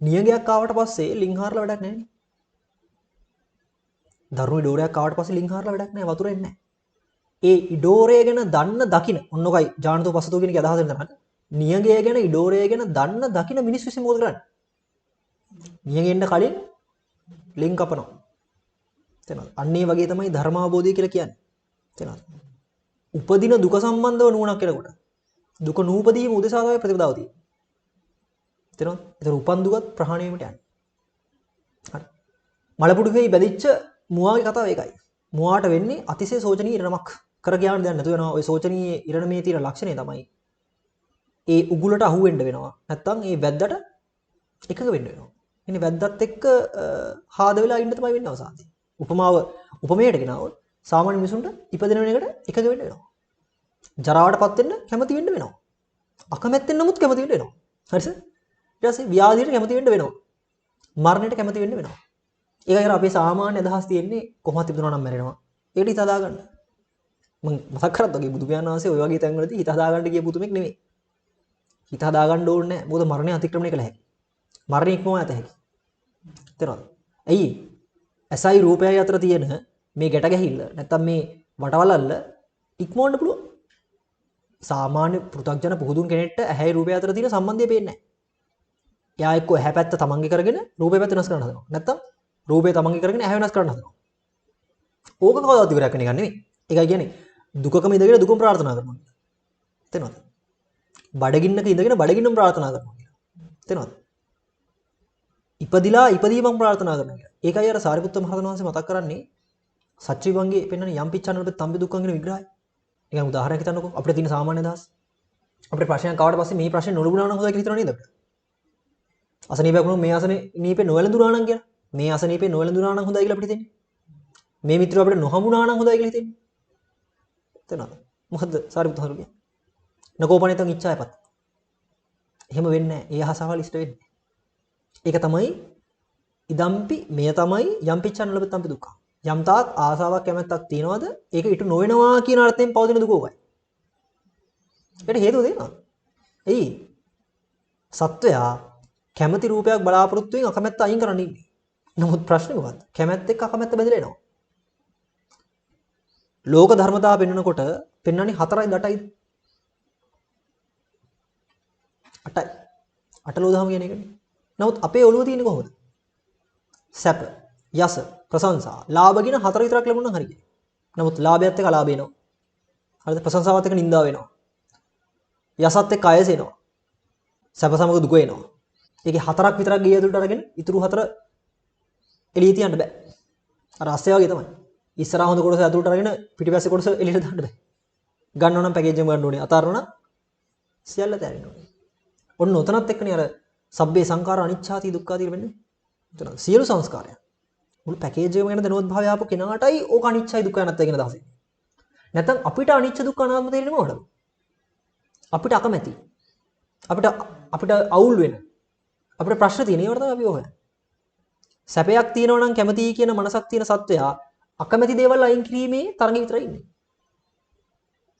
නියඟයක් ආවට පස්සේ ලිං හාරලා වැඩක් නැහැ නේ. දරුණු ඉඩෝරයක් ආවට පස්සේ ලිං හාරලා වැඩක් නැහැ, වතුර එන්නේ නැහැ. ඒ ඉඩෝරය ගැන දන්න දකින ඔන්න ඔකයි ජානතෝ පසතෝ කියන එකේ අදහස වෙන තමයි. නියඟය ගැන ඉඩෝරය ගැන දන්න දකින මිනිස්සු විසින් මොකද කරන්නේ? නියඟෙන්න කලින් ලිං කපනවා. තේරෙනවද? අන්න ඒ වගේ තමයි ධර්මාවබෝධය කියලා කියන්නේ. තේරෙනවද? උපදින දුක සම්බන්ධව නුවණක් එනකොට දුක නූපදීම උදෙසා තමයි ප්‍රතිපදාව තියෙන්නේ. තේරෙනවද? ඒතර උපන් දුකත් ප්‍රහාණය වීමට යන්නේ. හරි. මලපුඩුවේ බැඳිච්ච මුවාගේ කතාව ඒකයි. මුවාට වෙන්නේ අතිශය සෝචනීය ඉරණමක්. කර ගියාන දෙයක් නැතු වෙනවා. ඔය සෝචනීය ඉරණමේ තියෙන ලක්ෂණය තමයි ඒ උගුලට අහු වෙන්න වෙනවා. නැත්තම් ඒ වැද්දට එකඟ වෙන්න වෙනවා. ඉතින් වැද්දත් එක්ක හාද වෙලා ඉන්න තමයි වෙන්නේ අවසානයේ. උපමාව උපමේයට ගෙනාවොත් සාමාන්‍ය මිනිසුන්ට ඉපදෙන වෙන එකට එකඟ වෙන්න වෙනවා. ජරාවටපත් වෙන්න කැමති වෙන්න වෙනවා. අකමැත්තෙන් නමුත් කැමති වෙන්න වෙනවා. හරිද? ඊට පස්සේ ව්‍යාධියට කැමති වෙන්න වෙනවා. මරණයට කැමති වෙන්න වෙනවා. ඒකයි අර අපේ සාමාන්‍ය අදහස් තියෙන්නේ කොහොමද ඉපදුනා නම් මැරෙනවා. ඒකට හිත හදාගන්න. මං මතක් කරත් වගේ බුදු පියාණන් වහන්සේ ඔය වගේ තැන්වලදී හිත හදාගන්න කියපු තුමෙක් නෙමෙයි. හිත හදාගන්න ඕනේ නැහැ. මොකද මරණය අතික්‍රමණය කළ හැකි. මරණය ඉක්මවා යත හැකි. තේරෙනවද? ඇයි? ඇසයි රූපයයි අතර තියෙන මේ ගැට ගැහිල්ල නැත්තම් මේ වටවලල්ල ඉක්මවන්න පුළුවන්. සාමාන්‍ය පෘථග්ජන පුහුදුන් කෙනෙක්ට ඇහැයි රූපය අතර තියෙන සම්බන්ධය පේන්නේ නැහැ. එයා එක්ක ඇහැ පැත්ත තමන්ගේ කරගෙන රූපය පැත්ත වෙනස් කරන්න හදනවා. නැත්තම් රූපය තමන්ගේ කරගෙන ඇහැ වෙනස් කරන්න හදනවා. ඕක කවදාවත් ඉවරයක් වෙන එකක් නෙමෙයි. ඒකයි කියන්නේ දුකකම ඉඳගෙන දුකම ප්‍රාර්ථනා කරනවා කියලා. තේරෙනවද? බඩගින්නක ඉඳගෙන බඩගින්නම ප්‍රාර්ථනා කරනවා කියලා. තේරෙනවද? ඉපදිලා ඉපදීමක් ප්‍රාර්ථනා කරනවා කියලා. ඒකයි අර සාරිපුත්ත මහරහතන් වහන්සේ මතක් කරන්නේ සච්ච විභංගේ පෙන්වන යම් පිච්ඡන්නට තම්බි දුක්ඛං කියන විග්‍රහය. ඒ කියන්නේ උදාහරණයක් හිතන්නකෝ අපිට තියෙන සාමාන්‍ය අදහස්. අපිට ප්‍රශ්නයක් ආවට පස්සේ මේ ප්‍රශ්නේ නොලැබුණා නම් හොඳයි කියලා හිතනවා නේද අපිට? අසනීපයක් වුණොත් මේ අසනීපේ නොවැළඳුණා නම් කියලා. මේ අසනීපේ නොවැළඳුනා නම් හොඳයි කියලා අපිට හිතෙන්නේ. මේ මිත්‍රව අපිට නොහමුණා නම් හොඳයි කියලා හිතෙන්නේ. තේරෙනවද? මොකද්ද සාරිපුත්ත හඳුරු කියන්නේ? නකෝපනිතං ඉච්ඡායපත්. එහෙම වෙන්නේ නැහැ. ඒ ආසාවල් ඉෂ්ට වෙන්නේ. ඒක තමයි ඉදම්පි මෙය තමයි යම්පිච්ඡන් ලබතම්පි දුක්ඛ. යම් තාක් ආසාවක් කැමැත්තක් තියනවාද ඒක ඉටු නොවෙනවා කියන අර්ථයෙන් පවතින දුක ඕකයි. ඒකට හේතුව තේරෙනවද? එයි සත්වයා කැමැති රූපයක් බලාපොරොත්තු වෙන අකමැත්ත අයින් කරන්න ඉන්නේ. නමුත් ප්‍රශ්නේ මොකද්ද? කැමැත්ත එක්ක අකමැත්ත බැඳලා එනවා. ලෝක ධර්මතාව පෙන්වනකොට පෙන්වන්නේ 4යි 8යි 8යි. 8 ලෝ දහම කියන එකනේ. නමුත් අපේ ඔළුව තියෙන්නේ කොහොමද? සැප, යස, ප්‍රශංසා, ලාභ කියන හතර විතරක් ලැබුණා නම් හරි කියලා. නමුත් ලාභයත් එක්ක අලාභ එනවා. හරිද? ප්‍රශංසාවත් එක්ක නිന്ദාව එනවා. යසත් එක්ක අයස එනවා. සැප සමග දුක එනවා. ඒකේ හතරක් විතරක් ගිය ඇතුළට අරගෙන ඉතුරු හතර එළිය තියන්න බෑ. අර අස්සය වගේ තමයි. ඉස්සරහා හොඳ කොටස ඇතුළට අරගෙන පිටිපස්සේ කොටස එළියට දාන්න බෑ. ගන්න ඕන නම් පැකේජ් එකම ගන්න ඕනේ. අතාරන නම් සියල්ල තැරෙන්න ඕනේ. ඔන්න ඔතනත් එක්කනේ අර සබ්බේ සංඛාර අනිච්ඡාති දුක්ඛාති වෙන්නේ. එතන සියලු සංස්කාරයන් මුළු පැකේජ් එකම ගැන දැනුවත් භාවය ආපු කෙනාටයි ඕක අනිච්චයි දුක්ඛ අනාත්තයි කියන අදහස එන්නේ. නැත්නම් අපිට අනිච්ච දුක්ඛ අනාත්ම තේරෙන්නේ මොකටද? අපිට අකමැති. අපිට අපිට අවුල් වෙන. අපිට ප්‍රශ්න තියෙන ඒවට තමයි අපි හොයන්නේ. සැපයක් තියෙනවා නම් කැමතියි කියන මනසක් තියෙන සත්වයා අකමැති දේවල් අයින් කිරීමේ තරඟ විතරයි ඉන්නේ.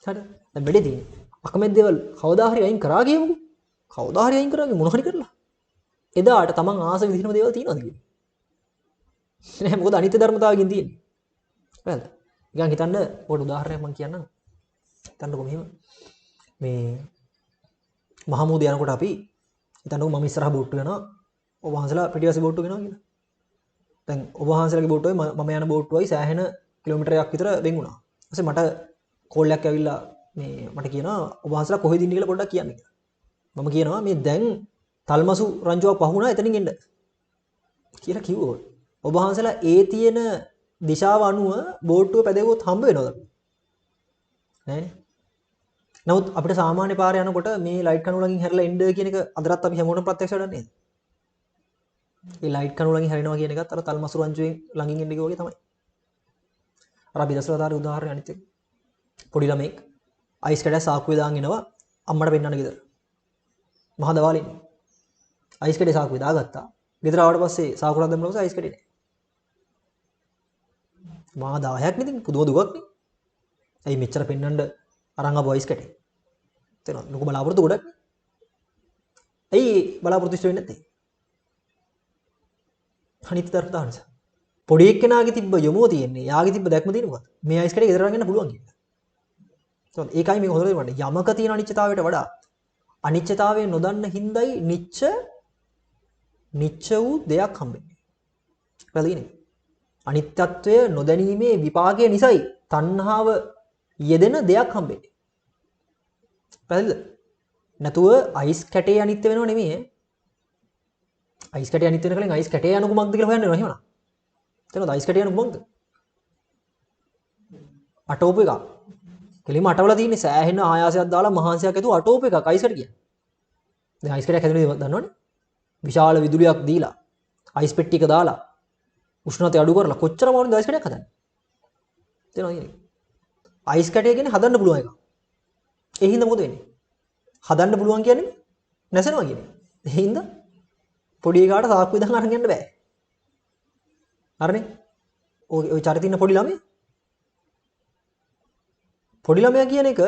හරිද? දැන් වැඩේ තියෙන්නේ. අකමැති දේවල් කවදා හරි අයින් කරා කියමුකෝ. කවදා හරි අයින් කරා මොන හරි කරලා. එදාට තමන් ආස විදිහටම දේවල් තියෙනවද කියන්නේ? නෑ, මොකද අනිත්‍ය ධර්මතාවකින් තියෙන්නේ. හරිද? නිකන් හිතන්න පොඩි උදාහරණයක් මම කියන්නම්. හිතන්නකෝ මෙහෙම. මේ මහමූද යනකොට අපි හිතන්නකෝ මම ඉස්සරහ බෝට්ටු යනවා. ඔබ වහන්සේලා පිටිපස්සේ බෝට්ටු ගෙනවා කියලා. දැන් ඔබ වහන්සේලාගේ බෝට්ටුවයි මම යන බෝට්ටුවයි සෑහෙන කිලෝමීටරයක් විතර වෙන් වුණා. ඊපස්සේ මට කෝල් එකක් ඇවිල්ලා මේ මට කියනවා ඔබ වහන්සේලා කොහෙද ඉන්නේ කියලා පොඩ්ඩක් කියන්න කියලා. මම කියනවා මේ දැන් තල්මසු රංචුවක් පහ වුණා එතනින් එන්න කියලා කිව්වොත් ඔබ වහන්සේලා ඒ තියෙන දිශාව අනුව බෝට්ටුව පැදෙව්වොත් හම්බ වෙනවද අපි? නෑනේ. නමුත් අපිට සාමාන්‍ය පාරේ යනකොට මේ ලයිට් කණුව ළඟින් හැරලා එන්න කියන එක අදටත් අපි හැමෝටම ප්‍රත්‍යක්ෂ වැඩක් නේද? ඒ ලයිට් කණුව ළඟින් හැරෙනවා කියන එකත් අර තල්මසු රංචුවෙන් ළඟින් එන්න කිව්වා වගේ තමයි. අර අපි දසවතාරේ උදාහරණය අනිත් එක. පොඩි ළමෙක් අයිස් කැටයක් සාක්කුවේ දාන් එනවා අම්මට පෙන්නන්න ගෙදර. මහ දවාලේ ඉන්නේ. අයිස් කැටේ සාක්කුවේ දාගත්තා. ගෙදර ආවට පස්සේ සාක්කුවට දැම්මම පස්සේ අයිස් කැටේ නෑ. මහා 10ක් නේ ඉතින් පුදුම දුකක් නේ. ඇයි මෙච්චර පෙන්නන්න අරන් ආපු අයිස් කැටේ? තේරෙනවද? ලොකු බලාපොරොත්තු ගොඩක් නේ. ඇයි බලාපොරොත්තු ඉෂ්ට වෙන්නේ නැත්තේ? අනිත්‍ය ධර්මතාව නිසා. පොඩි එක්කෙනාගේ තිබ්බ යොමුව තියෙන්නේ, යාගේ තිබ්බ දැක්ම තියෙන්නේ මොකද්ද? මේ අයිස් කැටේ ගෙදර අරන් යන්න පුළුවන් කියලා. තේරෙනවද? ඒකයි මේක හොඳට තේරුම් ගන්න. යමක තියෙන අනිත්‍යතාවයට වඩා අනිත්‍යතාවය නොදන්න හින්දායි නිච්ච නිච්ච වූ දෙයක් හම්බෙන්නේ. පැහැදිලි නේද? අනිත්‍යත්වය නොදැනීමේ විපාකය නිසායි තණ්හාව යෙදෙන දෙයක් හම්බෙන්නේ. පැහැදිලිද? නැතුව අයිස් කැටේ අනිත්‍ය වෙනව නෙමෙයි ඈ. අයිස් කැටේ අනිත්‍ය වෙන කලින් අයිස් කැටේ යන කුමක්ද කියලා හොයන්න වෙනවා එහෙමනම්. තේරෙනවද? අයිස් කැටේ යන කුමක්ද? අටෝපු එකක්. කෙලින්ම අටවලා තියෙන්නේ සෑහෙන ආයාසයක් දාලා මහන්සියක් ඇතුව අටෝපු එකක් අයිස් කැට කියන්නේ. දැන් අයිස් කැටයක් හැදෙන දේ දන්නවනේ. විශාල විදුලියක් දීලා අයිස් පෙට්ටි එක දාලා උෂ්ණත්වය අඩු කරලා කොච්චර අමාරුද අයිස් කැටයක් හදන්න. තේරෙනවද කියන්නේ? අයිස් කැටය කියන්නේ හදන්න පුළුවන් එකක්. ඒ හින්දා මොකද වෙන්නේ? හදන්න පුළුවන් කියන්නේ නැසෙනවා කියන්නේ. ඒ හින්දා පොඩි එකාට සාක්කුවේ දාන් අරන් යන්න බෑ. හරිනේ? ඔය චරිත ඉන්න පොඩි ළමයා. පොඩි ළමයා කියන එක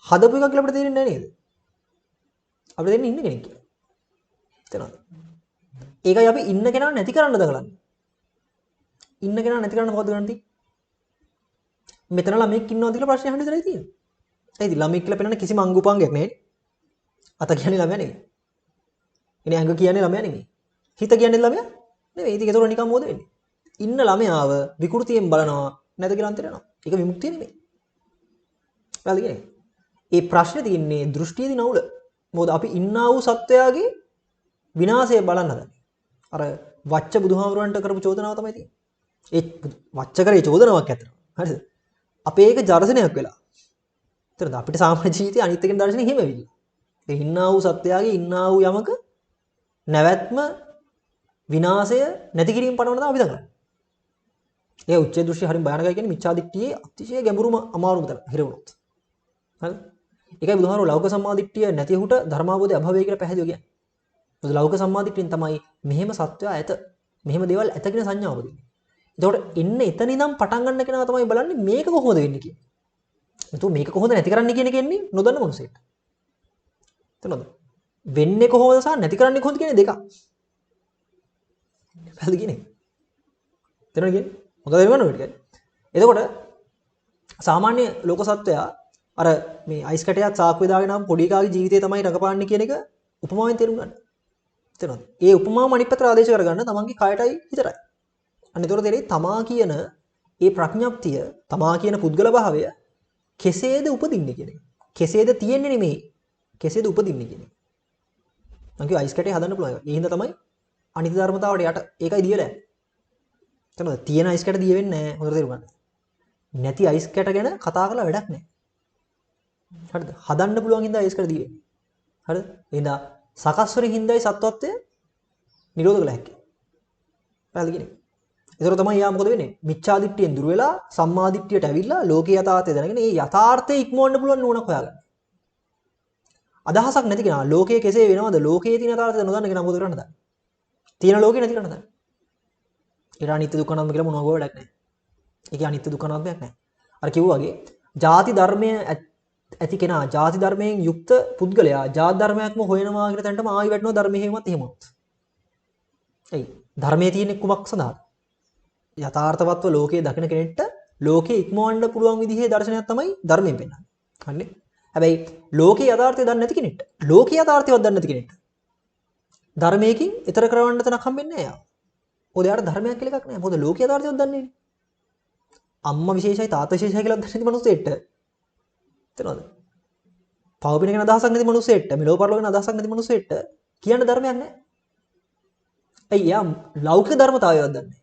හදපු එකක් කියලා අපිට තේරෙන්නේ නැහැ නේද? අපිට තේරෙන්නේ ඉන්න කෙනෙක් කියලා. තේරෙනවද? ඒකයි අපි ඉන්න කෙනා නැති කරන්න දඟලන්නේ. ඉන්න කෙනා නැති කරන්න මොකද කරන්න තියෙන්නේ? මෙතන ළමෙක් ඉන්නවද කියලා ප්‍රශ්න අහන්න විතරයි තියෙන්නේ. ඒ ඉතින් ළමෙක් කියලා පෙන්නන කිසිම අංග උපාංගයක් නැහැ නේ. අත කියන්නේ ළමයා නෙමෙයි. ඉතින් ඇඟ කියන්නේ ළමයා නෙමෙයි. හිත කියන්නේ ළමයා නෙමෙයි. ඉතින් ඒතකොට නිකන් මොකද වෙන්නේ? ඉන්න ළමයාව විකෘතියෙන් බලනවා නැද කියලා අන්තරේ යනවා. ඒක විමුක්තිය නෙමෙයි. වැරදි කියන්නේ. ඒ ප්‍රශ්නේ තියෙන්නේ දෘෂ්ටියේදී නවුල. මොකද අපි ඉන්නා වූ සත්වයාගේ විනාශය බලන්න හදන්නේ. අර වච්ච බුදුහාමුදුරන්ට කරපු චෝදනාව තමයි තියෙන්නේ. ඒ වච්ච කරේ චෝදනාවක් ඇත්තටම. හරිද? අපේ ඒක දර්ශනයක් වෙලා. තේරෙනවද? අපිට සාමාන්‍ය ජීවිතේ අනිත් එකෙන් දර්ශනය එහෙම වෙවිලා. ඒ ඉන්නා වූ සත්වයාගේ ඉන්නා වූ යමක නැවැත්ම විනාශය නැති කිරීම පනවන තමයි අපි දඟලන්නේ. ඒ උච්ඡේද දෘෂ්ටි හරිම භයානකයි කියන්නේ මිච්ඡා දිට්ඨියේ අතිශය ගැඹුරුම අමාරුම තැන හිර වුණොත්. හරිද? ඒකයි බුදුහාමුදුරුවෝ ලෞකික සම්මාදිට්ඨිය නැතිහුට ධර්මාවබෝධය අභවය කියලා පැහැදිලිව කියන්නේ. මොකද ලෞකික සම්මාදිට්ඨියෙන් තමයි මෙහෙම සත්වයා ඇත, මෙහෙම දේවල් ඇත කියන සංඥාව උපදින්නේ. එතකොට එන්න එතන ඉඳන් පටන් ගන්න කෙනා තමයි බලන්නේ මේක කොහොමද වෙන්නේ කියලා. එතකොට මේක කොහොමද නැති කරන්නේ කියන එක එන්නේ නොදන්න මනුස්සයෙක්ට. තේරෙනවද? වෙන්නේ කොහොමද සහ නැති කරන්නේ කොහොමද කියන දෙකක්. පැහැදිලි කියන්නේ. තේරෙනවද කියන්නේ? හොඳ තේරුම් ගන්න ඕනේ ටිකයි. එතකොට සාමාන්‍ය ලෝක සත්වයා අර මේ අයිස් කැටයත් සාක්කුවේ දාගෙන ආපු පොඩි කාගේ ජීවිතේ තමයි රඟපාන්නේ කියන එක උපමාවෙන් තේරුම් ගන්න. තේරෙනවද? ඒ උපමාවම අනිත් පැත්තට ආදේශ කරගන්න තමන්ගේ කයටයි හිතටයි. අන්න ඒතකොට තේරෙයි තමා කියන ඒ ප්‍රඥප්තිය, තමා කියන පුද්ගල භාවය කෙසේද උපදින්නේ කියන එක. කෙසේද තියෙන්නේ නෙමෙයි. කෙසේද උපදින්නේ කියන එක. මං කිව්වා අයිස් කැටේ හදන්න පුළුවන් එක. ඒ හින්දා තමයි අනිත්‍ය ධර්මතාවට යට ඒකයි දියලා යන්නේ. තේරෙනවද? තියෙන අයිස් කැට දිය වෙන්නේ නැහැ. හොඳට තේරුම් ගන්න. නැති අයිස් කැට ගැන කතා කරලා වැඩක් නැහැ. හරිද? හදන්න පුළුවන් හින්දා අයිස් කැට දිය වෙන්නේ. හරිද? ඒ හින්දා සකස් වෙන හින්දායි සත්වත්වය නිරෝධ කළ හැකියි. පැහැදිලි කියන්නේ. ඒතර තමයි යා මොකද වෙන්නේ? මිච්ඡා දිට්ඨියෙන් දුර වෙලා සම්මා දිට්ඨියට ඇවිල්ලා ලෝකේ යථාර්ථය දැනගෙන ඒ යථාර්ථය ඉක්මවන්න පුළුවන් නුවණක් හොයාගන්න. අදහසක් නැති කෙනා ලෝකයේ කෙසේ වෙනවද? ලෝකයේ තියෙන යථාර්ථය නොදන්න කෙනා මොකද කරන්නද? තියෙන ලෝකේ නැති කරන්න දන්නේ. ඒට අනිත්‍ය දුක්ඛ අනාත්ම කියලා මොනවා වැඩක් නැහැ. ඒකේ අනිත්‍ය දුක්ඛ අනාත්මයක් නැහැ. අර කිව්වා වගේ ජාති ධර්මය ඇති කෙනා ජාති ධර්මයෙන් යුක්ත පුද්ගලයා ජාති ධර්මයක්ම හොයනවා කියන තැනටම ආයි වැටෙනවා ධර්මයේ හේමත් එහෙම වුණොත්. ඇයි? ධර්මයේ තියෙන කුමක් සඳහාද? යථාර්ථවත්ව ලෝකයේ දකින කෙනෙක්ට ලෝකේ ඉක්මවන්න පුළුවන් විදිහේ දර්ශනයක් තමයි ධර්මයෙන් පෙන්වන්නේ. හරිනේ? හැබැයි ලෝකේ යථාර්ථය දන්නේ නැති කෙනෙක්ට, ලෝකේ යථාර්ථයවත් දන්නේ නැති කෙනෙක්ට ධර්මයකින් ඊතර කරවන්න තැනක් හම්බෙන්නේ නැහැ යා. මොකද එයාට ධර්මයක් කියලා එකක් නැහැ. මොකද ලෝකේ යථාර්ථයවත් දන්නේ නැහැ. අම්මා විශේෂයි තාත්තා විශේෂයි කියලා දන්නේ නැති මිනිස්සෙක්ට. තේරෙනවද? පව පින ගැන අදහසක් නැති මිනිස්සෙක්ට, මෙලොව පරලොව ගැන අදහසක් නැති මිනිස්සෙක්ට කියන්න ධර්මයක් නැහැ. ඇයි එයා ලෞකික ධර්මතාවයවත් දන්නේ නැහැ.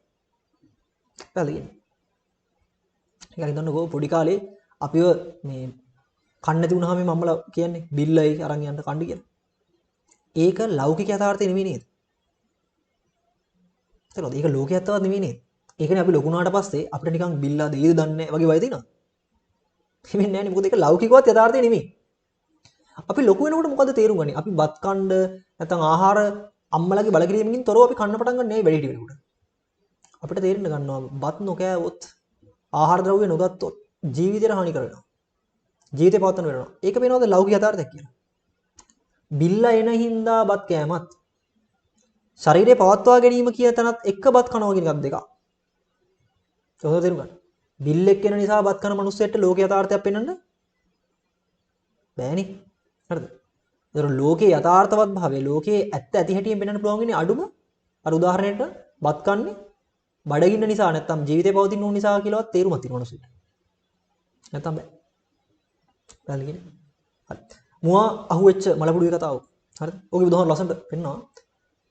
පැහැදිලි කියන්නේ. ඒක හිතන්නකෝ පොඩි කාලේ අපිව මේ කන්න නැති වුණාම මේ මම්මලා කියන්නේ බිල්ලයි අරන් යන්න කන්න කියලා. ඒක ලෞකික යථාර්ථය නෙමෙයි නේද? තේරෙනවද? ඒක ලෝකයේ ඇත්තවත් නෙමෙයි නේද? ඒකනේ අපි ලොකු වුණාට පස්සේ අපිට නිකන් බිල්ලා දෙයිද දන්නේ නැහැ වගේ වය තියෙනවද? එහෙම නෑනේ. මොකද ඒක ලෞකිකවත් යථාර්ථය නෙමෙයි. අපි ලොකු වෙනකොට මොකද තේරුම් ගන්නේ? අපි බත් කණ්ඩ නැත්නම් ආහාර අම්මලාගේ බල කිරීමකින් තොරව අපි කන්න පටන් ගන්න නේ වැඩි හිටි වෙනකොට. අපිට තේරෙන්න ගන්නවා බත් නොකෑවොත් ආහාර ද්‍රව්‍ය නොගත්තොත් ජීවිතේට හානි කරනවා. ජීවිතේ පවත්වන්න වෙනවා. ඒක පේනවද ලෞකික යථාර්ථයක් කියලා? බිල්ලා එන හින්දා බත් කෑමත් ශරීරය පවත්වා ගැනීම කියන තැනත් එක බත් කනවා කියන එකක් දෙකක්. ඒක හොඳට තේරුම් ගන්න. බිල්ලෙක් එන නිසා බත් කන මිනිස්සෙක්ට ලෝක යථාර්ථයක් පෙන්වන්න බෑනේ. හරිද? ඒතර ලෝකේ යථාර්ථවත් භාවය ලෝකේ ඇත්ත ඇති හැටියෙන් පෙන්වන්න පුළුවන් වෙන්නේ අඩුම අර උදාහරණයට බත් කන්නේ බඩගින්න නිසා නැත්තම් ජීවිතේ පවතින ඕන නිසා කියලාවත් තේරුමක් තියෙන මිනිස්සුන්ට. නැත්තම් බෑ. පැහැදිලි කියන්නේ? හරි. මුවා අහුවෙච්ච මලපුඩුවේ කතාව. හරිද? ඕකේ බුදුහාම ලස්සනට පෙන්නවා.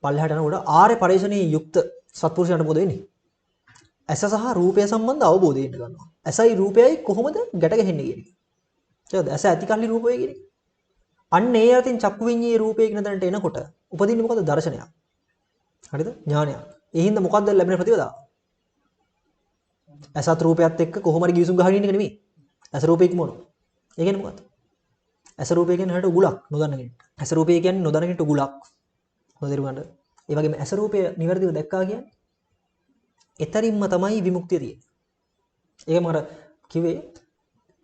පල්ලෙහාට යනකොට ආර්ය පරිශ්‍රණයේ යුක්ත සත්පුරුෂයන්ට මොකද වෙන්නේ? ඇස සහ රූපය සම්බන්ධ අවබෝධය එන්න ගන්නවා. ඇසයි රූපයයි කොහොමද ගැට ගැහෙන්නේ කියන එක. තේරෙනවද? ඇස ඇති කල්ලි රූපය කියන එක. අන්න ඒ අතින් චක්කු විඤ්ඤේ රූපය කියන තැනට එනකොට උපදින්නේ මොකද? දර්ශනයක්. හරිද? ඥානයක්. ඒ හින්දා මොකද්ද ලැබෙන ප්‍රතිපදාව? ඇසත් රූපයත් එක්ක කොහොම හරි ගිවිසුම් ගහගෙන ඉන්න එක නෙමෙයි. ඇස රූපය ඉක්මවනවා. ඒ කියන්නේ මොකද්ද? ඇස රූපය කියන්නේ හරියට උගුලක් නොදන්න කෙනෙක්ට. ඇස රූපය කියන්නේ නොදන්න කෙනෙක්ට උගුලක්. හොඳ තේරුම් ගන්න. ඒ වගේම ඇස රූපය නිවැරදිව දැක්කා කියන්නේ එතරින්ම තමයි විමුක්තිය තියෙන්නේ. ඒක මම අර කිව්වේ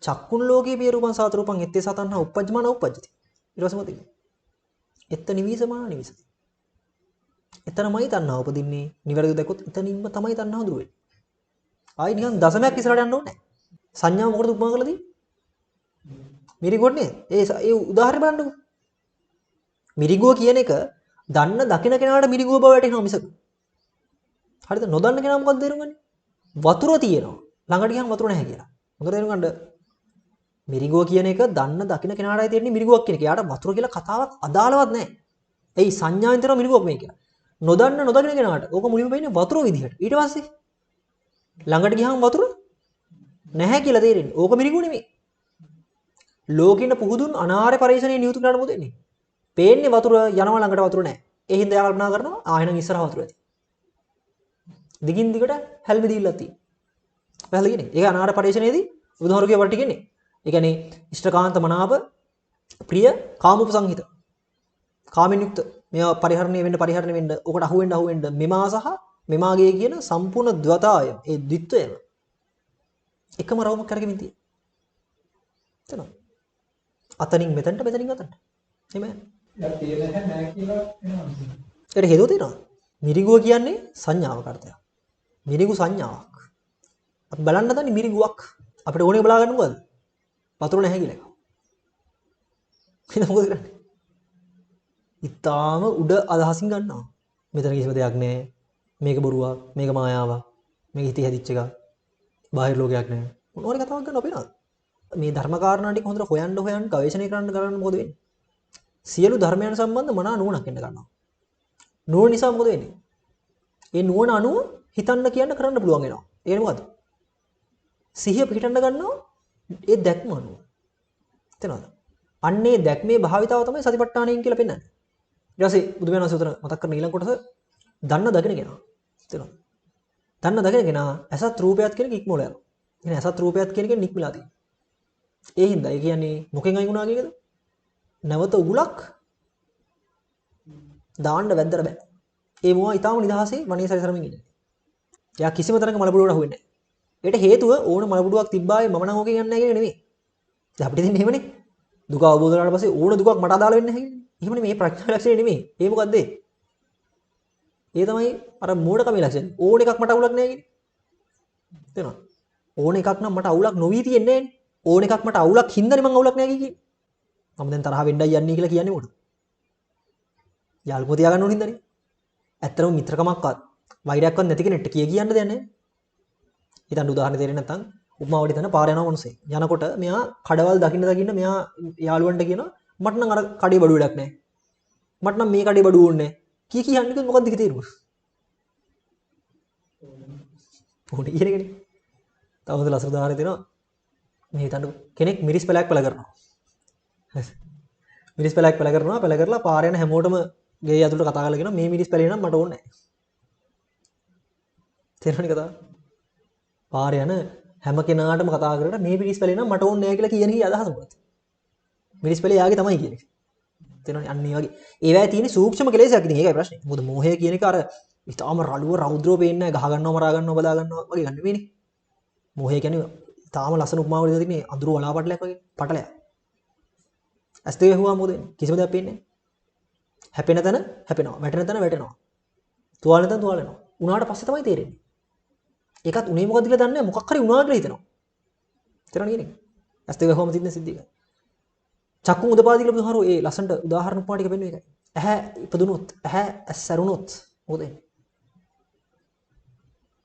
චක්කුන් ලෝකේ පිය රූපං සාත රූපං එත්තේ සතන්හා උප්පජ්ජමාන උප්පජ්ජති. ඊට පස්සේ මොකද කියන්නේ? එත්ත නිවිසමාන නිවිසති. එතනමයි තණ්හාව උපදින්නේ. නිවැරදිව දැක්කොත් එතනින්ම තමයි තණ්හාව දුර වෙන්නේ. ආයි නිකන් දශමයක් ඉස්සරහට යන්න ඕනේ නැහැ. සංඥාව මොකටද උපමා කරලා තියෙන්නේ? මිරිඟුවට නේද? ඒ ඒ උදාහරණය බලන්නකෝ. මිරිඟුව කියන එක දන්න දකින කෙනාට මිරිඟුව බව වැටහෙනවා මිසක. හරිද? නොදන්න කෙනා මොකද්ද තේරුම් ගන්නේ? වතුර තියෙනවා. ළඟට ගියාම වතුර නැහැ කියලා. හොඳට තේරුම් ගන්න. මිරිඟුව කියන එක දන්න දකින කෙනාටයි තේරෙන්නේ මිරිඟුවක් කියන එක. එයාට වතුර කියලා කතාවක් අදාළවත් නැහැ. එයි සංඥාවෙන් තේරෙනවා මිරිඟුවක් මේ කියලා. නොදන්න නොදකින කෙනාට ඕක මුලින්ම පේන්නේ වතුර විදිහට. ඊට පස්සේ ළඟට ගියාම වතුර නැහැ කියලා තේරෙන්නේ. ඕක මිරිඟුව නෙමෙයි. ලෝකෙින පුහුදුන් අනාර්ය පරිශ්‍රණයේ නියුතු කෙනාට මොකද වෙන්නේ? පේන්නේ වතුර යනවා ළඟට වතුර නැහැ. ඒ හින්දා එයා කල්පනා කරනවා ආ එහෙනම් ඉස්සරහ වතුර ඇති. දිගින් දිගට හැල්මි දීලා තියෙන්නේ. පැහැදිලි කියන්නේ. ඒක අනාර පරිශ්‍රණයේදී බුදුහාමුදුරුවෝ කියව වට කියන්නේ. ඒ කියන්නේ ඉෂ්ඨකාන්ත මනාප ප්‍රිය කාමෝපසංහිත. කාමෙන් යුක්ත මේවා පරිහරණය වෙන්න පරිහරණය වෙන්න ඔකට අහු වෙන්න අහු වෙන්න මෙමා සහ මෙමාගේ කියන සම්පූර්ණ ද්වතාවය ඒ ද්විත්වයම එකම රවුමක් කරගෙමින් තියෙනවා. තේරෙනවද? අතනින් මෙතනට මෙතනින් අතනට. එහෙමයි. දැන් තියෙන එක නෑ කියලා එනවා. ඒකට හේතුව තියෙනවා. මිරිඟුව කියන්නේ සංඥාවක අර්ථයක්. මිරිඟු සංඥාවක්. අපි බලන්න දන්නේ මිරිඟුවක්. අපිට ඕනේ බලා ගන්න මොකද්ද? වතුර නැහැ කියලා එකක්. එහෙනම් මොකද කරන්නේ? ඉතාම උඩ අදහසින් ගන්නවා. මෙතන කිසිම දෙයක් නෑ. මේක බොරුවක්, මේක මායාවක්, මේක හිතේ හැදිච්ච එකක්. බාහිර ලෝකයක් නෑ. මොන හරි කතාවක් ගන්න අපේ නේද? මේ ධර්ම කාරණා ටික හොඳට හොයන්න හොයන්න ගවේෂණය කරන්න කරන්න මොකද වෙන්නේ? සියලු ධර්මයන් සම්බන්ධ මනා නුවණක් එන්න ගන්නවා. නුවණ නිසා මොකද වෙන්නේ? ඒ නුවණ අනුව හිතන්න කියන්න කරන්න පුළුවන් වෙනවා. ඒ මොකද්ද? සිහිය පිහිටන්න ගන්නවා ඒ දැක්ම අනුව. තේරෙනවද? අන්නේ දැක්මේ භාවිතාව තමයි සතිපට්ඨානයෙන් කියලා පෙන්වන්නේ. ඊට පස්සේ බුදුපියාණන් වහන්සේ උතන මතක් කරන ඊළඟ කොටස දන්න දකින කෙනා. තේරෙනවද? දන්න දකින කෙනා ඇසත් රූපයත් කියන එක ඉක්මවලා යනවා. ඒ කියන්නේ ඇසත් රූපයත් කියන එක නික්මලා තියෙනවා. ඒ හින්දා ඒ කියන්නේ මොකෙන් අයින් වුණා කියන එකද? නැවත උගුලක් දාන්න වැද්දට බෑ. ඒ මොවා ඊටාම නිදහසේ වනේ සැරිසරමින් ඉන්නේ. එයා කිසිම තරක මලබුඩුවට අහු වෙන්නේ නැහැ. ඒකට හේතුව ඕන මලබුඩුවක් තිබ්බාවේ මම නම් ඕකෙන් යන්නේ නැහැ කියන එක නෙමෙයි. දැන් අපිට දෙන්නේ එහෙමනේ. දුක අවබෝධ කරාට පස්සේ ඕන දුකක් මට අදාළ වෙන්නේ නැහැ කියන්නේ. එහෙම නෙමෙයි මේ ප්‍රඥා ලක්ෂණය නෙමෙයි. ඒ මොකද්ද ඒ? ඒ තමයි අර මෝඩකමේ ලක්ෂණය. ඕන එකක් මට අවුලක් නෑ කියන්නේ. තේරෙනවද? ඕන එකක් නම් මට අවුලක් නොවී තියෙන්නේ නෑනේ. ඕන එකක් මට අවුලක් හින්දානේ මං අවුලක් නෑ කියන්නේ. මම දැන් තරහ වෙන්නයි යන්නේ කියලා කියන්නේ මොකටද? යාළුකම තියාගන්න ඕන හින්දානේ. ඇත්තටම මිත්‍රකමක්වත් වෛරයක්වත් නැති කෙනෙක්ට කිය කියන්න දෙයක් නෑ. හිතන්න උදාහරණ තේරෙන්නේ නැත්නම් උපමාවට හිතන්න පාර යනවා මිනිස්සේ. යනකොට මෙයා කඩවල් දකින්න දකින්න මෙයා යාළුවන්ට කියනවා මට නම් අර කඩේ බඩු වැඩක් නෑ. මට නම් මේ කඩේ බඩු ඕනේ නෑ. කී කී යන්නේ කිව්වොත් මොකද්ද ඒකේ තේරුම? ඕනේ කියන එකනේ. තව හොඳ ලස්සන උදාහරණයක් දෙනවා. මේ හිතන්න කෙනෙක් මිරිස් පැලයක් පැල කරනවා. මිරිස් පැලයක් පැල කරනවා. පැල කරලා පාර යන හැමෝටම ගේ ඇතුළට කතා කරලා කියනවා මේ මිරිස් පැලේ නම් මට ඕනේ නෑ. තේරුණානේ කතාව? පාර යන හැම කෙනාටම කතා කරලා මේ මිරිස් පැලේ නම් මට ඕනේ නෑ කියලා කියන එකේ අදහස මොකද්ද? මිරිස් පැලේ යාගේ තමයි කියන එක. තේරෙනවනේ? අන්න ඒ වගේ. ඒවැය තියෙන සූක්ෂම කෙලෙසයක් ඉතින් ඒකයි ප්‍රශ්නේ. මොකද මෝහය කියන එක අර ඉතාම රළුව රෞද්‍රව පේන්නේ නෑ. ගහ ගන්නවා මරා ගන්නවා බදා ගන්නවා වගේ ගන්න නෙමෙයිනේ. මෝහය කියන්නේ තාම ලස්සන උපමාවක් දීලා තියෙන්නේ අඳුරු වලා පටලයක් වගේ පටලයක්. ඇස් දෙක වැහුවාම මොකද වෙන්නේ? කිසිම දෙයක් පේන්නේ නෑ. හැපෙන තැන හැපෙනවා, වැටෙන තැන වැටෙනවා. තුවාල තැන තුවාල වෙනවා. උනාට පස්සේ තමයි තේරෙන්නේ. ඒකත් උනේ මොකද්ද කියලා දන්නේ නැහැ. මොකක් හරි උනා කියලා හිතෙනවා. තේරෙනවද කියන්නේ? ඇස් දෙක වැහුවම තියෙන සිද්ධිය ඒකයි. චක්කුන් උදපාදි කියලා බුදුහාරෝ ඒ ලස්සනට උදාහරණ උපමා ටික පෙන්නුවේ ඒකයි. ඇහැ ඉපදුනොත්, ඇහැ ඇස් ඇරුණොත් මොකද වෙන්නේ?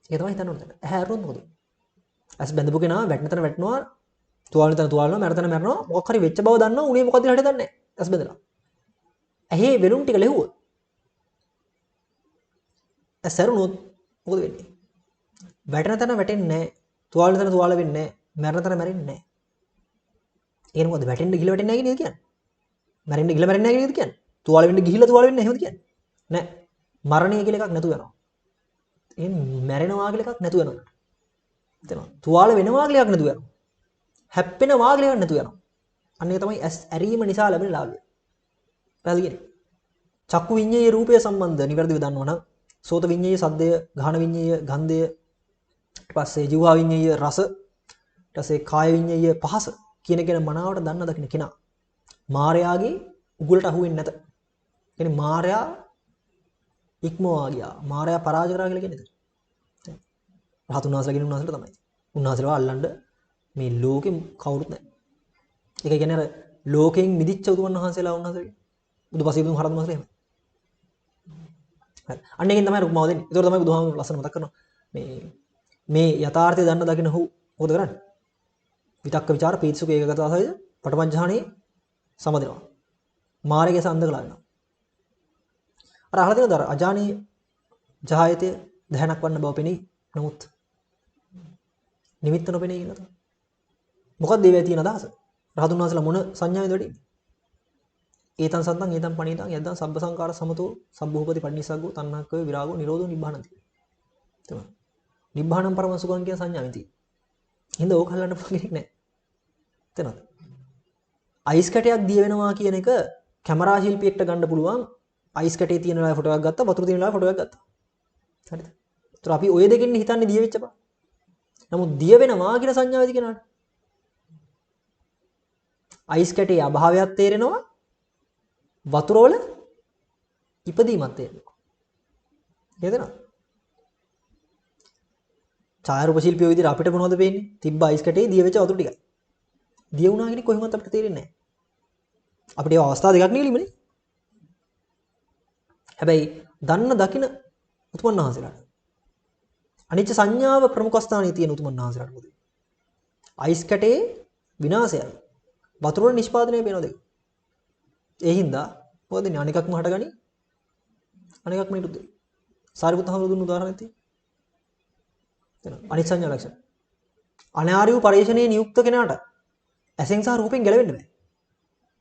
ඒක තමයි හිතන්න ඕනේ. ඇහැ ඇරුණොත් මොකද වෙන්නේ? ඇස් බැඳපු කෙනා වැටෙන තැන වැටෙනවා, තුවාල තැන තුවාල වෙනවා, මැරෙන තැන මැරෙනවා. මොකක් හරි වෙච්ච බව දන්නවා, උනේ මොකද්ද කියලා හරියට දන්නේ නැහැ. ඇස් බැඳලා. ඇහි වෙලුම් ටික ලැහුවොත් ඇස් ඇරුණොත් මොකද වෙන්නේ? වැටෙන තැන වැටෙන්නේ නැහැ, තුවාල තැන තුවාල වෙන්නේ නැහැ, මැරෙන තැන මැරෙන්නේ නැහැ. ඒ කියන්නේ මොකද වැටෙන්න ගිහලා වැටෙන්නේ නැහැ කියන එක කියන්නේ? මැරෙන්න ගිහලා මැරෙන්නේ නැහැ කියන එකද කියන්නේ? තුවාල වෙන්න ගිහිල්ලා තුවාල වෙන්නේ නැහැ එහෙමද කියන්නේ? නෑ. මරණය කියලා එකක් නැතුව යනවා. ඒ මැරෙනවා කියලා එකක් නැතුව යනවා. තේරෙනවද? තුවාල වෙනවා කියලා එකක් නැතුව යනවා. හැප්පෙනවා කියලා එකක් නැතුව යනවා. අන්න ඒක තමයි ඇස් ඇරීම නිසා ලැබෙන ලාභය. පැහැදිලි කියන්නේ? චක්කු විඤ්ඤාය රූපය සම්බන්ධ නිවැරදිව දන්නවනම් සෝත විඤ්ඤාය සද්දය, ගාහන විඤ්ඤාය ගන්ධය, ඊට පස්සේ ජීවහා විඤ්ඤාය රස, ඊට පස්සේ කාය විඤ්ඤාය පහස කියන එක ගැන මනාවට දන්න දකින්න කෙනා මායාගේ උගුලට අහු වෙන්නේ නැත. කියන්නේ මායා ඉක්මවා ගියා. මායා පරාජය කරා කියලා කියන්නේ එතන. රහතුන් වහන්සේලා කියන උන්වහන්සේලා තමයි. උන්වහන්සේලාව අල්ලන්න මේ ලෝකෙ කවුරුත් නැහැ. ඒක කියන්නේ අර ලෝකයෙන් මිදිච්ච උතුමන් වහන්සේලා උන්වහන්සේලා. බුදුපසේ බුදුන් හරහන් වහන්සේලා එහෙම. හරි. අන්න ඒකෙන් තමයි රුක්මාව දෙන්නේ. ඒතකොට තමයි බුදුහාමුදුරුවෝ ලස්සන මතක් කරනවා. මේ මේ යථාර්ථය දන්න දකින්න ඔහු මොකද කරන්නේ? විතක්ක ਵਿਚාර පීතිසුඛ ඒකගතව සහිත පටමඥානේ සමදිනවා. මාර්ගය සඳ කළා වෙනවා. අර අහලා තියෙනවද අර අජානීය ජායතය දැහනක් වන්න බව පෙනේ. නමුත් නිමිත්ත නොපෙනේ කියලා තමයි. මොකක්ද ඒවැය තියෙන අදහස? රහතුන් වහන්සේලා මොන සංඥාවේද වැඩින්නේ? ඒතං සන්තං ඒතං පණීතං යද්දං සබ්බ සංකාර සමතෝ සබ්බූපති පටිනිස්සග්ගෝ තණ්හක්කය විරාගෝ නිරෝධෝ නිබ්බානති. තේරුණාද? නිබ්බාණං පරම සුඛං කියන සංඥාවෙන් තියෙන්නේ. හින්දා ඕක හල්ලන්න පුළුවන් කෙනෙක් නෑ. තේරෙනවද? අයිස් කැටයක් දිය වෙනවා කියන එක කැමරා ශිල්පියෙක්ට ගන්න පුළුවන්. අයිස් කැටේ තියෙන වෙලාවේ ෆොටෝ එකක් ගත්තා, වතුර තියෙන වෙලාවේ ෆොටෝ එකක් ගත්තා. හරිද? ඒතර අපි ඔය දෙකෙන් හිතන්නේ දිය වෙච්ච බව. නමුත් දිය වෙනවා කියන සංඥාව ඇති කෙනාට අයිස් කැටේ අභාවයක් තේරෙනවා, වතුර වල ඉපදීමක් තේරෙනවා. තේරෙනවද? ඡායාරූප ශිල්පියෝ විදිහට අපිට මොනවද පේන්නේ? තිබ්බ අයිස් කැටේ දිය වෙච්ච වතුර ටිකයි. දිය වුණා කියන එක කොහෙන්වත් අපිට තේරෙන්නේ නැහැ. අපිට ඒ අවස්ථා දෙකක් නෙලිමනේ. හැබැයි දන්න දකින උතුමන් වහන්සේලාට අනිච්ච සංඥාව ප්‍රමුඛ ස්ථානයේ තියෙන උතුමන් වහන්සේලාට මොකද? අයිස් කැටේ විනාශයයි වතුර වල නිෂ්පාදනය වෙනවා දෙක. ඒ හින්දා මොකද වෙන්නේ? අනිකක්ම හටගනි අනිකක්ම නිරුද්ධ වෙයි. සාරිපුත්ත හාමුදුරුවෝ දුන්න උදාහරණයක් තියෙනවා. අනිච්ච සංඥා ලක්ෂණ. අනාර්ය වූ පරිශ්‍රණයේ නියුක්ත කෙනාට ඇසෙන් සහ රූපෙන් ගැලවෙන්න බෑ.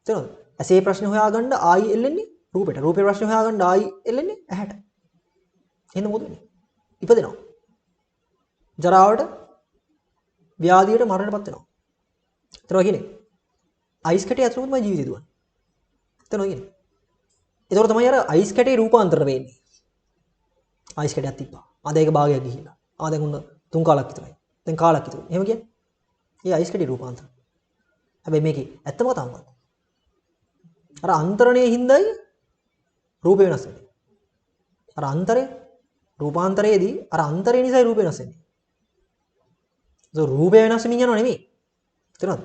තේරෙනවද? ඇසේ ප්‍රශ්න හොයාගන්න ආයි එල්ලෙන්නේ රූපෙට. රූපේ ප්‍රශ්න හොයාගන්න ආයි එල්ලෙන්නේ ඇහැට. එහෙනම් මොකද වෙන්නේ? ඉපදෙනවා. ජරාවට, ව්‍යාධියට, මරණයටපත් වෙනවා. තේරෙනවද කියන්නේ? අයිස් කැටේ ඇතුළත තමයි ජීවිතය දුවන්නේ. තේරෙනවද කියන්නේ? ඒතකොට තමයි අර අයිස් කැටේ රූපාන්තර වෙන්නේ. අයිස් කැටයක් තිබ්බා. ආ දැන් ඒක භාගයක් ගිහිල්ලා. ආ දැන් ඔන්න තුන් කාලක් විතරයි. දැන් කාලක් විතරයි. එහෙම කියන්නේ. ඒ අයිස් කැටේ රූපාන්තර. හැබැයි මේකේ ඇත්තම කතාව මොකක්ද? අර අන්තරණයේ හින්දායි රූපේ වෙනස් වෙන්නේ. අර අන්තරේ රූපාන්තරයේදී අර අන්තරේ නිසායි රූපේ වෙනස් වෙන්නේ. ඒක රූපේ වෙනස් වෙමින් යනව නෙමෙයි. තේරෙනවද?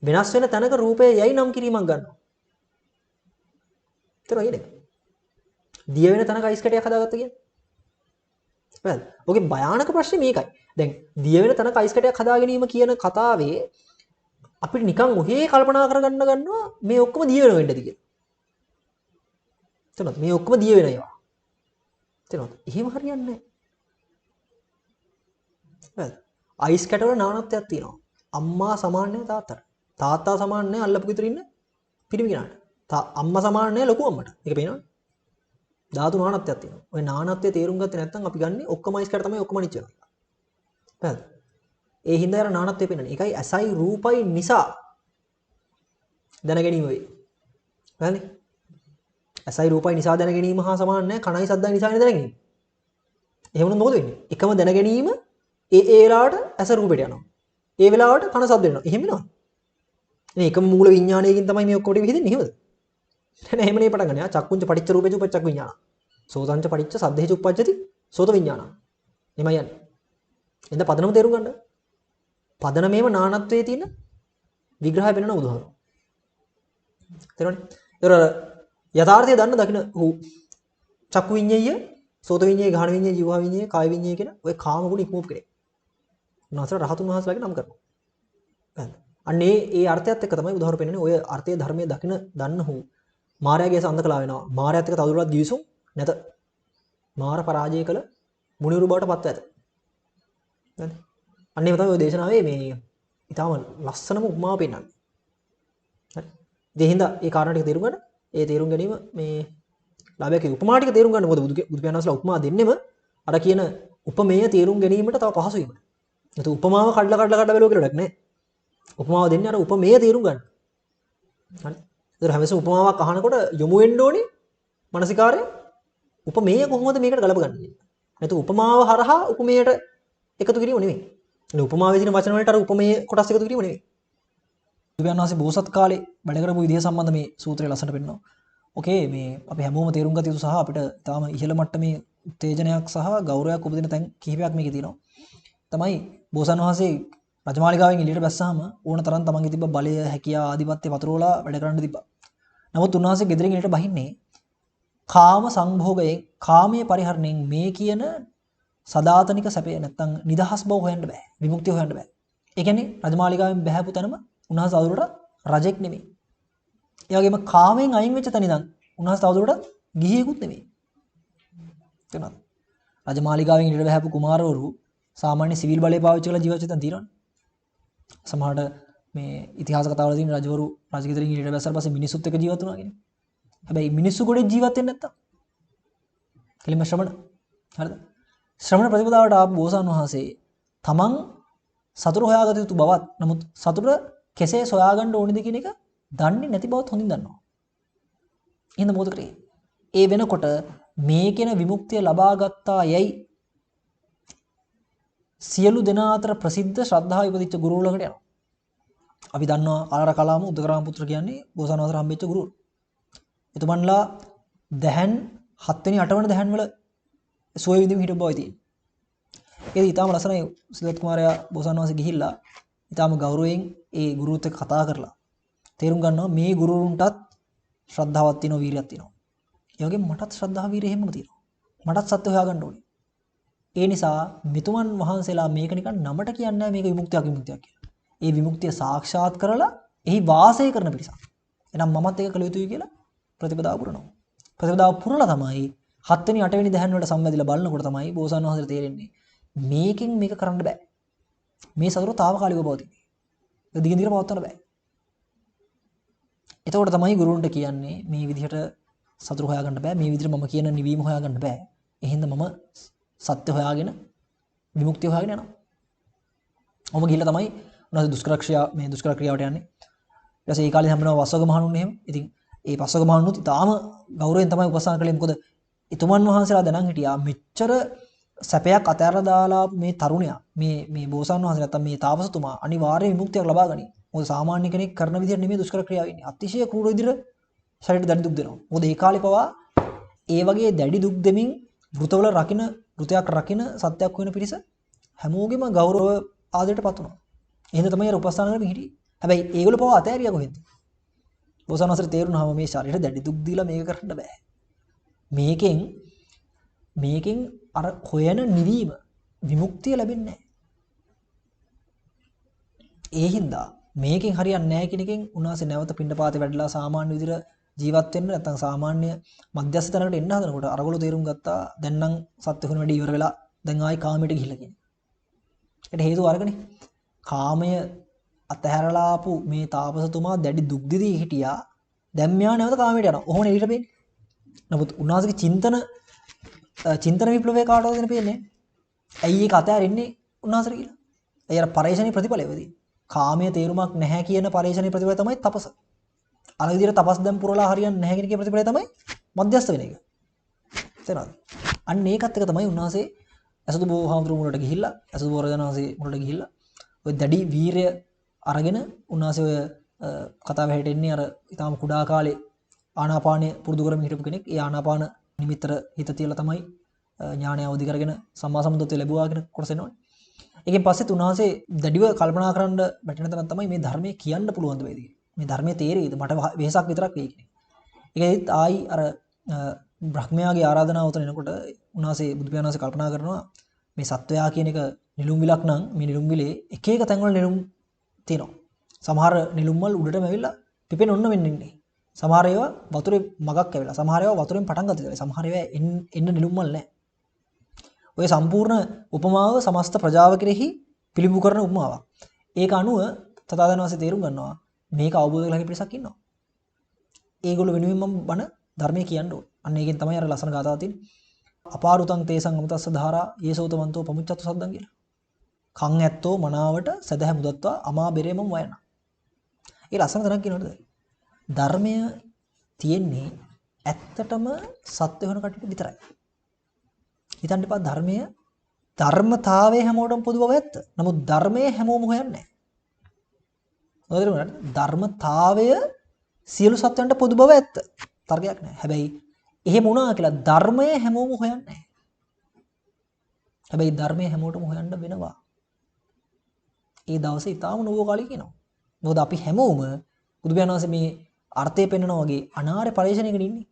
වෙනස් වෙන තැනක රූපය යයි නම් කිරීමක් ගන්නවා. තේරෙනවද කියන්නේ? දිය වෙන තැනක අයිස් කැටයක් හදාගත්ත කියන්නේ. හරිද? ඔකේ භයානක ප්‍රශ්නේ මේකයි. දැන් දිය වෙන තැනක අයිස් කැටයක් හදා ගැනීම කියන කතාවේ අපිට නිකන් ඔහේ කල්පනා කරගන්න ගන්නවා මේ ඔක්කොම දිය වෙන වෙන්නද කියලා. තේරෙනවද? මේ ඔක්කොම දිය වෙන ඒවා. තේරෙනවද? එහෙම හරියන්නේ නැහැ. හරිද? අයිස් කැටවල නානත්වයක් තියෙනවා. අම්මා සමාන නැහැ තාත්තට. තාත්තා සමාන නැහැ අල්ලපු ගෙදර ඉන්න පිරිමි කෙනාට. අම්මා සමාන නැහැ ලොකු අම්මට. ඒක පේනවනේ. ධාතු නානත්වයක් තියෙනවා. ඔය නානත්වය තේරුම් ගත්තේ නැත්නම් අපි ගන්නේ ඔක්කොම අයිස් කැට තමයි ඔක්කොම අනිච්ච වෙනවා කියලා. හරිද? ඒ හින්දා අර නානත්වය පේනනේ. ඒකයි ඇසයි රූපයි නිසා දැන ගැනීම වෙයි. හරිද? ඇසයි රූපයි නිසා දැන ගැනීම හා සමාන නැහැ කනයි සද්දයි නිසා දැන ගැනීම. එහෙම වුණොත් මොකද වෙන්නේ? එකම දැන ගැනීම ඒ ඒ වෙලාවට ඇස රූපෙට යනවා. ඒ වෙලාවට කන සද්ද වෙනවා. එහෙම වෙනවද? මේ එකම මූල විඥානයකින් තමයි මේ ඔක්කොම ටික විහිදෙන්නේ එහෙමද? නෑ නෑ එහෙම නෙවෙයි පටන් ගන්න. චක්කුංච පටිච්ච රූපේච උපච්චක් විඥාන. සෝතංච පටිච්ච සද්දේච උප්පජ්ජති සෝත විඥාන. එහෙමයි යන්නේ. එහෙනම් පදනම තේරුම් ගන්න. පදනමේම නානත්වයේ තියෙන විග්‍රහය වෙනන බුදුහාමුදුරුවෝ. තේරුණානේ? ඒතර යථාර්ථය දන්න දකින who චක්කු විඤ්ඤාය, සෝත විඤ්ඤාය, ගාහන විඤ්ඤාය, ජීවහා විඤ්ඤාය, කාය විඤ්ඤාය කියන ඔය කාම ගුණ ඉක්මවපු කෙනෙක්. උන්වහන්සේලා රහතුන් වහන්සේලාගේ නම් කරනවා. හරිද? අන්න ඒ ඒ අර්ථයත් එක්ක තමයි බුදුහාමුදුරුවෝ පෙන්නන්නේ ඔය අර්ථයේ ධර්මයේ දකින දන්න who මායාගේ අන්ධකලා වෙනවා. මායාත් එක්ක තවදුරටත් ගිවිසුම් නැත. මාර පරාජය කළ මුනිවරු බවට පත්ව ඇත. හරිද? අන්න එහෙම තමයි ඔය දේශනාවේ මේ ඊටාම ලස්සනම උපමාව පෙන්නන්නේ. හරි. ඉතින් ඒ හින්දා ඒ කාරණා ටික තේරුම් ගන්න. ඒ තේරුම් ගැනීම මේ ලාභයක්. ඒ උපමා ටික තේරුම් ගන්න. මොකද බුදු පියාණන් වහන්සේලා උපමා දෙන්නෙම අර කියන උපමේය තේරුම් ගැනීමට තව පහසු වීමට. නැතු උපමාව කඩලා කඩලා කඩලා බැලුවා කියලා වැඩක් නෑ. උපමාව දෙන්නේ අර උපමේය තේරුම් ගන්න. හරි. ඒතර හැමසෙම උපමාවක් අහනකොට යොමු වෙන්න ඕනේ මානසිකාරය උපමේය කොහොමද මේකට ගලපගන්නේ. නැතු උපමාව හරහා උපමේයට එකතු කිරීම නෙමෙයි. මේ උපමාවේ තියෙන වචන වලට අර උපමේය කොටස් එකතු කිරීම නෙමෙයි. බුදුන් වහන්සේ බෝසත් කාලේ වැඩ කරපු විදිය සම්බන්ධ මේ සූත්‍රය ලස්සනට පෙන්නනවා. ඕකේ මේ අපි හැමෝම තේරුම් ගත යුතු සහ අපිට තාම ඉහළ මට්ටමේ උත්තේජනයක් සහ ගෞරවයක් උපදින තැන් කිහිපයක් මේකේ තියෙනවා. තමයි බෝසත් වහන්සේ රජමාලිගාවෙන් එළියට බැස්සාම ඕන තරම් තමන්ගේ තිබ්බ බලය, හැකියාව, ආධිපත්‍ය පතුරවලා වැඩ කරන්න තිබ්බා. නමුත් උන්වහන්සේ ගෙදරින් එළියට බහින්නේ කාම සංභෝගයෙන්, කාමයේ පරිහරණයෙන් මේ කියන සදාතනික සැපය නැත්තම් නිදහස් බව හොයන්න බෑ. විමුක්තිය හොයන්න බෑ. ඒ කියන්නේ රජමාලිගාවෙන් බැහැපු තැනම උන්වහන්සේ තවදුරටත් රජෙක් නෙමෙයි. ඒ වගේම කාමයෙන් අයින් වෙච්ච තැන ඉඳන් උන්වහන්සේ තවදුරටත් ගිහියෙකුත් නෙමෙයි. තේරුණාද? රජමාලිගාවෙන් එළියට බැහැපු කුමාරවරු සාමාන්‍ය සිවිල් බලය පාවිච්චි කරලා ජීවත් වෙච්ච තැන් තියෙනවනේ. සමහරට මේ ඉතිහාස කතාවල තියෙන රජවරු රජගෙදරින් එළියට බැස්සට පස්සේ මිනිස්සුත් එක්ක ජීවත් වුණා කියන්නේ. හැබැයි මිනිස්සු ගොඩේ ජීවත් වෙන්නේ නැත්තම් කෙලින්ම ශ්‍රමණ. හරිද? ශ්‍රමණ ප්‍රතිපදාවට ආපු බෝසත්න් වහන්සේ තමන් සතුට හොයාගත යුතු බවත්, නමුත් සතුට කෙසේ සොයාගන්න ඕනේද කියන එක දන්නේ නැති බවත් හොඳින් දන්නවා. එහෙනම් මොකද කරේ? ඒ වෙනකොට මේකෙන විමුක්තිය ලබා ගත්තා යයි සියලු දෙනා අතර ප්‍රසිද්ධ ශ්‍රද්ධාව ඉපදිච්ච ගුරුවරු ළඟට යනවා. අපි දන්නවා ආලාර කලාම උද්දකරාම පුත්‍ර කියන්නේ බෝසත්න් වහන්සේ හම්බෙච්ච ගුරුවරු. එතුමන්ලා දැහැන් 7 වෙනි 8 වෙනි දැහැන් වල සුවය විඳින්න හිටපු බවයි තියෙන්නේ. ඒක ඊටාම ලස්සනයි. සිද්ධාර්ථ කුමාරයා බෝසත්න් වහන්සේ ගිහිල්ලා ඊටාම ගෞරවයෙන් ඒ ගුරුත් එක්ක කතා කරලා තේරුම් ගන්නවා මේ ගුරුවරුන්ටත් ශ්‍රද්ධාවක් තියෙනවා, වීරියක් තියෙනවා. ඒ වගේම මටත් ශ්‍රද්ධාව වීරිය එහෙමම තියෙනවා. මටත් සත්‍ය හොයාගන්න ඕනේ. ඒ නිසා මෙතුමන් වහන්සේලා මේක නිකන් නමට කියන්නේ නැහැ මේක විමුක්තියක් විමුක්තියක් කියලා. ඒ විමුක්තිය සාක්ෂාත් කරලා එහි වාසය කරන පිරිසක්. එහෙනම් මමත් ඒක කළ යුතුයි කියලා ප්‍රතිපදාව පුරනවා. ප්‍රතිපදාව පුරලා තමයි 7 වෙනි 8 වෙනි දැහන් වලට සම්වැදිලා බලනකොට තමයි බෝසත්න් වහන්සේට තේරෙන්නේ මේකෙන් මේක කරන්න බෑ. මේ සතුට තාවකාලිකව පවතින්නේ. ඒක දිගින් දිගට පවත්වන්න බෑ. එතකොට තමයි ගුරුන්ට කියන්නේ මේ විදිහට සතුට හොයාගන්න බෑ. මේ විදිහට මම කියන නිවීම හොයාගන්න බෑ. එහෙනම් මම සත්‍ය හොයාගෙන විමුක්තිය හොයාගෙන යනවා. ඔහොම ගිහිල්ලා තමයි උන්වහන්සේ දුෂ්කර ක්‍රියාවට යන්නේ. ඊට පස්සේ ඒ කාලේ හම්බෙනවා වස්සග මහණුන් එහෙම. ඉතින් ඒ වස්සග මහණුනුත් ඉතාම ගෞරවයෙන් තමයි උපස්ථාන කළේ. මොකද එතුමන් වහන්සේලා දැනන් හිටියා මෙච්චර සැපයක් අතහැරලා දාලා මේ තරුණයා මේ මේ බෝසත්න් වහන්සේ නැත්තම් මේ තාපසතුමා අනිවාර්ය විමුක්තියක් ලබා ගනී. මොකද සාමාන්‍ය කෙනෙක් කරන විදිහට නෙමෙයි දුෂ්කර ක්‍රියාව ඉන්නේ. අතිශය ක්‍රූර විදිහට ශරීරයට දැඩි දුක් දෙනවා. මොකද ඒ කාලේ පවා ඒ වගේ දැඩි දුක් දෙමින් වෘතවල රකින්න වෘතයක් රකින්න සත්‍යයක් වෙන පිරිස හැමෝගෙම ගෞරව ආදරයට පත් වුණා. එහෙනම් තමයි අර උපස්ථාන කරමින් හිටියේ. හැබැයි ඒගොල්ලෝ පවා අතෑරියා කොහෙන්ද? බෝසත්න් වහන්සේට තේරුණාම මේ ශරීරයට දැඩි දුක් දීලා මේක කරන්න බෑ. මේකෙන් මේකෙන් අර හොයන නිවීම විමුක්තිය ලැබෙන්නේ නැහැ. ඒ හින්දා මේකෙන් හරියන්නේ නැහැ කියන එකෙන් උන්වහන්සේ නැවත පිණ්ඩපාතේ වැඩලා සාමාන්‍ය විදිහට ජීවත් වෙන්න නැත්නම් සාමාන්‍ය මධ්‍යස්ථ තැනකට එන්න හදනකොට අරගොල්ලෝ තේරුම් ගත්තා දැන් නම් සත්‍ය හොන වැඩි ඉවර වෙලා දැන් ආයි කාමයට ගිහිල්ලා කියන. ඒකට හේතුව අරගනේ. කාමය අතහැරලා ආපු මේ තාපසතුමා දැඩි දුක් දිදී හිටියා. දැන් මෙයා නැවත කාමයට යනවා. ඔහොම එළියට පේන්නේ. නමුත් උන්වහන්සේගේ චින්තන චින්තන විප්ලවය කාටවද දෙන පේන්නේ? ඇයි ඒක අතහැරෙන්නේ උන්වහන්සේට කියලා? ඇයි අර පරේෂණී ප්‍රතිඵලය වෙදී? කාමයේ තේරුමක් නැහැ කියන පරේෂණී ප්‍රතිඵලය තමයි තපස. අර විදිහට තපස් දැන් පුරලා හරියන්නේ නැහැ කියන එකේ ප්‍රතිඵලය තමයි මධ්‍යස්ථ වෙන එක. තේරෙනවද? අන්න ඒකත් එක තමයි උන්වහන්සේ අසුදු බෝ හාමුදුරුවෝ මුලට ගිහිල්ලා අසුදු බෝ රජාණන් වහන්සේ මුලට ගිහිල්ලා ඔය දැඩි වීරය අරගෙන උන්වහන්සේ ඔය කතාව හැටියට එන්නේ අර ඊටාම කුඩා කාලේ ආනාපානය පුරුදු කරමින් හිටපු කෙනෙක්. ඒ ආනාපාන නිමිත්තට හිත තියලා තමයි ඥානය අවදි කරගෙන සම්මා සම්බුද්ධත්වය ලැබුවා කියන කොටස එනවනේ. ඒකෙන් පස්සෙත් උන්වහන්සේ දැඩිව කල්පනා කරන්න වැටෙන තැන තමයි මේ ධර්මයේ කියන්න පුළුවන් ද වේද කියලා. මේ ධර්මයේ තේරෙයිද මට වෙහසක් විතරක් වෙයි කියන එක. ඒකෙත් ආයි අර බ්‍රහ්මයාගේ ආරාධනාව උතන එනකොට උන්වහන්සේ බුදු පියාණන් වහන්සේ කල්පනා කරනවා මේ සත්වයා කියන එක නිලුම් විලක් නම් මේ නිලුම් විලේ එක එක තැන්වල නිලුම් තියෙනවා. සමහර නිලුම් වල උඩටම ඇවිල්ලා පිපෙන ඔන්න වෙන්න ඉන්නේ. සමහර ඒවා වතුරේ මගක් ඇවිල්ලා, සමහර ඒවා වතුරෙන් පටන් ගත්ත ඉතින් සමහර ඒවා එන්න නිලුම් වල නැහැ. ඔය සම්පූර්ණ උපමාව සමස්ත ප්‍රජාව කෙරෙහි පිළිඹු කරන උපමාවක්. ඒක අනුව තථාගතයන් වහන්සේ තේරුම් ගන්නවා මේක අවබෝධ කරගන්න පිරිසක් ඉන්නවා. ඒගොල්ලෝ වෙනුවෙන් මම බණ ධර්මයේ කියන්න ඕනේ. අන්න ඒකෙන් තමයි අර ලස්සන ගාථාව තියෙන්නේ. අපාරුතං තේසං අමතස්ස ධාරා යේසෝතවන්තෝ පමුච්චත්තු සද්දං කියලා. කන් ඇත්තෝ මනාවට සදහැ මුදත්වා අමා බෙරේ මම වයන. ඒ ලස්සන තැනක් කියනවද? ධර්මය තියෙන්නේ ඇත්තටම සත්‍ය වෙන කටට විතරයි. හිතන්න එපා ධර්මය ධර්මතාවයේ හැමෝටම පොදු බව ඇත්ත. නමුත් ධර්මයේ හැමෝම හොයන්නේ නැහැ. ඔය ධර්මතාවය සියලු සත්වයන්ට පොදු බව ඇත්ත. තර්කයක් නැහැ. හැබැයි එහෙම වුණා කියලා ධර්මය හැමෝම හොයන්නේ නැහැ. හැබැයි ධර්මය හැමෝටම හොයන්න වෙනවා. ඒ දවසේ ඊටාම නොබෝ කාලේ කියනවා. මොකද අපි හැමෝම බුදු පියාණන් වහන්සේ මේ අර්ථය පෙන්නනවා වගේ අනාර්ය පරිශ්‍රණයකට ඉන්නේ.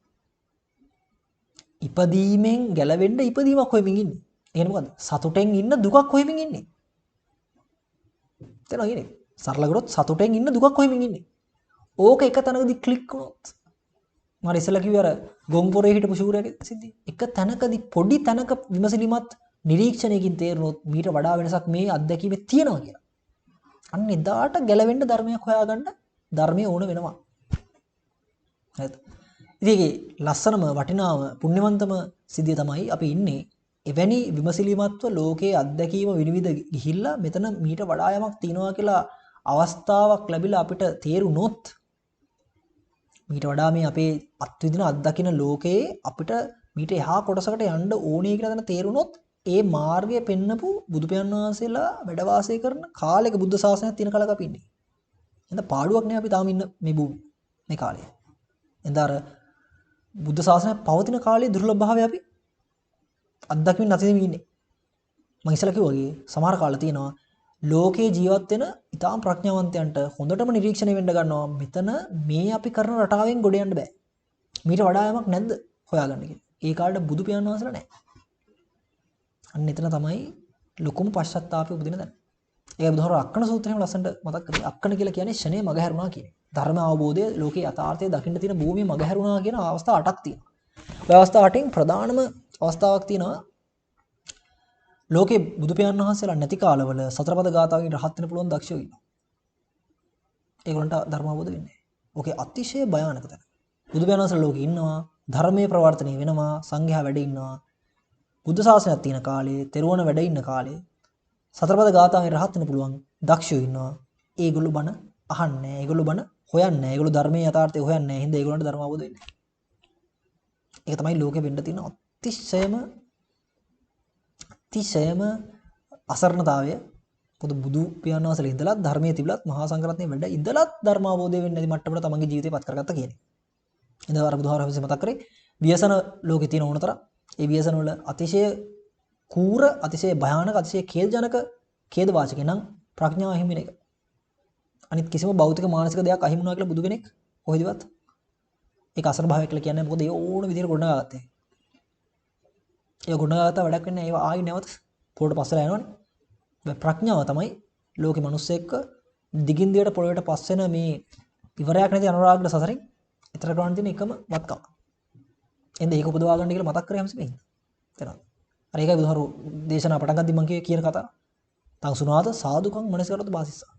ඉපදීමෙන් ගැලවෙන්න ඉපදීමක් හොයමින් ඉන්නේ. ඒ කියන්නේ මොකද්ද? සතුටෙන් ඉන්න දුකක් හොයමින් ඉන්නේ. තේරෙනවද කියන්නේ? සරල කරොත් සතුටෙන් ඉන්න දුකක් හොයමින් ඉන්නේ. ඕක එක තැනකදී ක්ලික් වුණොත් මම ඉස්සෙල්ලා කිව්වේ අර ගොංපොරේ හිටපු ශූරයාගේ සිද්ධිය. එක තැනකදී පොඩි තැනක විමසිලිමත් නිරීක්ෂණයකින් තේරුණොත් මීට වඩා වෙනසක් මේ අත්දැකීමේ තියෙනවා කියලා. අන්න එදාට ගැලවෙන්න ධර්මයක් හොයාගන්න ධර්මය ඕන වෙනවා. හරිද? ඉතින් ඒකේ ලස්සනම වටිනාම පුණ්‍යවන්තම සිද්ධිය තමයි අපි ඉන්නේ එවැනි විමසිලිමත්ව ලෝකයේ අත්දැකීම විනිවිද ගිහිල්ලා මෙතන මීට වඩා යමක් තියෙනවා කියලා අවස්ථාවක් ලැබිලා අපිට තේරුනොත් මීට වඩා මේ අපේ අත්විඳින අත්දකින ලෝකයේ අපිට මීට එහා කොටසකට යන්න ඕනේ කියලා දැන තේරුනොත් ඒ මාර්ගය පෙන්නපු බුදු පියාණන් වහන්සේලා වැඩ වාසය කරන කාලෙක බුද්ධ ශාසනයක් තියෙන කාලෙක අපි ඉන්නේ. එහෙනම් පාඩුවක් නෑ අපි තාම ඉන්න මේ භූමියේ මේ කාලය. එහෙනම් අර බුද්ධ ශාසනය පවතින කාලයේ දුර්ලභ භාවය අපි අත්දැකීමින් නැතිවම ඉන්නේ. මම ඉස්සෙල්ලා කිව්වා වගේ සමහර කාල තියෙනවා ලෝකේ ජීවත් වෙන ඉතාම ප්‍රඥාවන්තයන්ට හොඳටම නිරීක්ෂණය වෙන්න ගන්නවා මෙතන මේ අපි කරන රටාවෙන් ගොඩ යන්න බෑ. මීට වඩා යමක් නැද්ද හොයාගන්න කියලා. ඒ කාලේට බුදු පියාණන් වහන්සේලා නෑ. අන්න එතන තමයි ලොකුම පශ්චාත්තාපය උපදින තැන. ඒකයි බුදුහාර අක්කන සූත්‍රයේම ලස්සනට මතක් කරේ. අක්කන කියලා කියන්නේ ෂණේ මගහැරුණා කියන එක. ධර්ම අවබෝධය ලෝකේ යථාර්ථය දකින්න තියෙන භූමිය මගහැරුණා කියන අවස්ථා 8ක් තියෙනවා. ඔය අවස්ථා 8න් ප්‍රධානම අවස්ථාවක් තියෙනවා ලෝකේ බුදු පියාණන් වහන්සේලා නැති කාලවල සතරපද ගාථාවෙන් රහත් වෙන්න පුළුවන් දක්ෂයෝ ඉන්නවා. ඒගොල්ලන්ට ධර්ම අවබෝධ වෙන්නේ නැහැ. ඕකේ අතිශය භයානක තැන. බුදු පියාණන් වහන්සේලා ලෝකේ ඉන්නවා, ධර්මයේ ප්‍රවර්තනය වෙනවා, සංඝයා වැඩ ඉන්නවා. බුද්ධ ශාසනයක් තියෙන කාලේ, තෙරුවන වැඩ ඉන්න කාලේ සතරපද ගාථාවෙන් රහත් වෙන්න පුළුවන් දක්ෂයෝ ඉන්නවා. ඒගොල්ලෝ බණ අහන්නේ නැහැ. ඒගොල්ලෝ බණ හොයන්නේ නැහැ. ඒගොල්ලෝ ධර්මයේ යථාර්ථය හොයන්නේ නැහැ. හින්දා ඒගොල්ලන්ට ධර්ම අවබෝධ වෙන්නේ නැහැ. ඒක තමයි ලෝකෙ වෙන්න තියෙන අතිශයම අතිශයම අසරණතාවය. මොකද බුදු පියාණන් වහන්සේලා ඉඳලත් ධර්මයේ තිබිලත් මහා සංඝරත්නයේ වැඩ ඉඳලත් ධර්ම අවබෝධය වෙන්නේ නැති මට්ටමට තමන්ගේ ජීවිතේ පත් කරගත්තා කියන එක. ඉතින් අර බුදුහාර හැමසෙම මතක් කරේ ව්‍යසන ලෝකේ තියෙන ඕනතරම් ඒ ව්‍යසන වල අතිශය කූර, අතිශය භයානක, අතිශය ඛේදජනක ඛේද වාචකේ නම් ප්‍රඥාව අහිමි වෙන එක. අනිත් කිසිම භෞතික මානසික දෙයක් අහිමි වුණා කියලා බුදු කෙනෙක් කොහෙදවත් ඒක අසරණ භාවය කියලා කියන්නේ මොකද ඒ ඕන විදිහට ගොඩනගා ගත්තේ. ඒ ගොඩනගා ගත්තා වැඩක් වෙන්නේ නැහැ. ඒවා ආයි නැවත පොළොවට පස්සලා යනවනේ. ප්‍රඥාව තමයි ලෝකේ මිනිස් එක්ක දිගින් දිගට පොළොවට පස් වෙන මේ ඉවරයක් නැති අනුරාග්‍ර සසරින් ඈතර කරන්න තියෙන එකම වත්කම. එහෙනම් ඒක උපදවා ගන්න කියලා මතක් කරේ හැමසෙම ඉන්න. තේරෙනවද? අර ඒකයි බුදුහාරු දේශනා පටන් ගද්දි මං කියන කතාව. තං සුනාත සාදුකං මනසිකරොත් වාසිස්සා.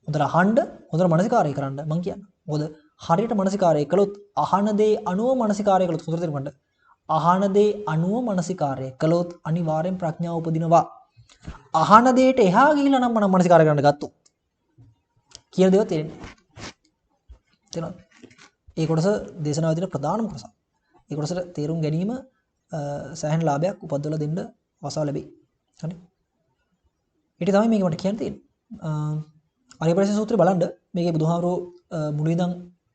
හොඳට අහන්න, හොඳට මනසිකාරය කරන්න මං කියන්නේ. මොකද හරියට මනසිකාරය කළොත් අහන දේ අනුව මනසිකාරය කළොත් හොඳට තේරුම් ගන්න. අහන දේ අනුව මනසිකාරය කළොත් අනිවාර්යෙන් ප්‍රඥාව උපදිනවා. අහන දෙයට එහා ගිහිල්ලා නම් මම මනසිකාරය කරන්න ගත්තොත් කියන දේවල් තේරෙන්නේ නැහැ. තේරෙනවද? ඒ කොටස දේශනාවේ තියෙන ප්‍රධානම කොටසක්. ඒ කොටසට තේරුම් ගැනීම සෑහෙන ලාභයක් උපද්දවලා දෙන්න අවස්ථාව ලැබෙයි. හරි. ඊට තමයි මේක මට කියන්න තියෙන්නේ. ආර්යපරිශ සූත්‍රය බලන්න මේකේ බුදුහාමුදුරුවෝ මුල ඉඳන්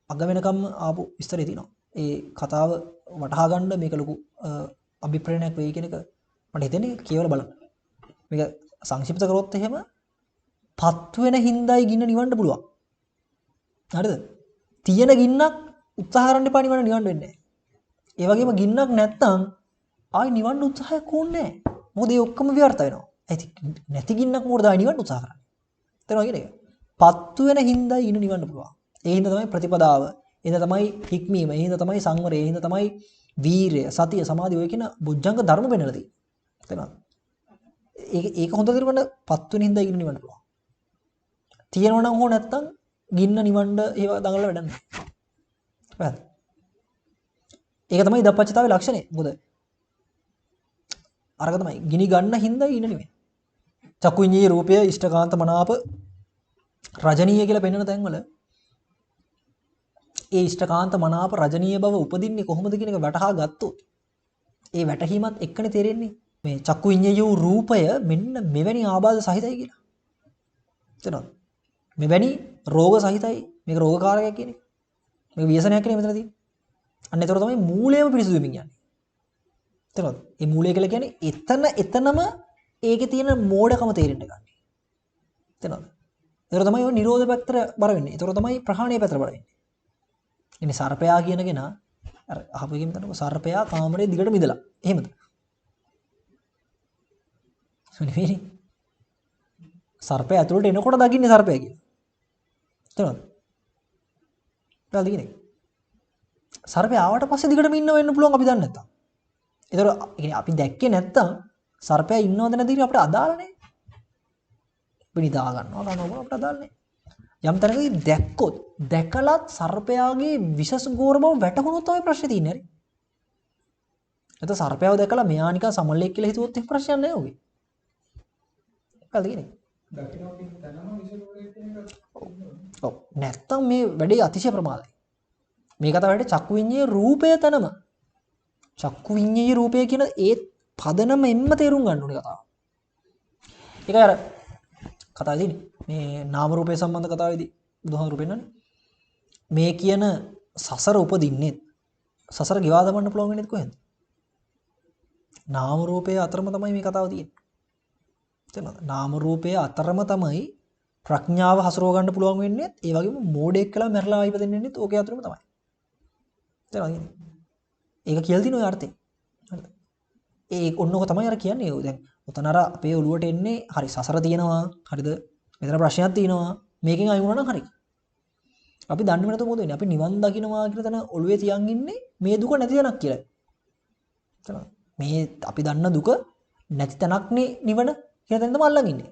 අග වෙනකම්ම ආපු විස්තරය තියෙනවා. ඒ කතාව වටහා ගන්න මේක ලොකු අභිප්‍රේරණයක් වෙයි කියන එක මට හිතෙන්නේ කියවලා බලන්න. මේක සංක්ෂිප්ත කරොත් එහෙම පත් වෙන හින්දායි ගින්න නිවන්න පුළුවන්. හරිද? තියෙන ගින්නක් උත්සාහ කරන්න එපා නිවන්න නිවන්න වෙන්නේ නැහැ. ඒ වගේම ගින්නක් නැත්තම් ආයි නිවන්න උත්සාහයක් ඕනේ නැහැ. මොකද ඒ ඔක්කොම ව්‍යර්ථ වෙනවා. නැති ගින්නක් මොකටද ආයි නිවන්න උත්සාහ කරන්නේ? තේරෙනවද කියන එක? පත්තු වෙන හින්දායි ගින්න නිවන්න පුළුවන්. ඒ හින්දා තමයි ප්‍රතිපදාව. ඒ හින්දා තමයි හික්මීම. ඒ හින්දා තමයි සංවරය. ඒ හින්දා තමයි වීරය, සතිය, සමාධිය ඔය කියන බොජ්ජංග ධර්ම පෙන්නලා තියෙන්නේ. තේරෙනවද? ඒක හොඳ තේරුම් ගන්න පත්තු වෙන හින්දා ගින්න නිවන්න පුළුවන්. තියෙනවා නම් හෝ නැත්තම් ගින්න නිවන්න ඒව දඟලලා වැඩක් නැහැ. හරිද? ඒක තමයි ඉදප්පච්චතාවේ ලක්ෂණය. මොකද අරක තමයි ගිනි ගන්න හින්දා ගින්න නිවෙන්නේ. චක්කුඤ්ඤී රූපය ඉෂ්ඨකාන්ත මනාප රජනීය කියලා පෙන්වන තැන්වල ඒ ඉෂ්ඨකාන්ත මනාප රජනීය බව උපදින්නේ කොහොමද කියන එක වටහා ගත්තොත් ඒ වැටහීමත් එක්කනේ තේරෙන්නේ මේ චක්කුඤ්ඤය වූ රූපය මෙන්න මෙවැනි ආබාධ සහිතයි කියලා. තේරෙනවද? මෙවැනි රෝග සහිතයි. මේක රෝගකාරකයක් කියන එක. මේක ව්‍යසනයක් නේ මෙතන තියෙන්නේ. අන්න ඒතර තමයි මූලයම පිරිසිදු වෙමින් යන්නේ. තේරෙනවද? මේ මූලය කියලා කියන්නේ එතන එතනම ඒකේ තියෙන මෝඩකම තේරෙන්න ගන්න. තේරෙනවද? ඒතර තමයි ඔය නිරෝධ පැත්තට බර වෙන්නේ. ඒතර තමයි ප්‍රහාණය පැත්තට බර වෙන්නේ. ඉතින් සර්පයා කියන කෙනා අර අහපු එකෙන් හිතන්නකෝ සර්පයා කාමරේ දිගට මිදලා. එහෙමද? නෙවෙයිනේ. සර්පයා ඇතුළට එනකොට දකින්නේ සර්පයා කියලා. තේරෙනවද? පැහැදිලි කියන්නේ. සර්පයා ආවට පස්සේ දිගටම ඉන්නව වෙන්න පුළුවන් අපි දන්නේ නැත්තම්. ඒතර ඒ කියන්නේ අපි දැක්කේ නැත්තම් සර්පයා ඉන්නවද නැද්ද කියලා අපිට අදාළ නැහැ. අපි නිදා ගන්නවා කනවා අපිට අදාළ නැහැ. යම් තැනකදී දැක්කොත් දැකලත් සර්පයාගේ විෂස් ගෝර බව වැටහුණොත් තමයි ප්‍රශ්නේ තියෙන්නේ. හරි. නැත්නම් සර්පයව දැකලා මෙයා නිකන් සමනලෙක් කියලා හිතුවොත් එහෙම ප්‍රශ්නයක් නෑ ඔගේ. මොකද කියන්නේ? දකින්න කියන තැනම විෂ රෝගය කියන එක. ඔව්. නැත්තම් මේ වැඩේ අතිශය ප්‍රමාදයි. මේ කතාව වැඩේ චක්කු විඤ්ඤාය රූපය තැනම. චක්කු විඤ්ඤාය රූපය කියන ඒ පදනම එම්ම තේරුම් ගන්න ඕනේ කතාව. ඒකයි අර කතාවේදී මේ නාම රූපය සම්බන්ධ කතාවේදී බුදුහාමුදුරු පෙන්නන්නේ මේ කියන සසර උපදින්නේ සසර ගෙවා දමන්න පුළුවන් වෙන්නේ කොහෙන්ද? නාම රූපය අතරම තමයි මේ කතාව තියෙන්නේ. තේරෙනවද? නාම රූපය අතරම තමයි ප්‍රඥාව හසුරව ගන්න පුළුවන් වෙන්නේ. ඒ වගේම මෝඩයෙක් කියලා මැරලා ඉපදෙන්න වෙන්නේත් ඕකේ අතරම තමයි. තේරෙනවද? ඒක කියලා තියෙන ඔය අර්ථය. හරිද? ඒ ඔන්නෝක තමයි අර කියන්නේ. දැන් ඔතන අර අපේ ඔළුවට එන්නේ හරි සසර තියෙනවා. හරිද? මෙතන ප්‍රශ්නයක් තියෙනවා. මේකෙන් අයින් වුණා නම් හරි. අපි දන්නේ නැතුව මොකද වෙන්නේ? අපි නිවන් දකින්නවා කියන තැන ඔළුවේ තියන් ඉන්නේ මේ දුක නැති තැනක් කියලා. තේරෙනවද? මේ අපි දන්න දුක නැති තැනක් නේ නිවන කියන තැන තමයි අල්ලන් ඉන්නේ.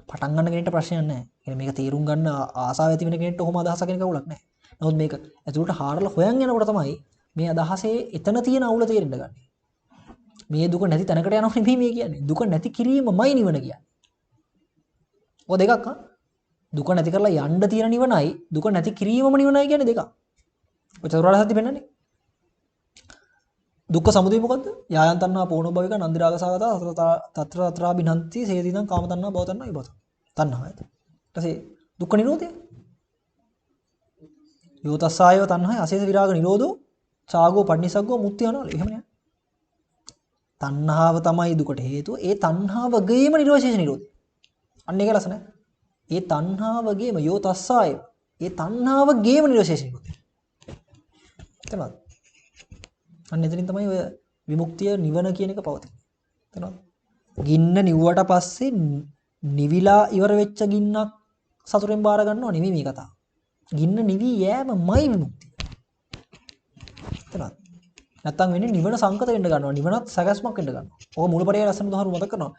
පටන් ගන්න කෙනෙක්ට ප්‍රශ්නයක් නැහැ. කියන්නේ මේක තේරුම් ගන්න ආසාව ඇති වෙන කෙනෙක්ට ඔහොම අදහසක් එන කවුලක් නැහැ. නමුත් මේක ඇතුළට හාරලා හොයන් යනකොට තමයි මේ අදහසේ එතන තියෙන අවුල තේරෙන්න ගන්නේ. මේ දුක නැති තැනකට යනවා නෙමෙයි මේ කියන්නේ. දුක නැති කිරීමමයි නිවන කියන්නේ. ඔය දෙකක් ආ. දුක නැති කරලා යන්න තියෙන නිවනයි දුක නැති කිරීමම නිවනයි කියන්නේ දෙකක්. ඔය චතුරාර්ය සත්‍ය පෙන්නන්නේ. දුක්ඛ සමුදය මොකද්ද? යායන් තණ්හා පෝනෝ භවික නන්දි රාග සාගත තත්‍ර තත්‍රාබිනන්ති සේදිනං කාම තණ්හා භව තණ්හා විභව තණ්හා. ඊට පස්සේ දුක්ඛ නිරෝධය. යෝතස්සායව තණ්හාය අශේෂ විරාග නිරෝධෝ චාගෝ පඩ්නිසග්ගෝ මුක්ති යනවා. එහෙම නෑ. තණ්හාව තමයි දුකට හේතුව. ඒ තණ්හාවගේම නිරෝධශේෂ නිරෝධය. අන්න ඒක ලස්සනයි. ඒ තණ්හාවගේම යෝතස්සායව ඒ තණ්හාවගේම නිරෝධශේෂ නිරෝධය. තේරුණාද? අන්න එතනින් තමයි ඔය විමුක්තිය නිවන කියන එක පවතින්නේ. තේරුණාද? ගින්න නිව්වට පස්සේ නිවිලා ඉවර වෙච්ච ගින්නක් සතුරෙන් බාර ගන්නව නෙමෙයි මේ කතාව. ගින්න නිවි යෑමමයි විමුක්තිය. තේරුණාද? නැත්තම් වෙන්නේ නිවන සංකත වෙන්න ගන්නවා. නිවනත් සැකස්මක් වෙන්න ගන්නවා. ඔක මූලපරයය ලස්සන උදාහරණ මතක් කරනවා.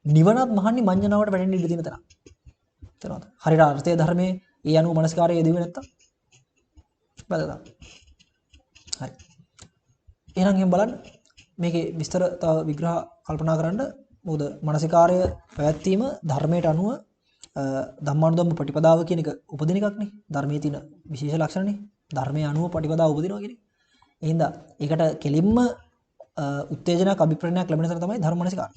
නිවනත් මහන්නේ මඤ්ඤණාවට වැටෙන්න ඉඩ තියෙන තරම්. තේරුණාද? හරියට අර්ථය ධර්මයේ ඒ අනුව මනස්කාරය යෙදුවේ නැත්තම් බලන්න. හරි. එහෙනම් එහෙම බලන්න මේකේ විස්තර තව විග්‍රහ කල්පනා කරන්න. මොකද මානසිකාරය පැවැත්වීම ධර්මයට අනුව ධම්මානුධම්ම ප්‍රතිපදාව කියන එක උපදින එකක් නේ. ධර්මයේ තියෙන විශේෂ ලක්ෂණනේ. ධර්මයේ අනුව ප්‍රතිපදාව උපදිනවා කියන එක. ඒ හින්දා ඒකට කෙලින්ම උත්තේජනයක් අභිප්‍රේරණයක් ලැබෙන තැන තමයි ධර්ම මානසිකාරය.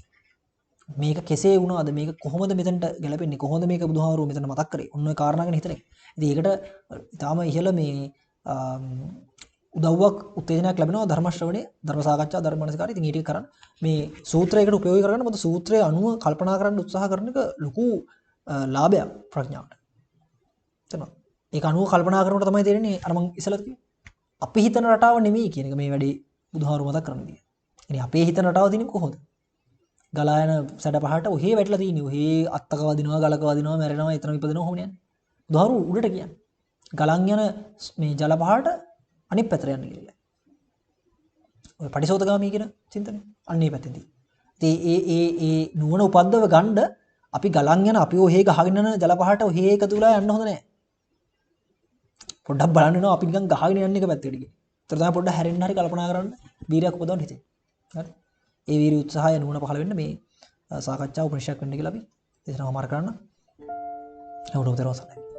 මේක කෙසේ වුණාද, මේක කොහොමද මෙතනට ගැලපෙන්නේ, කොහොමද මේක බුදුහාමුදුරුවෝ මෙතන මතක් කරේ, ඔන්න ඔය කාරණා ගැන හිතන එක. ඉතින් ඒකට ඊටාම ඉහළ මේ උදව්වක් උත්තේජනයක් ලැබෙනවා ධර්ම ශ්‍රවණය, ධර්ම සාකච්ඡා, ධර්ම මනසිකාරය. ඉතින් ඒ ටික කරන්න මේ සූත්‍රයකට උපයෝගී කරගන්න. මොකද සූත්‍රය අනුව කල්පනා කරන්න උත්සාහ කරන එක ලොකු ලාභයක් ප්‍රඥාවට. තේරෙනවද? ඒක අනුව කල්පනා කරනකොට තමයි තේරෙන්නේ අර මං ඉස්සෙල්ලත් කිව්වේ. අපි හිතන රටාව නෙමෙයි කියන එක මේ වැඩේ බුදුහාමුදුරුවෝ මතක් කරන විදිය. ඉතින් අපේ හිතන රටාව තියෙන්නේ කොහොමද? ගලා යන සැඩ පහට ඔහේ වැටලා තියෙන්නේ. ඔහේ අත්තක වදිනවා, ගලක වදිනවා, මැරෙනවා, එතන ඉපදෙනවා ඔහොම යන්නේ. බුදුහාමුදුරුවෝ උඩට කියන්නේ. ගලන් යන මේ ජල පහට අනිත් පැත්තට යන්න කියලා. ඔය පටිසෝතගාමී කියන චින්තනය අන්න ඒ පැත්තෙන් තියෙන්නේ. ඉතින් ඒ ඒ ඒ නුවණ උපද්දව ගන්න අපි ගලන් යන අපි ඔහේ ගහගෙන යන ජල පහට ඔහේ එකතු වෙලා යන්න හොඳ නෑ. පොඩ්ඩක් බලන්න වෙනවා අපි නිකන් ගහගෙන යන්නේ එක පැත්තකට ගිහින්. ඒතර තමයි පොඩ්ඩක් හැරෙන්න හරි කල්පනා කරන්න වීරයක් උපදවන්න හිතෙන්නේ. හරි. ඒ වීරිය උත්සාහය නුවණ පහළ වෙන්න මේ සාකච්ඡාව උපනිෂයක් වෙන්න කියලා අපි දේශනාව හමාර කරන්න. හැමෝටම තෙරුවන් සරණයි.